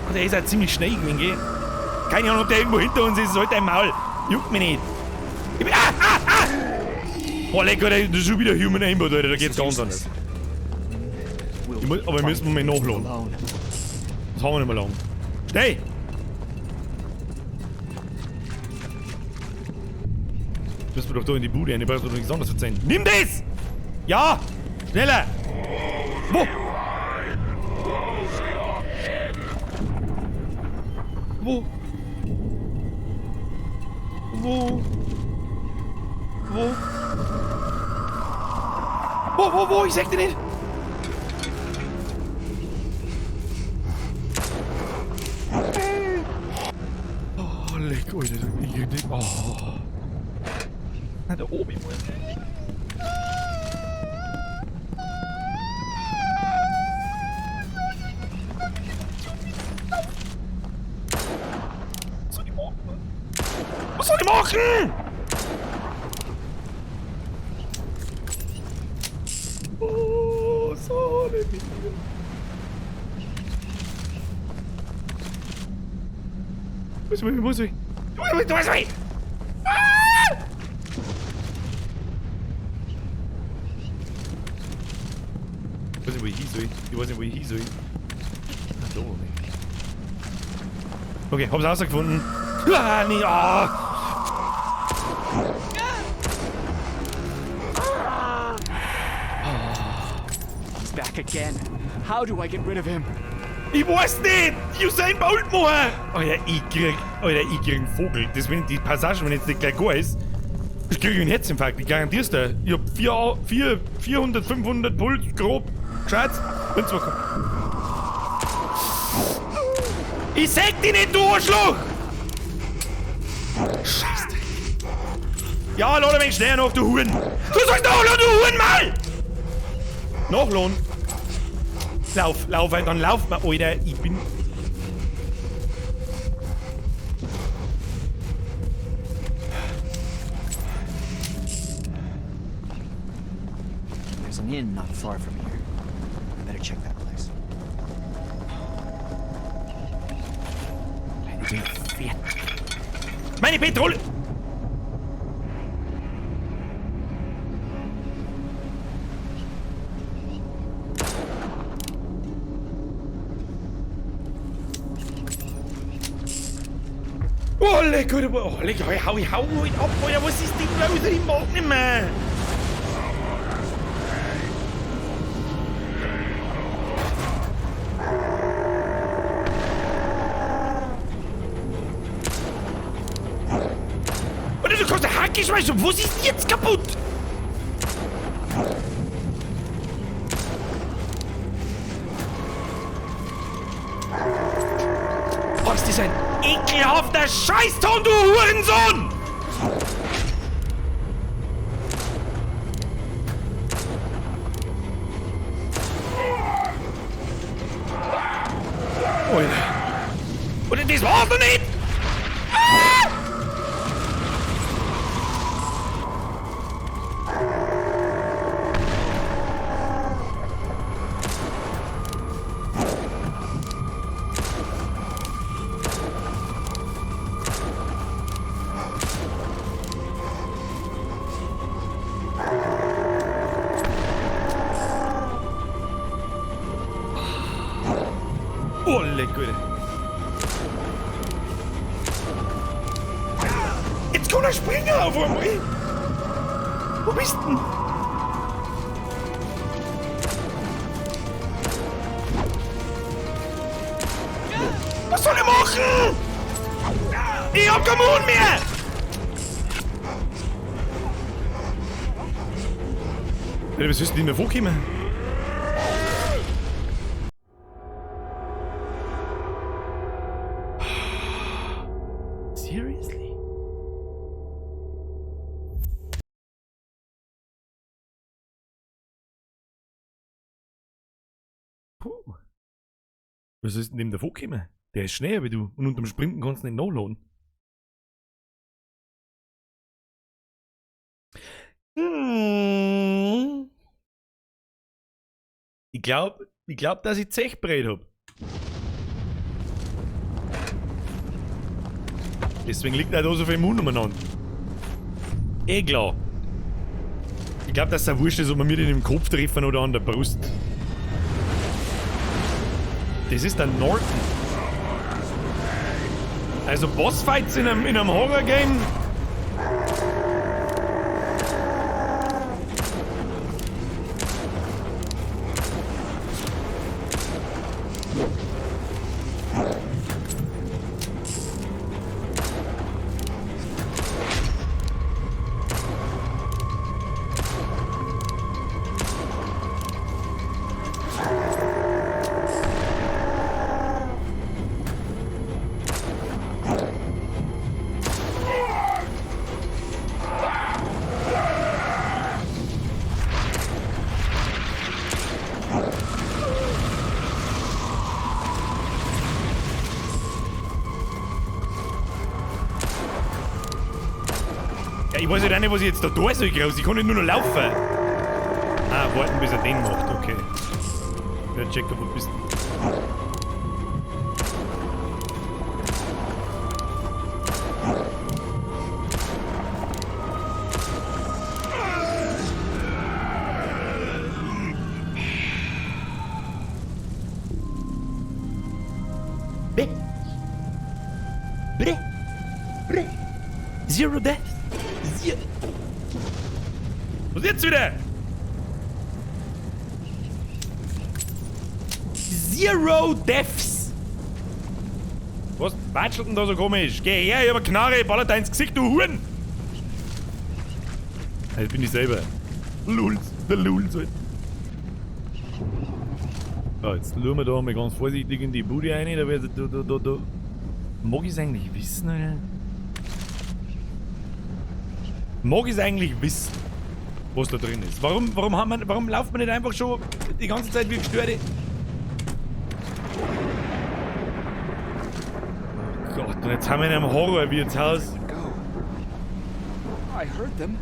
Oh, der ist halt ziemlich schnell gewesen, gell? Keine Ahnung, ob der irgendwo hinter uns ist. Halt dein Maul. Juckt mich nicht. Ich bin, ah, ah, ah! Boah, leck, Alter, das ist schon wieder Human Aimbot, Alter. Da geht's ganz anders. Ich muss, aber wir müssen mal nachladen. Das haben wir nicht mehr lang. Schnell! Müssen wir doch da in die Bude rein, ich brauch doch nichts anderes erzählen. Nimm das! Ja! Schneller! Wo? Wo? Wo? Wo? Wo, wo, wo? Ich sag dir nicht! Oh, leck, Leck, Alter. Ich, oh. Nein, da oben muss ich. Was soll ich machen? Was soll ich machen? Oh, so nicht mit mir. Wo ist ich? Wo ist ich? Ah! Ich weiß nicht, wo ich hin soll. Ich weiß nicht, wo ich hin soll. Na, da oben. Okay, hab's rausgefunden. Ah, nee, ah! He's back again. How do I get rid of him? Ich weiß nicht! Usain Bolt machen! Alter, ich krieg einen Vogel. Das, wenn die Passage, wenn jetzt nicht gleich gar ist, ich krieg einen Herzinfarkt, ich garantier's dir. Ich hab 400, 500 Puls, grob, geschätzt. Wenn's mal kommt. Ich seh dich nicht, du Arschloch! Scheiße. Ja, lad ein wenig schneller nach, du Huren! Du sollst nachladen, du Hurenmal! Nachladen! Lauf, lauf, dann lauf mal, Alter, ich bin... There's an inn not far from here. I better check that place. Meine Petrol... Oh, leck, Alter, oh, leck, hau, hau, hau ab, Alter, was ist denn los? Ich mag nicht mehr. Alter, du kannst eine Hacke schmeißen, was ist denn jetzt kaputt? Oh, ist das ein ekelhafter Scheißton, du Hurensohn! Alter. Alter, das war's noch nicht! Ah! Oh, leck, Alter. Jetzt kann er springen auf einmal. Wo bist denn? Was soll ich machen? Ich hab keinen Mund mehr! Alter, was ist denn nicht mehr vorgekommen? Seriously? Puh. Was ist denn dem davor gekommen? Der ist schneller wie du und unterm Sprinten kannst du nicht nachladen. Ich glaub, dass ich Zechbrett hab. Deswegen liegt auch da so viel Mund umeinander. Eh klar. Ich glaub, dass es auch wurscht ist, ob wir mir den im Kopf treffen oder an der Brust. Das ist der Norton. Also Bossfights in einem Horror-Game. Ich weiß halt auch nicht, was ich jetzt da tun soll, groß. Ich kann nicht nur noch laufen. Ah, warten, bis er den macht. Okay. Ja, Jacob, wo bist du? B. Bre. Bre. Zero Death. Zero. Was ist jetzt wieder? Zero Deaths. Was watschelt denn da so komisch? Geh her, ich hab eine Knarre, baller da ins Gesicht, du Huren! Das bin ich selber. Lulz, der Lulz halt. So, jetzt schauen wir da mal ganz vorsichtig in die Bude rein, da wird da. Mag ich's eigentlich wissen, oder? Mag ich's eigentlich wissen, was da drin ist? Warum lauft man nicht einfach schon die ganze Zeit wie Gestörte? Oh Gott, und jetzt haben wir in einem Horrorwirtshaus. I heard them.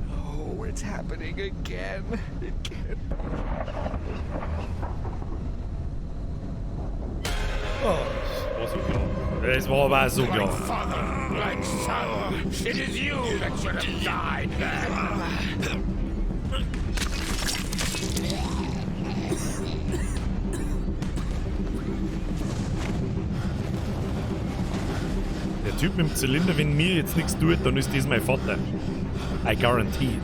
Oh, it's happening again. It can't be. Oh, das war so klar. Es war aber so klar. Like father, like son. It is you that should have died then. Der Typ mit dem Zylinder, wenn mir jetzt nichts tut, dann ist das mein Vater. I guarantee it.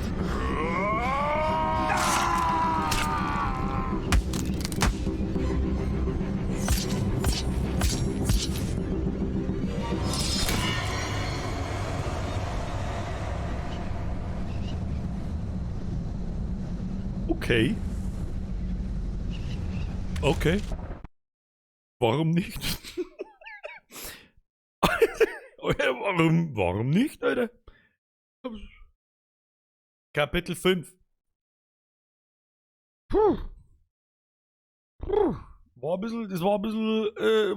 Okay. Okay. Warum nicht? Warum nicht, Alter? Kapitel 5. Puh. Puh. War ein bisschen, das war ein bisschen,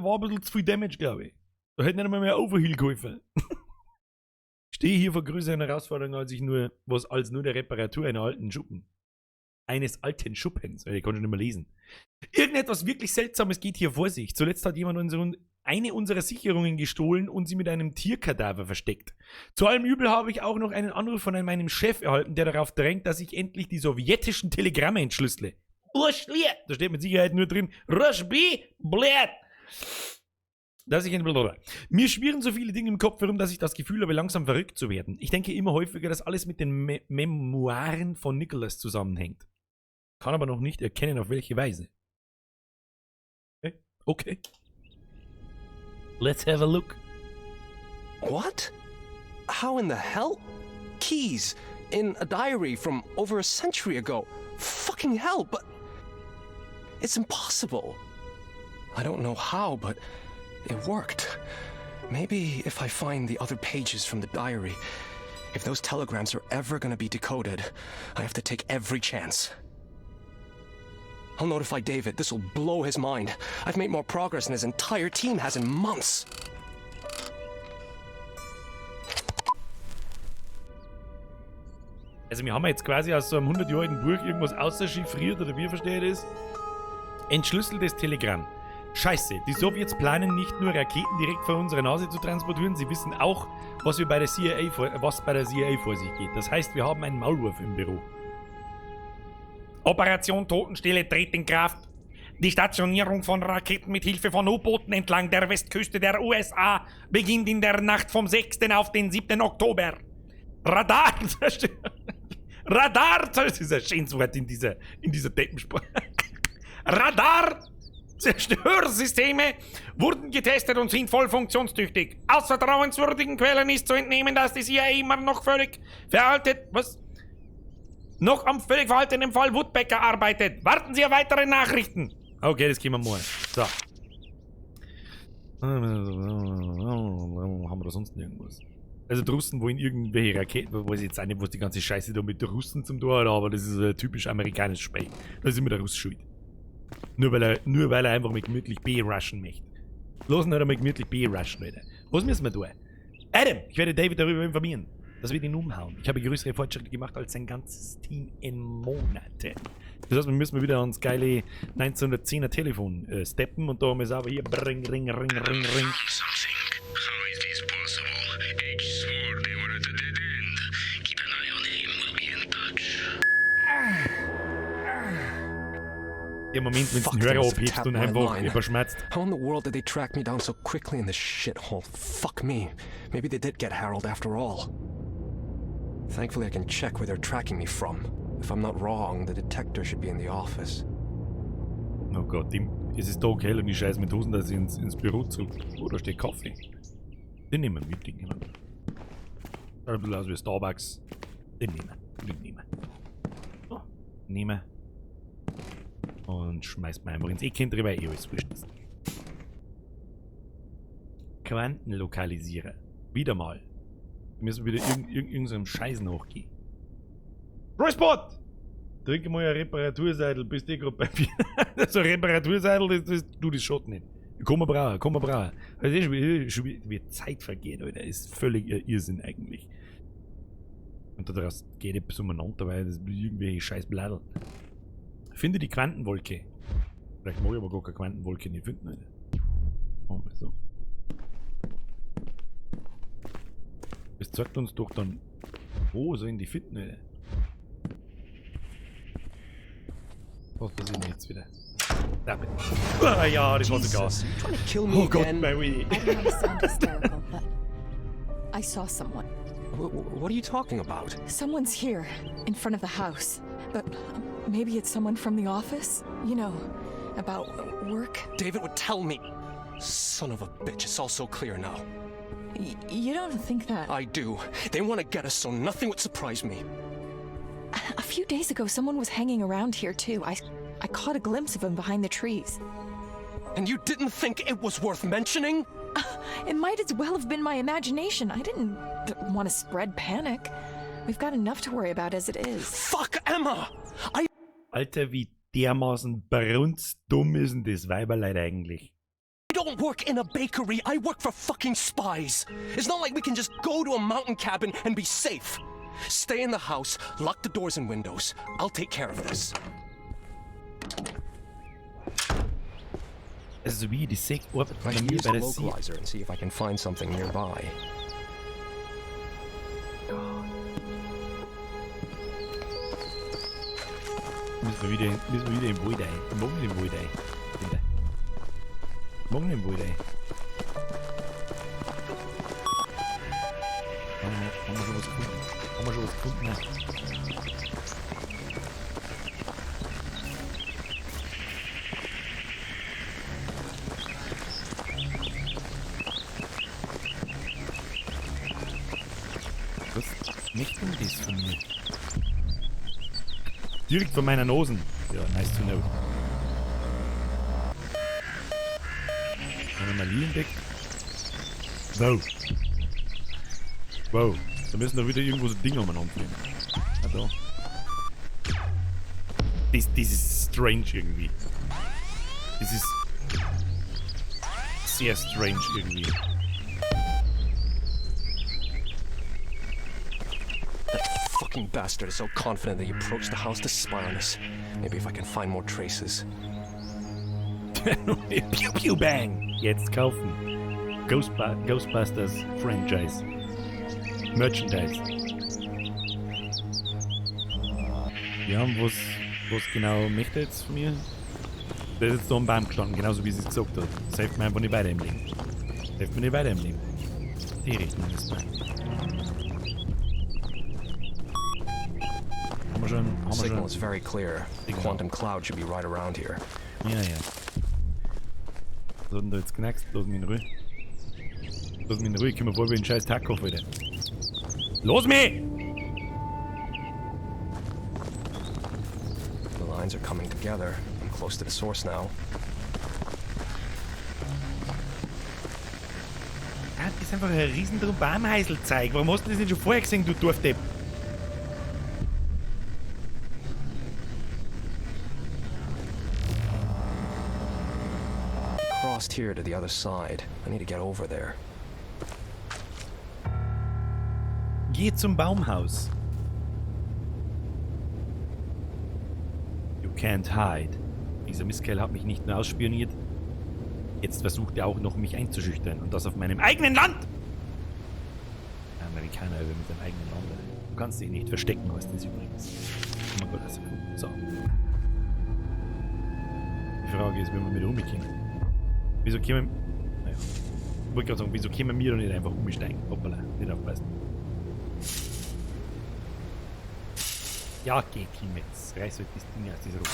war ein bisschen zu viel Damage, glaub ich. Da hätte nicht einmal mehr Overheal geholfen. Stehe hier vor größeren Herausforderungen, als ich nur, was als nur der Reparatur einer alten Schuppen. Eines alten Schuppens. Ich kann schon nicht mehr lesen. Irgendetwas wirklich Seltsames geht hier vor sich. Zuletzt hat jemand eine unserer Sicherungen gestohlen und sie mit einem Tierkadaver versteckt. Zu allem Übel habe ich auch noch einen Anruf von meinem Chef erhalten, der darauf drängt, dass ich endlich die sowjetischen Telegramme entschlüssele. Urschlier! Da steht mit Sicherheit nur drin, Rushbi, blöd! Dass ich ein Blablabla. Mir schwirren so viele Dinge im Kopf herum, dass ich das Gefühl habe, langsam verrückt zu werden. Ich denke immer häufiger, dass alles mit den Memoiren von Nicholas zusammenhängt. Kann aber noch nicht erkennen, auf welche Weise. Okay. Okay. Let's have a look. What? How in the hell? Keys in a diary from over a century ago. Fucking hell, but it's impossible. I don't know how, but it worked. Maybe if I find the other pages from the diary, if those telegrams are ever going to be decoded, I have to take every chance. I'll notify David. This will blow his mind. I've made more progress than his entire team has in months. Also wir haben jetzt quasi aus so einem 100 Jahre alten Buch irgendwas außerchiffriert, oder wie verstehe ich das? Entschlüsseltes Telegramm. Scheiße, die Sowjets planen nicht nur Raketen direkt vor unserer Nase zu transportieren, sie wissen auch, was wir bei der CIA vor, was bei der CIA vor sich geht. Das heißt, wir haben einen Maulwurf im Büro. Operation Totenstille tritt in Kraft. Die Stationierung von Raketen mit Hilfe von U-Booten entlang der Westküste der USA beginnt in der Nacht vom 6. auf den 7. Oktober. Radar! Radar! Das ist ein schönes Wort in dieser Deppensprache. Radar! Zerstörsysteme wurden getestet und sind voll funktionstüchtig. Aus vertrauenswürdigen Quellen ist zu entnehmen, dass die CIA immer noch völlig veraltet... Was? Noch am völlig veralteten Fall Woodpecker arbeitet. Warten Sie auf weitere Nachrichten. Okay, das kriegen wir morgen. So. Haben wir da sonst irgendwas? Also die Russen wollen irgendwelche Raketen, weiß ich jetzt auch nicht, was die ganze Scheiße da mit den Russen zum tun hat, aber das ist ein typisch amerikanisches Spiel. Da ist immer der Russ schuld. Nur weil er einfach mal gemütlich B-rushen möchte. Lass ihn halt einmal gemütlich B-rushen, Alter. Was müssen wir tun? Adam, ich werde David darüber informieren. Das wird ihn umhauen. Ich habe größere Fortschritte gemacht als sein ganzes Team in Monaten. Das heißt, wir müssen wieder ans geile 1910er Telefon steppen und da haben wir es aber hier. Ring, ring, ring, ring, ring. Der Moment, wenn du den Hörer abhebst und einfach überschmerzt. How in the world did they track me down so quickly in this shithole? Fuck me. Maybe they did get Harold after all. Thankfully, I can check where they're tracking me from. If I'm not wrong, the detector should be in the office. Oh Gott, es ist doch hell und ich scheiß mit Hosen, dass ich ins Büro zurück. Oh, da steht Kaffee. Den nehmen wir mit, den nehmen wir. Schaut ein bisschen aus wie Starbucks. Den nehmen wir. Den nehmen wir. Oh, nehmen wir. Und schmeißt man einfach ins Eck hinter, weil eh alles wurscht ist. Quantenlokalisierer. Wieder mal. Wir müssen wieder irgendeinem Scheiß nachgehen. Royspot! Trink mal ein Reparaturseidel, bist du gerade bei mir. So ein Reparaturseidel, das, du das schaut nicht. Komm mal brauchen, komm mal brauchen. Das ist schon wie Zeit vergeht, Alter. Ist völlig Irrsinn eigentlich. Und daraus geht etwas umeinander, weil das irgendwelche scheiß Bladel. Finde die Quantenwolke. Vielleicht mag ich aber gar keine Quantenwolke nicht finden, Alter. Machen wir so. Das zeigt uns doch dann, wo sollen die finden, Alter? Was passiert denn jetzt wieder? Da bin ich. Ah, ja, das war sogar. Oh Gott, mein Wii. I don't want to sound hysterical, but I saw someone. What are you talking about? Someone's here, in front of the house. But maybe it's someone from the office? You know, about work. David would tell me. Son of a bitch, it's all so clear now. You don't think that... I do. They want to get us, so nothing would surprise me. A few days ago, someone was hanging around here, too. I caught a glimpse of him behind the trees. And you didn't think it was worth mentioning? It might as well have been my imagination. I didn't want to spread panic. We've got enough to worry about as it is. Fuck, Emma! Alter, wie dermaßen brunstdumm ist denn das Weiberleid eigentlich? I don't work in a bakery. I work for fucking spies. It's not like we can just go to a mountain cabin and be safe. Stay in the house, lock the doors and windows. I'll take care of this. Also wie die Sek I can use the localizer and see if I can find something nearby. Müssen wir wieder im Wald ein. Morgen im Wald ein. Morgen im Wald ein. Haben wir schon was gefunden? Haben wir schon was gefunden? Was möchte denn das von mir? Direkt vor meiner Nase. Ja, nice to know. Anomalie entdeckt. Wow. Wow. Da müssen doch wieder irgendwo so Dinge umeinander fliegen. Ah, da. Das ist strange irgendwie. Das ist sehr strange irgendwie. That fucking bastard is so confident that he approached the house to spy on us. Maybe if I can find more traces. Pew pew bang! Jetzt kaufen. Ghostbusters Franchise. Merchandise. Ja, und was genau möchte er jetzt von mir? Der ist jetzt da am Baum gestanden, genauso wie sie es gesagt hat. Das hilft mir einfach nicht weiter im Leben. Das hilft mir nicht weiter im Leben. Die Richtung ist mir. Haben wir schon. Haben wir Signal schon. is very clear. The quantum cloud should be right around here. Ja, ja. Was hat denn da jetzt knackst? Lass mich in Ruhe. Lass mich in Ruhe, ich komm mir vor wie ein scheiß Taco, Alter. Los mich! The lines are coming together. I'm close to the source now. Ah, das ist einfach ein riesen Baumheiselzeug. Warum hast du das nicht schon vorher gesehen, du Dorfdepp? Crossed here to the other side. I need to get over there. Geh zum Baumhaus. You can't hide. Dieser Mistkerl hat mich nicht nur ausspioniert, jetzt versucht er auch noch, mich einzuschüchtern. Und das auf meinem eigenen Land! Der Amerikaner über mit seinem eigenen Land. Du kannst dich nicht verstecken, heißt das übrigens. Oh mein Gott, das ist gut. So. Die Frage ist, wie man mit umkommt. Wieso können wir. Naja. Ich wollte gerade sagen, wieso können wir da nicht einfach umsteigen? Hoppala, nicht aufpassen. Ja, geh, Kim, jetzt reiß halt das Ding aus dieser Ruck.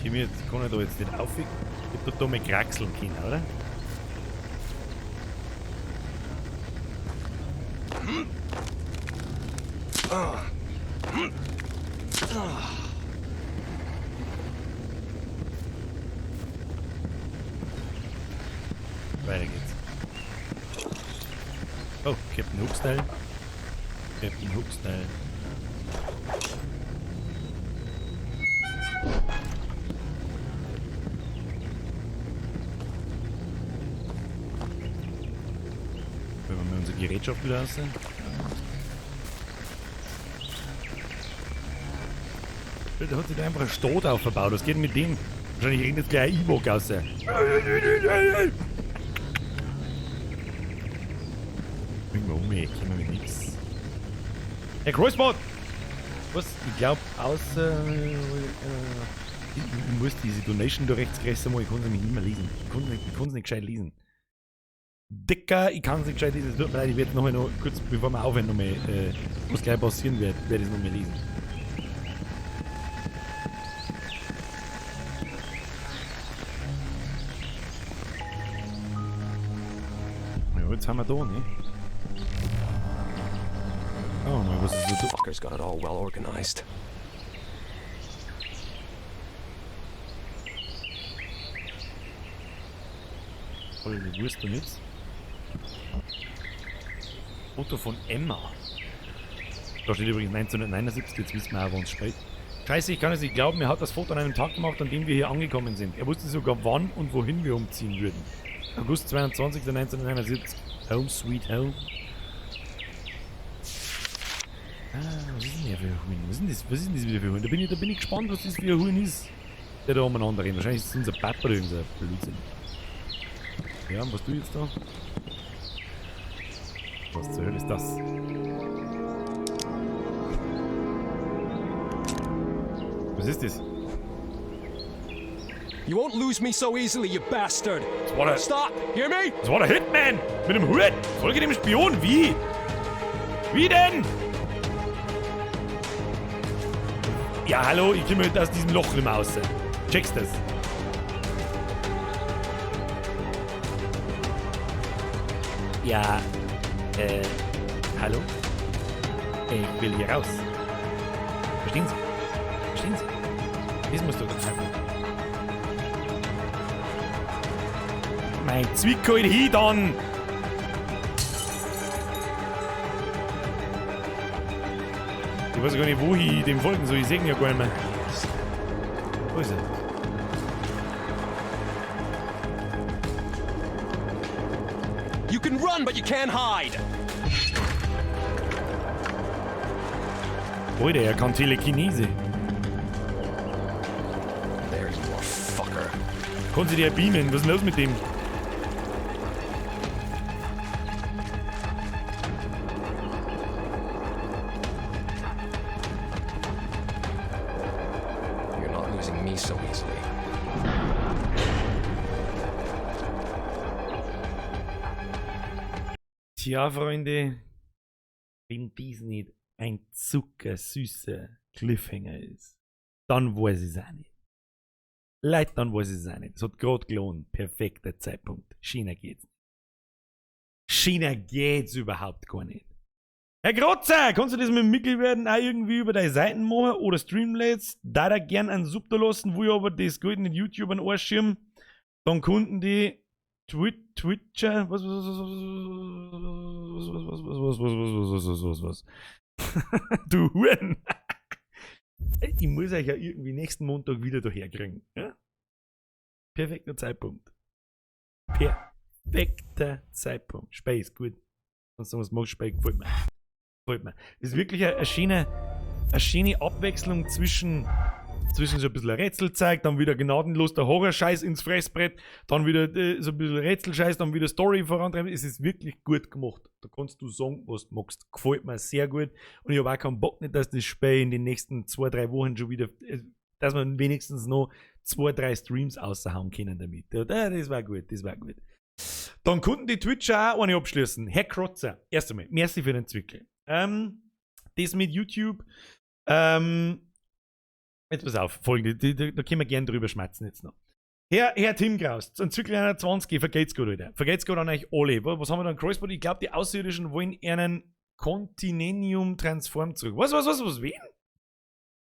Kim, jetzt kann ich da jetzt nicht auf. Ich hab da dumme Kraxeln können, oder? Weiter geht's. Oh, Captain Hook Style. Captain Hook Style. Wenn wir mal unsere Gerätschaft wieder aussehen. Da hat sich da einfach ein Stot aufgebaut. Was geht denn mit dem? Wahrscheinlich rennt jetzt gleich ein Ewok raus. Bringen wir um, ey. Kennen wir mit nix. Herr Crossbot! Was? Ich glaub, außer. Ich muss diese Donation da rechts größer machen. Ich kann sie nämlich nicht mehr lesen. Ich kann es nicht gescheit lesen. Dicker, ich kann es nicht gescheit lesen. Es tut mir leid, ich werde nochmal noch kurz, bevor wir aufhören, nochmal, was gleich passieren wird, werde ich es nochmal lesen. Ja, jetzt haben wir da, ne? Oh, mal, was ist das? Fucker's got it all well organized. Voll die Wurst und nix. Foto von Emma. Da steht übrigens 1979, jetzt wissen wir auch, wann es spielt. Scheiße, ich kann es nicht glauben, er hat das Foto an einem Tag gemacht, an dem wir hier angekommen sind. Er wusste sogar, wann und wohin wir umziehen würden. August 22. 1979. Home sweet home. Ah, was ist denn der für ein Huhn? Was ist denn das, was ist denn das wieder für ein Huhn? Da bin ich gespannt, was das für ein Huhn ist. Der da umeinander rennt. Wahrscheinlich ist es unser Papa oder irgendein Blödsinn. Ja, und was du jetzt da? Was zur Hölle ist das? Was ist das? You won't lose me so easily, you bastard! Das war der, Stop! Hear me? das war der Hitman! Mit dem Hut! Folge dem Spion! Wie? Wie denn? Ja, hallo, ich komme aus diesem Loch nicht mehr raus. Checkst das? Ja, hallo? Ich will hier raus. Verstehen Sie? Verstehen Sie? Das muss doch ganz einfach. Mein Zwick halt hin dann! Ich weiß gar nicht, wo ich dem folgen soll. Ich sehe ihn ja gar nicht mehr. Wo ist er? You can run, but you can't hide! Alter, er kann Telekinese. There you are, fucker. Kann sich der beamen? Was ist denn los mit dem? You're not losing me so easily. Tja, Freunde, wenn dies nicht ein zuckersüßer Cliffhanger ist, dann weiß ich es auch nicht. Leid, dann weiß ich es auch nicht. Es hat grad gelohnt. Perfekter Zeitpunkt. Schöner geht's nicht. Schöner geht's überhaupt gar nicht. Herr Grotzer, kannst du das mit dem Mitglied werden auch irgendwie über deine Seiten machen oder Streamlabs? Da da gern einen Sub da lassen, wo ich aber das Geld nicht YouTubern anschirm. Dann konnten die Twitcher, was, was, was, was, was, was, was, was, was, was, was, was, was. Du Huren! Ich muss euch ja irgendwie nächsten Montag wieder daher kriegen. Ja? Perfekter Zeitpunkt. Perfekter Zeitpunkt. Space, gut. Sonst was magst, Space, gefällt mir. Gefällt mir. Das ist wirklich eine schöne Abwechslung zwischen so ein bisschen Rätselzeug, dann wieder gnadenlos der Horrorscheiß ins Fressbrett, dann wieder so ein bisschen Rätselscheiß, dann wieder Story vorantreiben. Es ist wirklich gut gemacht. Da kannst du sagen, was du magst. Gefällt mir sehr gut. Und ich habe auch keinen Bock nicht, dass das Spiel in den nächsten 2-3 Wochen schon wieder, dass man wenigstens noch 2-3 Streams außerhauen können damit. Das war gut, das war gut. Dann konnten die Twitcher auch eine abschließen. Herr Krotzer, erst einmal, merci für den Zwickel. Das mit YouTube, jetzt pass auf, folgende, da können wir gern drüber schmatzen jetzt noch. Herr Tim Kraus, ein Zykl 21, vergeht's gut, Alter. Vergeht's gut an euch alle. Was haben wir da an Kreuzband? Ich glaube, die Außerirdischen wollen einen Continuum Transform zurück. Was, wen?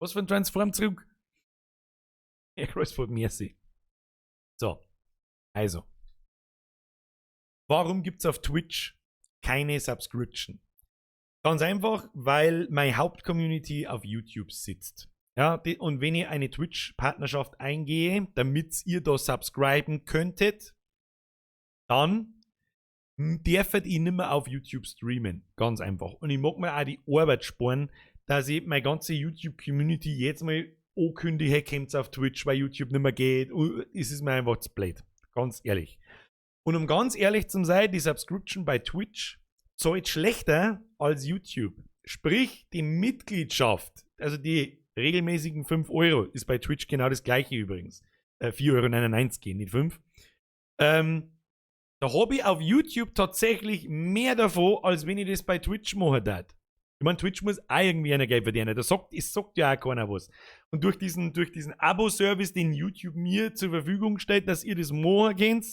Was für ein Transform zurück? Herr Kreuzband, merci. So, also. Warum gibt's auf Twitch keine Subscription? Ganz einfach, weil meine Hauptcommunity auf YouTube sitzt. Ja, und wenn ich eine Twitch-Partnerschaft eingehe, damit ihr da subscriben könntet, dann dürft ihr nicht mehr auf YouTube streamen. Ganz einfach. Und ich mag mir auch die Arbeit sparen, dass ich meine ganze YouTube-Community jetzt mal ankündige, hey, kommt's auf Twitch, weil YouTube nicht mehr geht. Es ist mir einfach zu blöd. Ganz ehrlich. Und um ganz ehrlich zu sein, die Subscription bei Twitch zahlt schlechter als YouTube. Sprich, die Mitgliedschaft, also die regelmäßigen 5 Euro, ist bei Twitch genau das gleiche übrigens. 4,99 € gehen, nicht 5. Da habe ich auf YouTube tatsächlich mehr davon, als wenn ich das bei Twitch machen würde. Ich meine, Twitch muss auch irgendwie einer Geld verdienen. Es sagt ja auch keiner was. Und durch diesen Abo-Service, den YouTube mir zur Verfügung stellt, dass ihr das machen könnt,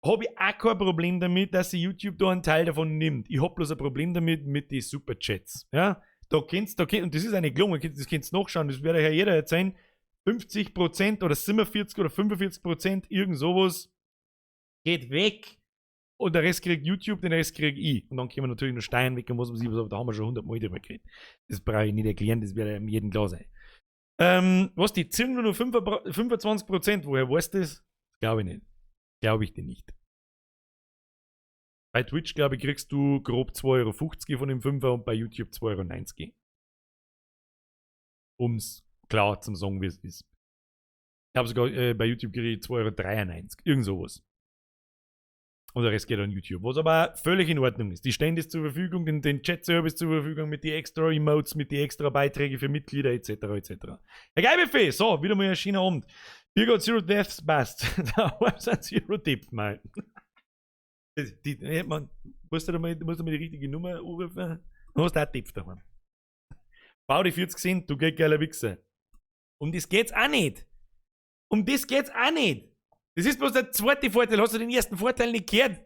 habe ich auch kein Problem damit, dass sich YouTube da einen Teil davon nimmt. Ich habe bloß ein Problem damit mit den Superchats. Ja? Da kennst, und das ist eine gelungen, das könnt ihr nachschauen, das wird euch ja jeder erzählen, 50% oder 47 oder 45%, irgend sowas, geht weg. Und der Rest kriegt YouTube, den Rest krieg ich. Und dann können wir natürlich noch Stein weg und was weiß ich, aber da haben wir schon 100 Mal drüber geredet. Das brauche ich nicht erklären, das wird ja jedem klar sein. Was, die ziehen nur noch 25%, woher weißt du das? Glaube ich nicht. Glaube ich dir nicht. Bei Twitch, glaube ich, kriegst du grob 2,50 € von dem Fünfer und bei YouTube 2,90 €. Um's klar zum sagen, wie es ist. Ich habe sogar bei YouTube kriege ich 2,93 €. Irgend sowas. Und der Rest geht an YouTube, was aber völlig in Ordnung ist. Die stellen das zur Verfügung, den Chat-Service zur Verfügung mit den extra Emotes, mit den extra Beiträgen für Mitglieder etc. etc. Herr Geibefee, so, wieder mal ein schöner Abend. Birgit Zero Deaths passt. Da sind Zero Deaths mal. Man, musst du mal die richtige Nummer anrufen? Du hast auch Tipps daheim. Bau die 40 Cent, du geiler Wichser. Um das geht's auch nicht. Um das geht's auch nicht. Das ist bloß der zweite Vorteil. Hast du den ersten Vorteil nicht gehört?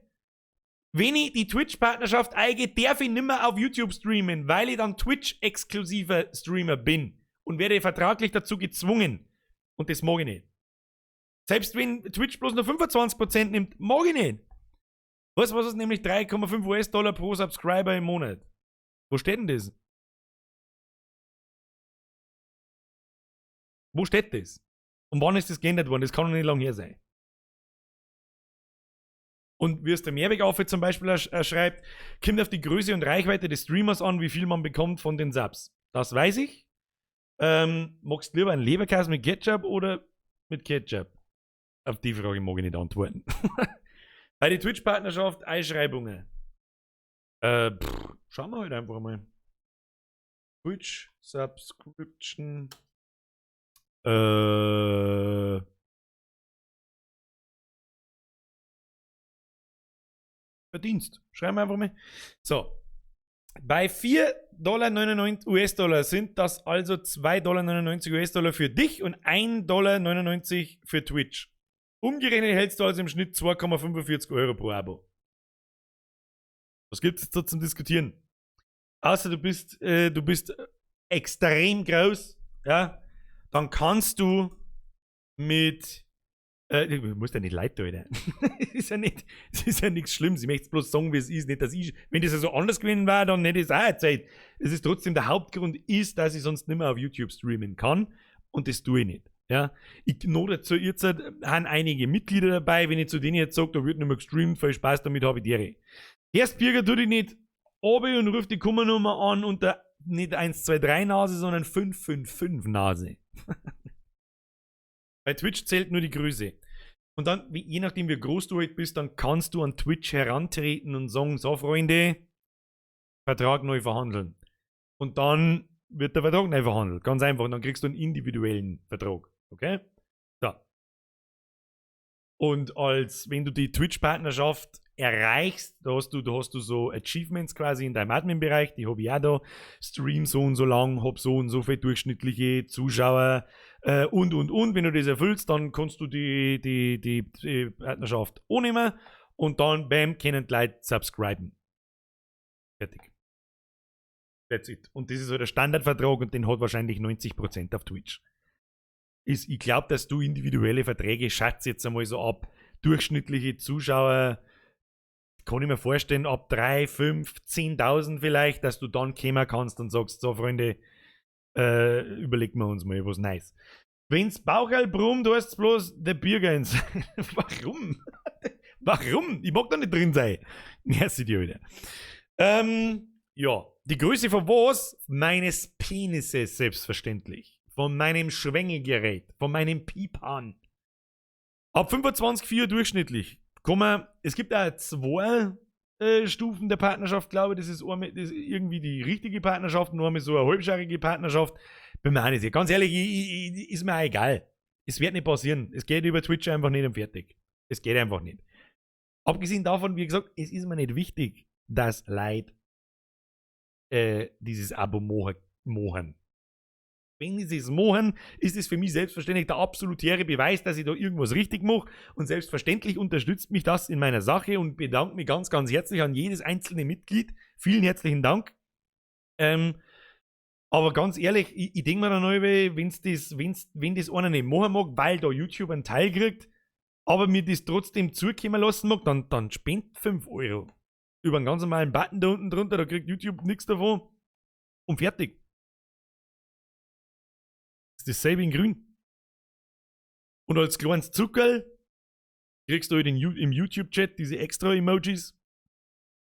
Wenn ich die Twitch-Partnerschaft eingehe, darf ich nicht mehr auf YouTube streamen, weil ich dann Twitch-exklusiver Streamer bin und werde vertraglich dazu gezwungen. Und das mag ich nicht. Selbst wenn Twitch bloß nur 25% nimmt, mag ich nicht. Weißt du, was ist nämlich 3,5 US-Dollar pro Subscriber im Monat? Wo steht denn das? Wo steht das? Und wann ist das geändert worden? Das kann noch nicht lange her sein. Und wie es der Mehrweg auf zum Beispiel schreibt, kommt auf die Größe und Reichweite des Streamers an, wie viel man bekommt von den Subs. Das weiß ich. Magst du lieber einen Leberkäse mit Ketchup oder mit Ketchup? Auf die Frage mag ich nicht antworten. Bei der Twitch-Partnerschaft Einschreibungen. Schauen wir halt einfach mal. Twitch Subscription. Verdienst. Schreiben wir einfach mal. So. Bei 4,99 $ US-Dollar sind das also 2,99 $ US-Dollar für dich und 1,99 $ für Twitch. Umgerechnet hältst du also im Schnitt 2,45 € pro Abo. Was gibt es da zum Diskutieren? Außer du bist extrem groß, ja, dann kannst du mit, du musst ja nicht leid tun, Alter. Ist ja nicht, es ist ja nichts Schlimmes. Ich möchte es bloß sagen, wie es ist. Nicht, dass ich, wenn das ja so anders gewesen war, dann hätte ich es auch erzählt. Es ist trotzdem, der Hauptgrund ist, dass ich sonst nicht mehr auf YouTube streamen kann. Und das tue ich nicht. Ja, ich, noch dazu, jetzt haben einige Mitglieder dabei, wenn ich zu denen jetzt sage, da wird nicht mehr gestreamt, viel Spaß damit habe ich die. Erst Birger, tu dich nicht oben und ruf die Kummernummer an unter nicht 1, 2, 3 Nase, sondern 5, 5, 5 Nase. Bei Twitch zählt nur die Größe. Und dann, je nachdem wie groß du halt bist, dann kannst du an Twitch herantreten und sagen, so Freunde, Vertrag neu verhandeln. Und dann wird der Vertrag neu verhandelt. Ganz einfach. Und dann kriegst du einen individuellen Vertrag. Okay? So. Und als wenn du die Twitch-Partnerschaft erreichst, da hast du so Achievements quasi in deinem Admin-Bereich, die habe ich auch da. Stream so und so lang, hab so und so viel durchschnittliche Zuschauer und und. Wenn du das erfüllst, dann kannst du die Partnerschaft annehmen und dann, bam, können die Leute subscriben. Fertig. That's it. Und das ist so der Standardvertrag und den hat wahrscheinlich 90% auf Twitch. Ich glaube, dass du individuelle Verträge, schätze jetzt einmal so ab, durchschnittliche Zuschauer, kann ich mir vorstellen, ab 3, 5, 10.000 vielleicht, dass du dann kommen kannst und sagst, so Freunde, überlegen wir uns mal was Neues. Wenn's Baucherl brummt, du hast bloß der Bürger ins. Warum? Warum? Ich mag da nicht drin sein. Merci dir wieder. Ja, die Größe von was? Meines Penises selbstverständlich. Von meinem Schwengelgerät. Von meinem Pipan. Ab 25,4 durchschnittlich. Komm, es gibt auch zwei Stufen der Partnerschaft, glaube ich. Das ist irgendwie die richtige Partnerschaft und einmal so eine halbscharige Partnerschaft. Bin mir auch nicht sicher. Ganz ehrlich, ist mir auch egal. Es wird nicht passieren. Es geht über Twitch einfach nicht und fertig. Es geht einfach nicht. Abgesehen davon, wie gesagt, es ist mir nicht wichtig, dass Leute dieses Abo machen. Wenn sie es machen, ist es für mich selbstverständlich der absolutäre Beweis, dass ich da irgendwas richtig mache. Und selbstverständlich unterstützt mich das in meiner Sache und bedanke mich ganz, ganz herzlich an jedes einzelne Mitglied. Vielen herzlichen Dank. Aber ganz ehrlich, ich denke mir dann immer, wenn das einer nicht machen mag, weil da YouTube einen Teil kriegt, aber mir das trotzdem zukommen lassen mag, dann spend 5 Euro. Über einen ganz normalen Button da unten drunter, da kriegt YouTube nichts davon. Und fertig. Das ist dasselbe in grün. Und als kleines Zuckerl kriegst du halt im YouTube-Chat diese extra Emojis,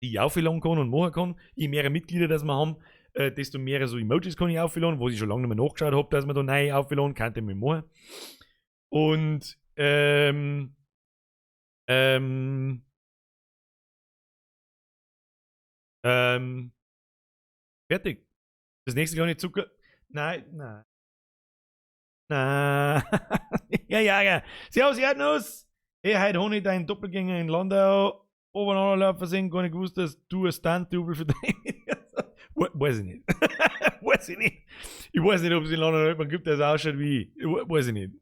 die ich aufladen kann und machen kann. Je mehr Mitglieder das wir haben, desto mehr so Emojis kann ich aufladen, wo ich schon lange nicht mehr nachgeschaut habe, dass man da neu aufladen kann, ich mal machen. Und fertig. Das nächste kleine Zucker. Nein, nein. Nein. Ja. Servus, Erdnuss. Hey, heute habe ich deinen Doppelgänger in Landau oben laufen sehen, gar nicht gewusst, dass du ein Stunt-Double für dein. Weiß ich nicht. Weiß ich nicht. Ich weiß nicht, ob es in Landau jemanden gibt, der so ausschaut wie ich. Weiß ich nicht.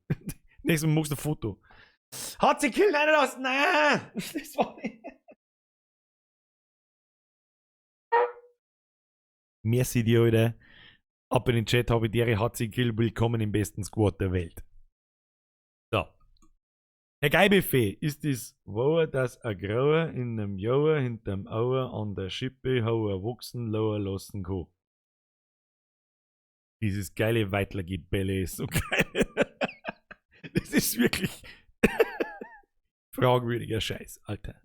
Nächstes Mal machst du ein Foto. Hat sie killen einer das? Nein! Das war nicht. Merci dir, Alter. Ab in den Chat habe ich dir, hat sie kill, willkommen im besten Squad der Welt. So. Herr Geibefe, ist es wahr, dass a Grauer in nem Jahr hinterm Auer an der Schippe hau erwachsen lauer lassen kann? Dieses geile Weitlergebälle ist so geil. Das ist wirklich fragwürdiger Scheiß, Alter.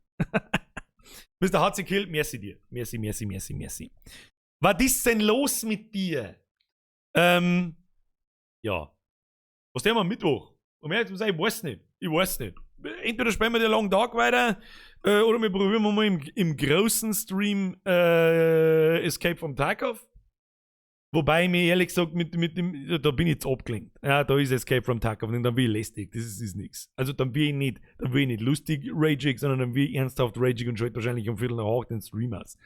Mr. HC Kill, merci dir. Merci, merci, merci, merci. Was ist denn los mit dir? Ja. Was tun wir am Mittwoch? Um ehrlich zu sein, ich weiß nicht. Ich weiß nicht. Entweder spielen wir den Long Dark weiter, oder wir probieren mal im großen Stream Escape from Tarkov. Wobei mir ehrlich gesagt, mit dem, da bin ich jetzt abgelenkt. Ja, da ist Escape from Tarkov und dann bin ich lästig. Das ist nix. Also dann will ich nicht lustig ragig, sondern dann will ich ernsthaft ragig und schalte wahrscheinlich um 8:15 den Stream aus.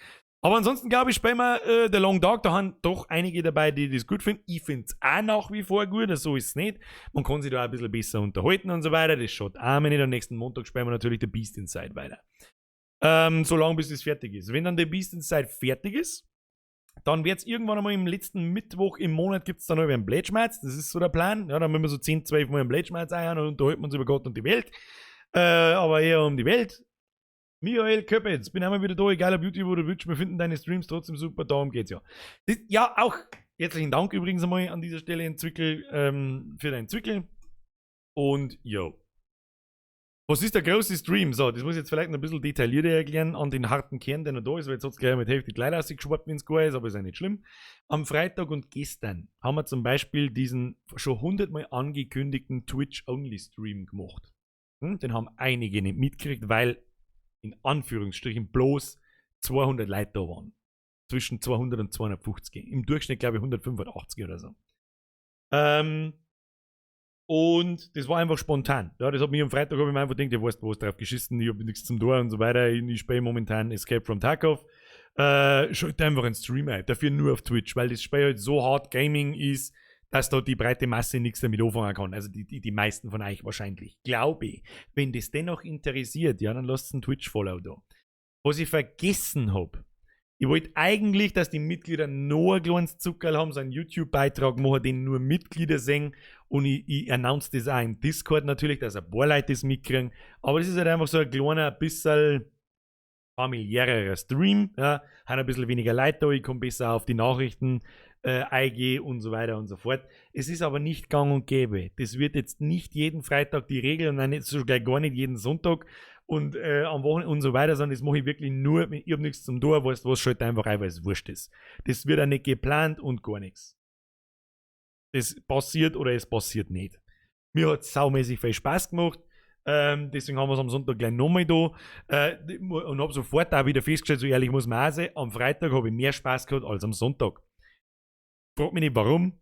Aber ansonsten glaube ich, spielen wir The Long Dark. Da haben doch einige dabei, die das gut finden. Ich finde es auch nach wie vor gut, so ist es nicht. Man kann sich da auch ein bisschen besser unterhalten und so weiter. Das schaut auch mir nicht. Am nächsten Montag spielen wir natürlich The Beast Inside weiter. Solange bis es fertig ist. Wenn dann The Beast Inside fertig ist, Dann wird es irgendwann einmal im letzten Mittwoch im Monat gibt es dann noch einen Blätschmerz. Das ist so der Plan. Ja, dann müssen wir so 10, 12 Mal einen Blätschmerz einhauen und unterhalten uns über Gott und die Welt. Aber eher um die Welt. Michael Köppitz, bin einmal wieder da, egal ob YouTube oder Twitch, wir finden deine Streams trotzdem super, darum geht's ja. Das, ja, auch herzlichen Dank übrigens einmal an dieser Stelle, Entwickel, für deinen Zwickel. Und yo. Was ist der große Stream? So, das muss ich jetzt vielleicht noch ein bisschen detaillierter erklären an den harten Kern, der noch da ist, weil jetzt hat es gleich mit Hälfte Leute rausgeschwappt, wenn es gar ist, aber ist ja nicht schlimm. Am Freitag und gestern haben wir zum Beispiel diesen schon 100-mal angekündigten Twitch-Only-Stream gemacht. Den haben einige nicht mitgekriegt, weil in Anführungsstrichen bloß 200 Leute da waren. Zwischen 200 und 250. Im Durchschnitt, glaube ich, 185 oder so. Und das war einfach spontan. Ja, das hat mich am Freitag, habe ich mir einfach gedacht, ich weiß, was drauf geschissen, ich habe nichts zum Tor und so weiter. Ich spiele momentan Escape from Tarkov. Schalte einfach einen Stream ein, dafür nur auf Twitch, weil das Spiel halt so hart Gaming ist, dass da die breite Masse nichts damit anfangen kann. Also die meisten von euch wahrscheinlich. Glaube ich. Wenn das dennoch interessiert, ja, dann lasst einen Twitch-Follow da. Was ich vergessen habe: Ich wollte eigentlich, dass die Mitglieder noch ein kleines Zuckerl haben, so einen YouTube-Beitrag machen, den nur Mitglieder sehen. Und ich announce das auch im Discord natürlich, dass ein paar Leute das mitkriegen. Aber das ist halt einfach so ein kleiner, bisschen familiärerer Stream. Ja, haben ein bisschen weniger Leute da, ich komme besser auf die Nachrichten eingehen und so weiter und so fort. Es ist aber nicht gang und gäbe. Das wird jetzt nicht jeden Freitag die Regel und dann nicht so gleich gar nicht jeden Sonntag und am Wochenende und so weiter, sondern das mache ich wirklich nur, ich habe nichts zum Tor, weißt du was, schalte einfach ein, weil es wurscht ist. Das wird auch nicht geplant und gar nichts. Das passiert oder es passiert nicht. Mir hat saumäßig viel Spaß gemacht. Deswegen haben wir es am Sonntag gleich nochmal da. Und habe sofort auch wieder festgestellt, so ehrlich muss man auch sein, am Freitag habe ich mehr Spaß gehabt als am Sonntag. Frag mich nicht warum.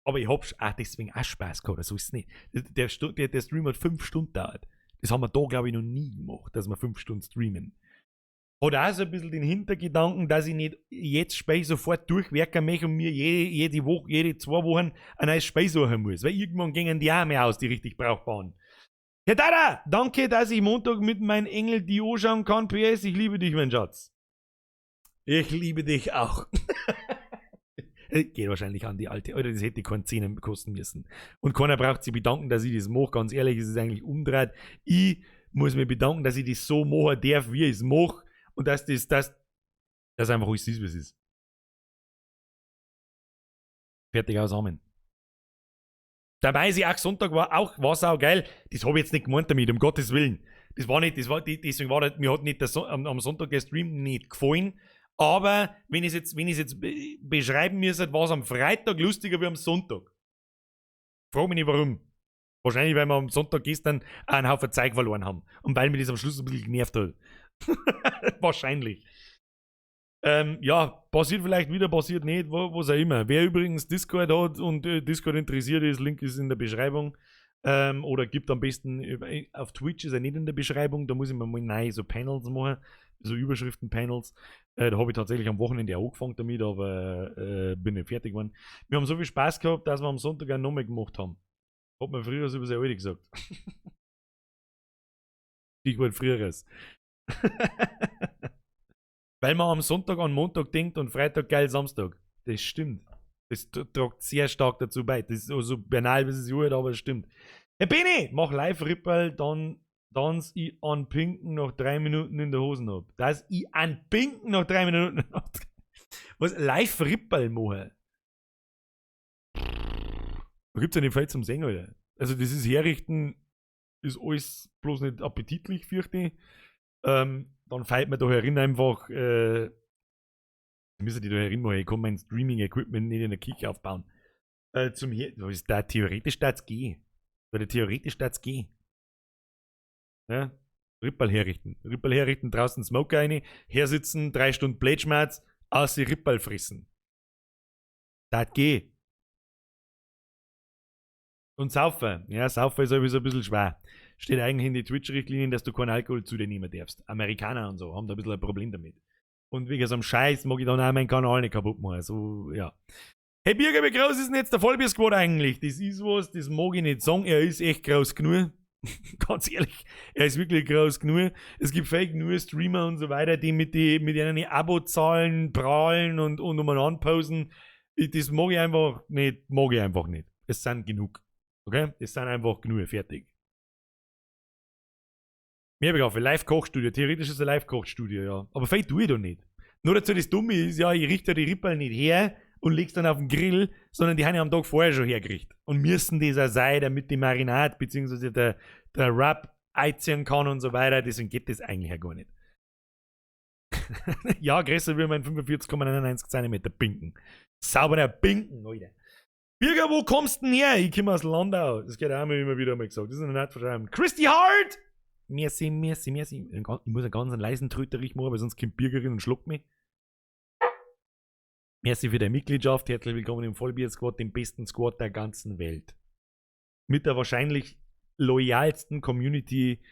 Aber ich hab auch deswegen auch Spaß gehabt, so ist es nicht. Der Stream hat 5 Stunden gedauert. Das haben wir da, glaube ich, noch nie gemacht, dass wir 5 Stunden streamen. Hat auch so ein bisschen den Hintergedanken, dass ich nicht jetzt Spiel sofort durchwerken möchte und mir jede Woche, jede 2 Wochen ein neues Spiel suchen muss. Weil irgendwann gingen die auch mehr aus, die richtig brauchbaren. Herr Dada, danke, dass ich Montag mit meinem Engel die anschauen kann. PS, ich liebe dich, mein Schatz. Ich liebe dich auch. Geht wahrscheinlich an die alte. Alter, das hätte keinen Zehner kosten müssen. Und keiner braucht sich bedanken, dass ich das mache. Ganz ehrlich, es ist eigentlich umdreht. Ich muss mich bedanken, dass ich das so machen darf, wie ich es mache. Und dass das einfach alles ist, wie es ist. Fertig, aus, Amen. Dabei ist auch Sonntag war auch, war saugeil. Das habe ich jetzt nicht gemeint damit, um Gottes Willen. Das war nicht, das war, deswegen war das, mir hat nicht der am Sonntag der Stream nicht gefallen. Aber wenn ich es jetzt, beschreiben müsste, war es am Freitag lustiger wie am Sonntag. Frag mich nicht warum. Wahrscheinlich, weil wir am Sonntag gestern einen Haufen Zeug verloren haben. Und weil mich das am Schluss ein bisschen genervt hat. Wahrscheinlich. Ja, passiert vielleicht wieder, passiert nicht, was auch immer. Wer übrigens Discord hat und Discord interessiert ist, Link ist in der Beschreibung. Oder gibt am besten, auf Twitch ist er nicht in der Beschreibung, da muss ich mir mal neue so Panels machen, so Überschriften-Panels. Da habe ich tatsächlich am Wochenende auch angefangen damit, aber bin nicht fertig geworden. Wir haben so viel Spaß gehabt, dass wir am Sonntag auch nochmal gemacht haben. Hat man früher so über seine Alte gesagt. Stichwort früheres. Weil man am Sonntag an Montag denkt und Freitag geil Samstag. Das stimmt. Das tragt sehr stark dazu bei. Das ist so banal, wie es sich anhört, aber es stimmt. Herr Beni, mach Live-Rippel, dann tanz ich an Pinken nach 3 Minuten in der Hosen ab. Dass ich an Pinken nach 3 Minuten. Was? Live-Rippel machen? Da gibt's ja nicht viel zum Singen, Alter. Also, das ist Herrichten, ist alles bloß nicht appetitlich, fürchte ich. Dann fällt mir da herin einfach, müssen die da herin machen, ich kann mein Streaming-Equipment nicht in der Küche aufbauen. Zum Her, was ist da theoretisch darf's gehen. Oder theoretisch darf's gehen. Ja? Rippel herrichten. Rippel herrichten, draußen Smoker rein, hersitzen, 3 Stunden Blätschmerz, aus die Rippel frissen. Das geht. Und saufen. Ja, saufen ist sowieso ein bisschen schwer. Steht eigentlich in die Twitch-Richtlinien, dass du keinen Alkohol zu dir nehmen darfst. Amerikaner und so haben da ein bisschen ein Problem damit. Und wegen so einem Scheiß mag ich dann auch meinen Kanal nicht kaputt machen. So, ja. Hey Birger, wie groß ist denn jetzt der Vollbier-Squad eigentlich? Das ist was, das mag ich nicht sagen. Er ist echt groß genug. Ganz ehrlich, er ist wirklich groß genug. Es gibt fake nur Streamer und so weiter, die mit ihren Abozahlen prahlen und umeinander posen. Das mag ich einfach nicht, mag ich einfach nicht. Es sind genug. Okay? Es sind einfach genug, fertig. Mehr Begriffe, Live-Kochstudio. Theoretisch ist es ein Live-Kochstudio, ja. Aber vielleicht tue ich doch nicht. Nur dazu, das Dumme ist, ja, ich richte die Rippel nicht her und leg's dann auf den Grill, sondern die haben ja am Tag vorher schon hergerichtet. Und müssen das auch sein, damit die Marinade bzw. der Rub einziehen kann und so weiter. Deswegen geht das eigentlich ja gar nicht. Ja, größer wie mein 45,99 cm Binken. Sauberer Binken, Alter. Birger, wo kommst denn her? Ich komme aus Landau. Das geht auch immer wieder mal gesagt. Das ist noch nicht verschreiben. Christy Hart! Merci, merci, merci. Ich muss einen ganz leisen Tröterich machen, weil sonst kommt Birgerin und schluckt mich. Merci für deine Mitgliedschaft. Herzlich willkommen im Vollbier-Squad, dem besten Squad der ganzen Welt. Mit der wahrscheinlich loyalsten Community,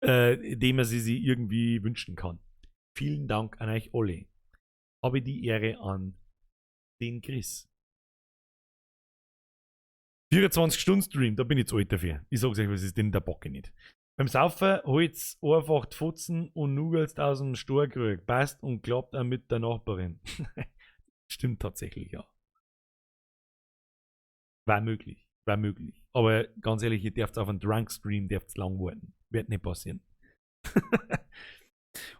die man sie sich irgendwie wünschen kann. Vielen Dank an euch alle. Habe die Ehre an den Chris. 24-Stunden-Stream, da bin ich zu alt dafür. Ich sag's euch, was ist denn der Bocke nicht. Beim Saufen holt's einfach die Fotzen und nugelst aus dem Storkrug. Passt und klappt auch mit der Nachbarin. Stimmt tatsächlich, ja. War möglich, war möglich. Aber ganz ehrlich, ihr dürft auf einen Drunk Stream dürft's lang warten. Wird nicht passieren.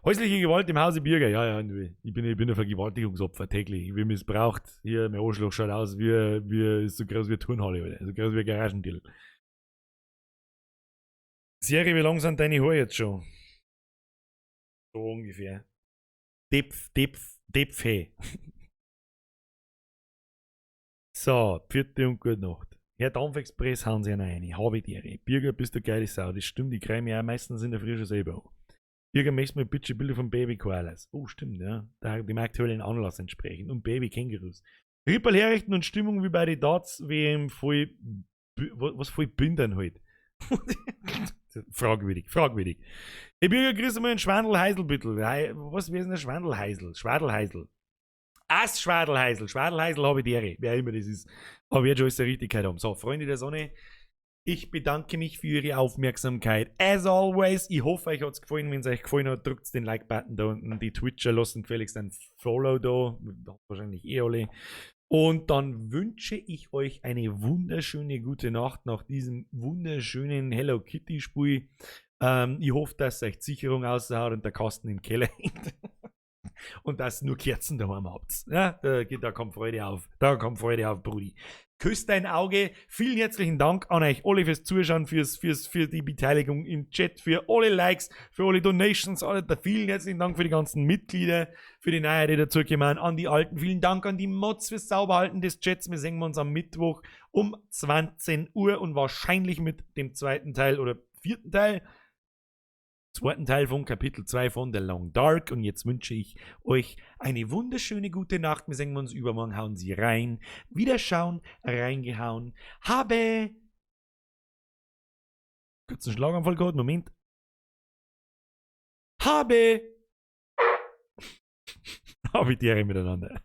Häusliche Gewalt im Hause Birger. Ja, ja, ich bin ein Vergewaltigungsopfer täglich. Ich bin missbraucht. Hier, mein Arschloch schaut aus wie, ist so groß wie eine Turnhalle, Alter. So groß wie ein Garagendill. Serie, wie lang sind deine Haare jetzt schon? So ungefähr. Depf, Depf, Depf, hey. So, Pfiat und gute Nacht. Herr Dampfexpress hauen sie rein. Habe die Ehre. Birger, bist du geile Sau. Das stimmt, ich creme mich auch meistens in der Früh schon selber an. Birger, möchtest mir bitte Bilder von Baby Koalas? Oh, stimmt, ja. Da dem aktuellen Anlass entsprechend. Und Baby Kängurus. Rippel herrichten und Stimmung wie bei den Darts WM voll, was voll Bindern halt. Fragwürdig, fragwürdig. Hey Birger, grüße mal einen Schwandelheiselbüttel. Was wäre denn ein Schwandelheisel? Schwadelheisel. Ass Schwadelheisel. Schwadelheisel habe ich die Ehre. Wer immer das ist. Aber wird schon alles der Richtigkeit haben. So, Freunde der Sonne. Ich bedanke mich für Ihre Aufmerksamkeit. As always, ich hoffe, euch hat es gefallen. Wenn es euch gefallen hat, drückt den Like-Button da unten. Die Twitcher lassen gefälligst ein Follow da. Wahrscheinlich eh alle. Und dann wünsche ich euch eine wunderschöne gute Nacht nach diesem wunderschönen Hello Kitty Spiel. Ich hoffe, dass euch die Sicherung aushaut und der Kasten im Keller hängt. Und dass nur Kerzen daheim habt. Ja, da kommt Freude auf. Da kommt Freude auf, Brudi. Küsst dein Auge. Vielen herzlichen Dank an euch alle fürs Zuschauen, für die Beteiligung im Chat, für alle Likes, für alle Donations. Alle, vielen herzlichen Dank für die ganzen Mitglieder, für die Neuen, die dazugekommen, an die Alten. Vielen Dank an die Mods fürs Sauberhalten des Chats. Wir sehen uns am Mittwoch um 20 Uhr und wahrscheinlich mit dem zweiten Teil oder vierten Teil, zweiten Teil von Kapitel 2 von The Long Dark. Und jetzt wünsche ich euch eine wunderschöne gute Nacht. Wir sehen uns übermorgen. Hauen Sie rein. Wiederschauen, reingehauen. Habe. Kurzen Schlaganfall gehabt. Moment. Habe. Habe die Ehre miteinander.